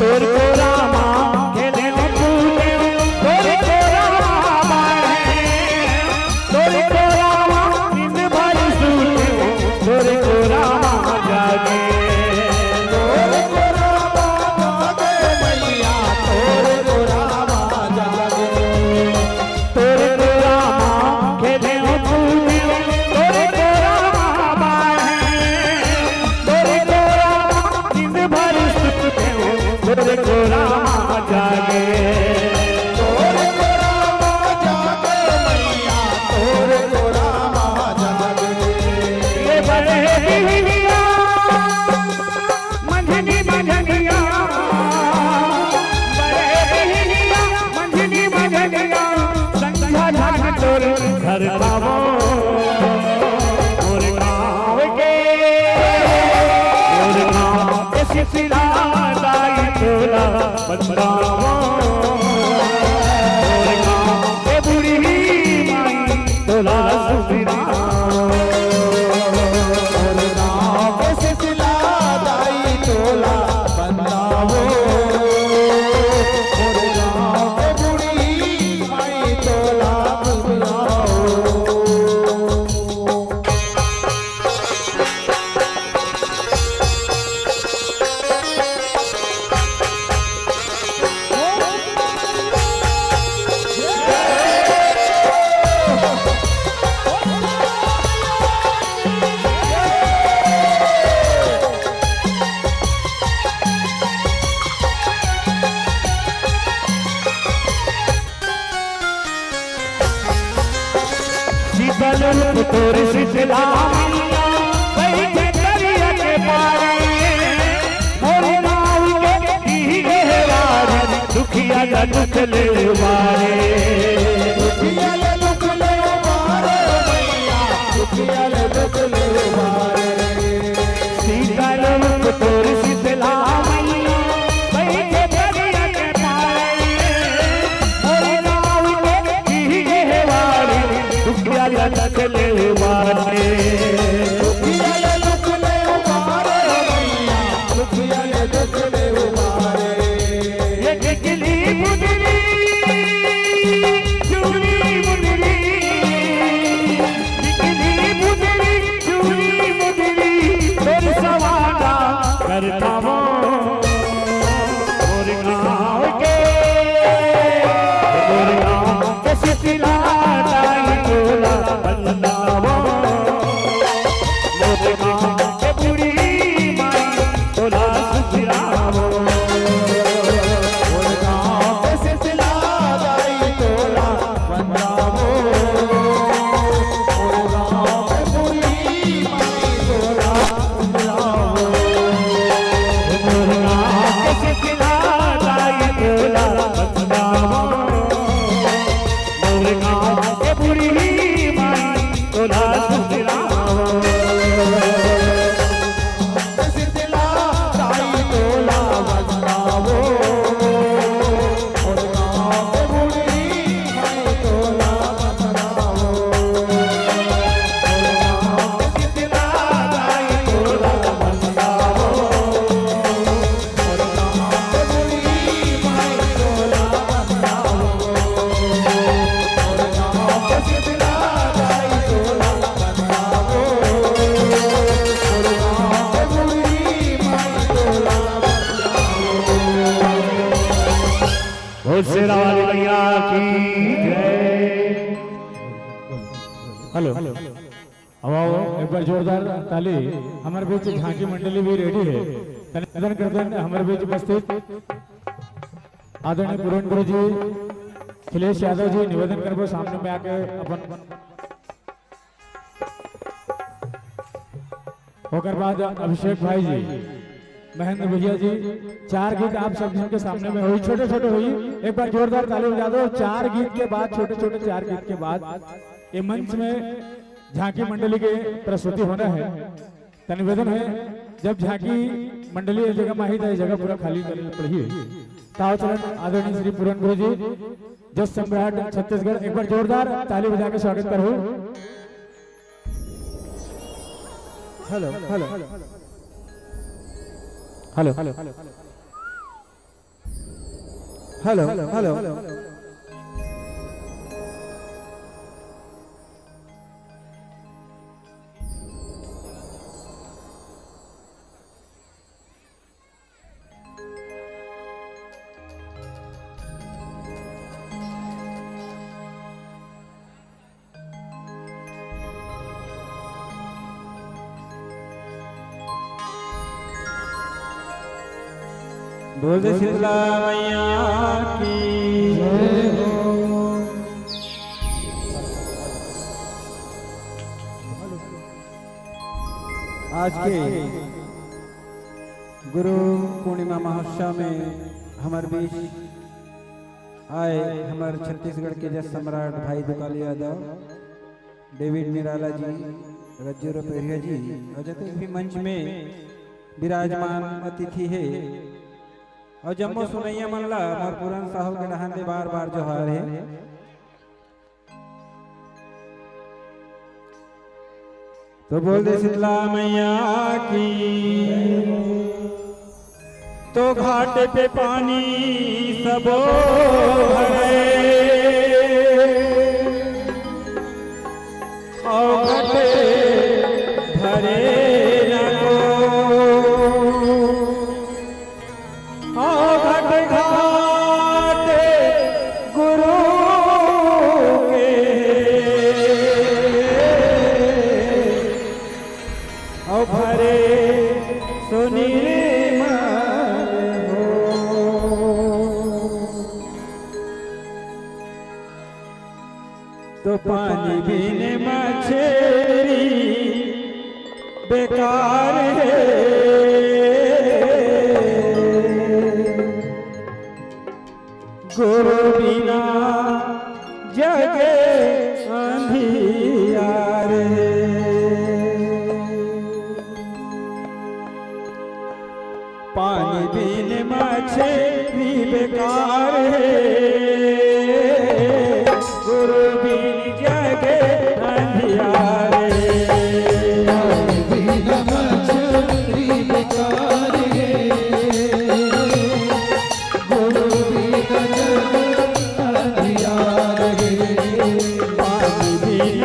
तोर कोरा मा खेले कूदे, तोर कोरा मा बाढ़े, तोर कोरा मा नींद भर सूते, तोर कोरा मा जागे। तोर कोरा मा जागे मैया, तोर कोरा मा जागे। तोरे कोरा मा खेले कूदे, तोरे कोरा मा बाढ़े, तोरे कोरा मा नींद भर सूते, तोरे कोरा मा जागे। तोरे कोरा मा जागे मैया, तोरे कोरा मा जागे। ये बड़े बिहनिया मंझनी मंझनिया, बड़े बिहनिया, मंझनी मंझनिया, संझा झांक तोर घर पावो। मोर गाँव के, मोर गाँव के शीतला दाई तोला बतलावो। मोर गाँव के बूढ़ी माई तोला सुनावो। मोर गाँव के शीतला दाई तोला बतलावो। मोर गाँव के बूढ़ी माई तोला सुनावो। शीतल रूप तोर शीतला मैया, बइठे दरिया के पारे। मोर गाँव के दीहे हेरारी, दुखिया ला दुख ले उबारे। दुखिया ला दुख ले उबारे मैया, दुखिया ला दुख ले उबारे। शीतल रूप तोर शीतला मैया, बइठे दरिया के पारे। मोर गाँव के दीहे हेरारी, दुखिया ला दुख ले उबारे। दुखिया ला दुख ले उबारे मैया, दुखिया ला दुख ले उबारे। ये टिकली बुदली, चूड़ी बुदली, टिकली बुदली, चूड़ी बुदली, तोर सवांगा करथावो। मोर गाँव के, मोर गाँव के शीतला दाई तोला बतलावो। मोर गाँव के बूढ़ी माई तोला सुखियावो। मोर गाँव के शीतला दाई तोला बतलावो। मोर गाँव के बूढ़ी माई तोला बतलावो। मोर गाँव के शीतला दाई तोला बतलावो। मोर हेलो, आओ, आओ, एक बार जोरदार ताली। हमर बीच झांकी मंडली भी रेडी हे। तनि निवेदन करथन हमर बीच उपस्थित आदरणीय पूरन गुरु जी, खिलेश यादव जी, निवेदन करबो सामने में आके अपन। ओकर बाद अभिषेक भाई जी, महेंद्र भैया जी, चार गीत आप सब झन के सामने में होई, छोटे छोटे होई। एक बार जोरदार ताली बजा दो। चार गीत के बाद, छोटे छोटे चार गीत के बाद ये मंच में झांकी मंडली के प्रस्तुति होना है। त निवेदन है, जब झांकी मंडली ये जगह में आही, त ये जगह पूरा खाली करे पड़ही। ताव चलन आदरणीय श्री पूरन गुरु जी, जस सम्राट छत्तीसगढ़, एक बार जोरदार ताली बजा के स्वागत करहु। Hello, hello, hello, hello, hello, hello. बोल दे शीतला मैया की जय हो। आज के गुरु पूर्णिमा महोत्सव में हमर बीच आए हमर छत्तीसगढ़ के जस सम्राट भाई दुकाली यादव, डेविड निराला जी, रज्जू रपेरिया जी और जतने भी मंच में विराजमान अतिथि हे और जम्मो सुनैया मन ला मोर पूरन साहू के डहान ले बार बार जोहार हे। तो बोल दे शीतला मैया की। तो घाट पे पानी सबो भरे, और घट भरे नको। घाट घाट गुरु के, और भरे सुनील मन हो। तो पानी बिन मछरी बेकार हे, गुरु बिना जग अंधियार हे। पानी बिन मछरी बेकार हे, गुरु बिन जग अंधियार हे। पानी बिन मछरी बेकार हे, गुरु बिन जग अंधियार हे। पानी बिन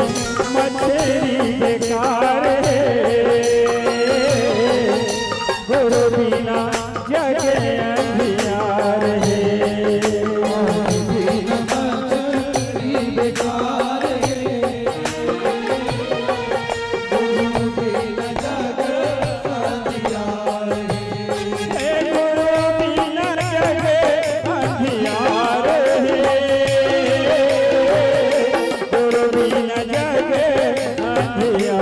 मछरी बेकार हे, गुरु बिना जग अंधियार हे। पानी बिन मछरी बेकार हे, गुरु बिना जग अंधियार हे। हे गुरु बिना जग अंधियार हे, गुरु बिना जग अंधियार हे।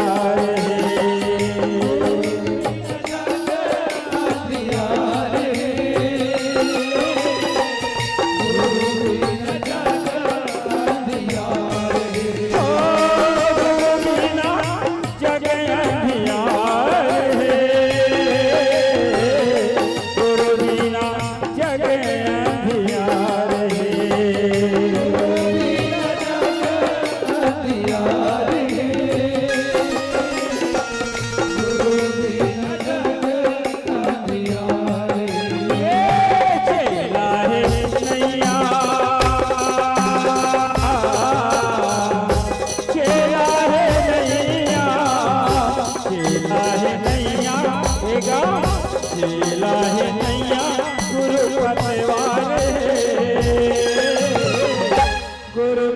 जग अंधियार हे।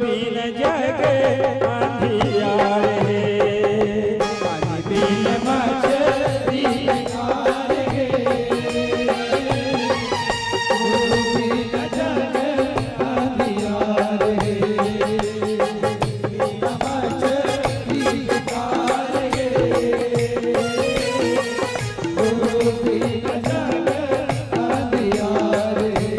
बिन जग अंधियार हे, पानी बिन मछरी बेकार हे। गुरु बिन जग अंधियार हे, बिन मछरी बेकार हे। गुरु बिन जग अंधियार हे।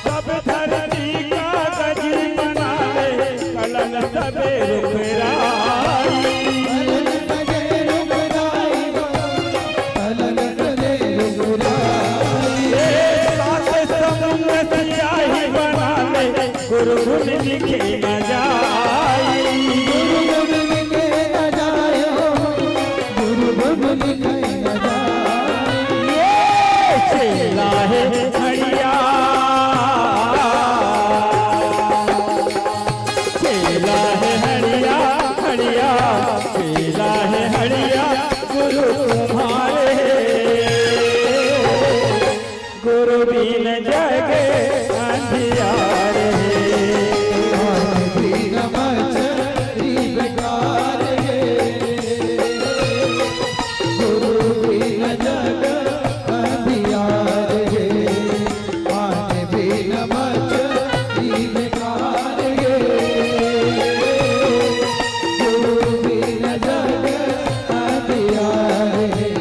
सब धरती कागज बनावे, कलम सबे रुख राई। कलम सबे रुख राई, कलम सबे रुख राई। ए सात समुंद सियाही बनावे, गुरु गुण लिखे न जाई। गुरु गुण लिखे न जाई, गुरु गुण लिखे न जाई। ये चेला हे हड़िया, चेला हे हड़िया, हड़िया, चेला हे हड़िया, गुरु तुम्हारे। गुरु बिन जग अंधियार हे। पानी बिन मछरी बेकार हे। गुरु बिन जग अंधियार हे। पानी बिन मछरी बेकार हे। गुरु बिन जग अंधियार हे।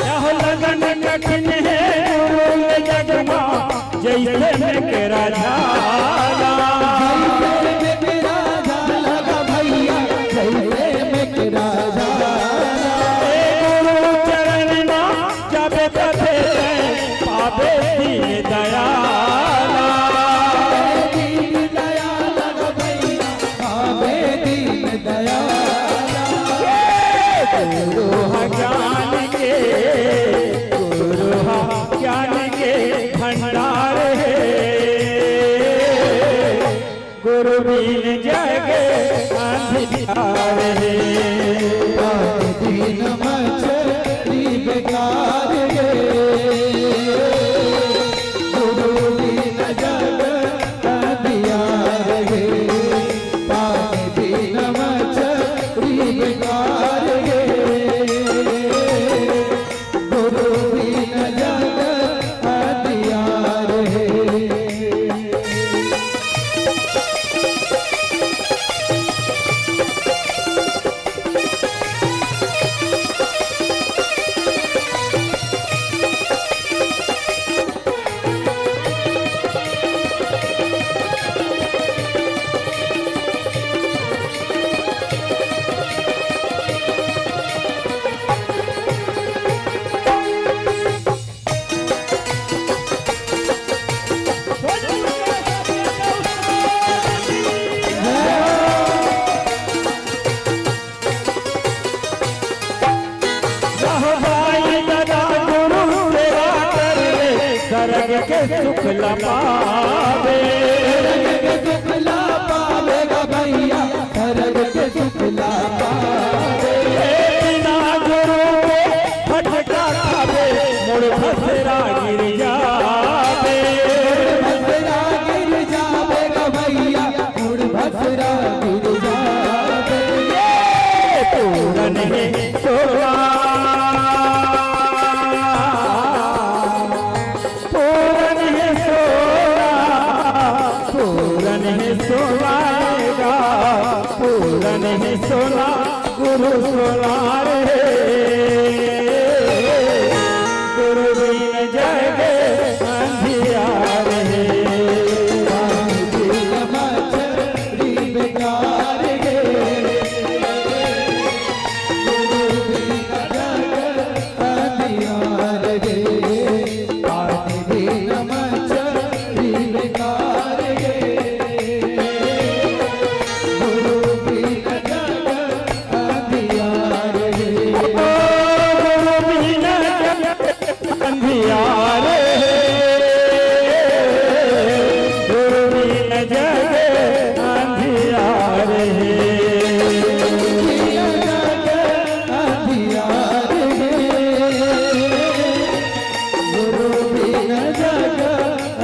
यह लगन कठिन हे गुरु ये जग मा, जइसे मेकरा झाला। जइसे मेकरा झाला गा भइया, जइसे मेकरा झाला। ए गुरु चरण मा जाबे तभे तैं पाबे दीन दयाला। पाबे दीन दयाला गा भइया, पाबे दीन दयाला। गुरु ह ज्ञान के, गुरु ह ज्ञान के भंडार हे। गुरु बिन जग अंधियार हे। पानी बिन मछरी बेकार हे। गुरु बिन जग अंधियार हे। पानी बिन मछरी बेकार हे। गुरु बिन जग अंधियार हे। रहो भाई दादा गुरु सेवा कर ले, सरग के सुख ला पावे। सरग के सुख ला पावे गा भइया, सरग के सुख ला पावे। ए बिना गुरु के फटका खाबे, मुड़ भसरा गिर जाबे। भसरा गिर जाबे गा भइया, मुड़ भसरा गिर जाबे। ए पूरन हे सोला। सुनार हे, गुरु बिन जग अंधियार हे। मछरी बेकार हे, गुरु बिन जग अंधियार हे। पानी बिन मछरी बेकार हे, गुरु बिन जग अंधियार हे। ओ गुरु बिन जग अंधियार हे, गुरु बिन जग अंधियार हे। अंधियार हे, गुरु बिन जग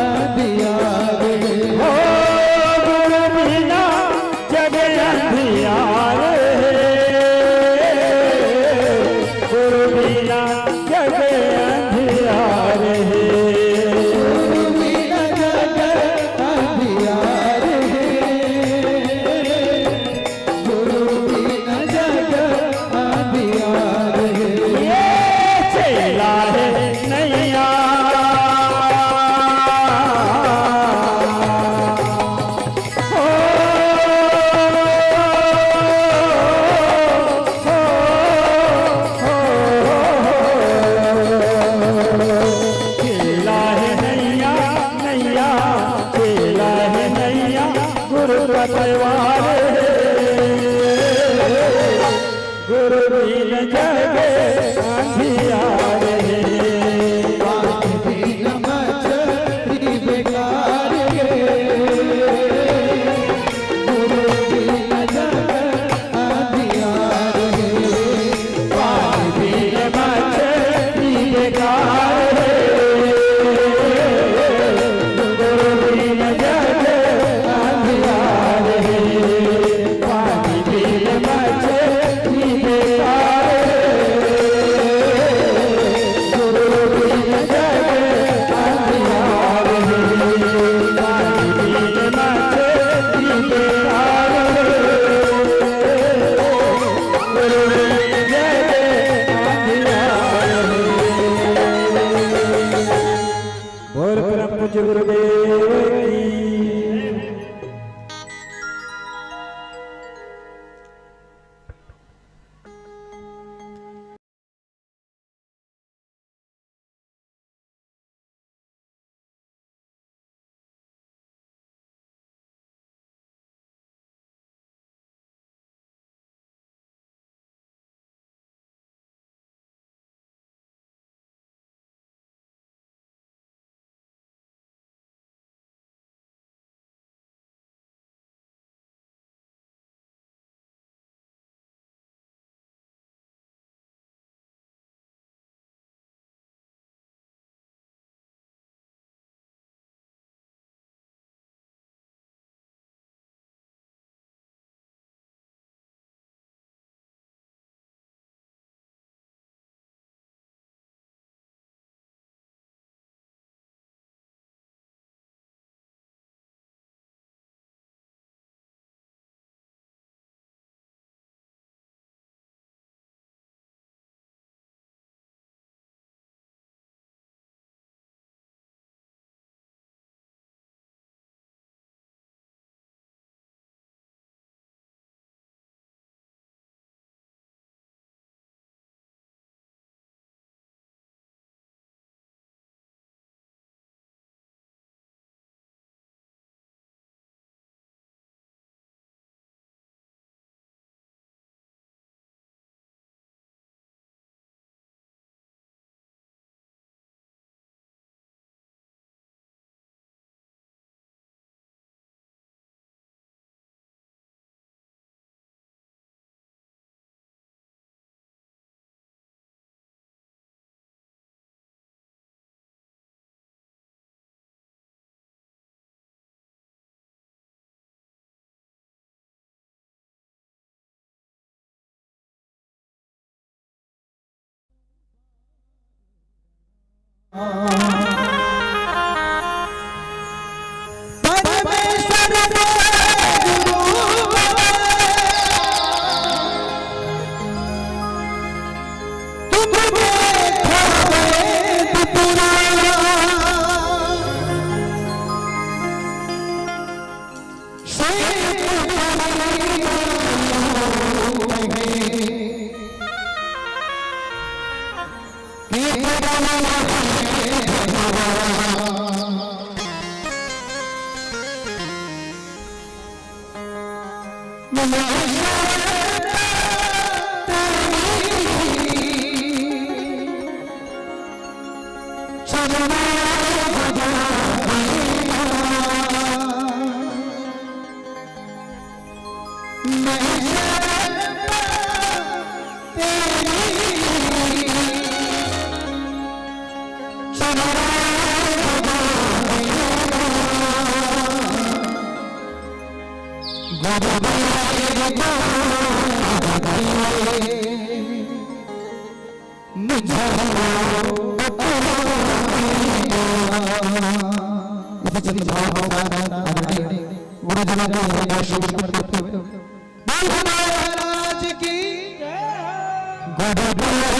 अंधियार हे। हो गुरु बिना जग अंधियार हे, गुरु बिना जग अंधियार हे। गुरु बिना जग अंधियार हे, गुरु बिना जग अंधियार हे। ये चेला हे नैया। ओ, ओ, ओ, ओ, ओ। चेला हे नैया, नैया, चेला हे नैया, गुरु पतवार हे। गुरु बिन जग अंधियार हे। पानी बिन मछरी बेकार हे। गुरु बिन जग अंधियार हे। पानी बिन मछरी बेकार हे। गुरु बिन जग अंधियार हे। पानी बिन मछरी बेकार हे। गुरु बिन जग अंधियार हे। पानी बिन मछरी बेकार हे। बोल परम पूज्य गुरुदेव की। गुरुजनों को हृदय से नमस्कार करते हुए बोल हमारे महाराज की गुरु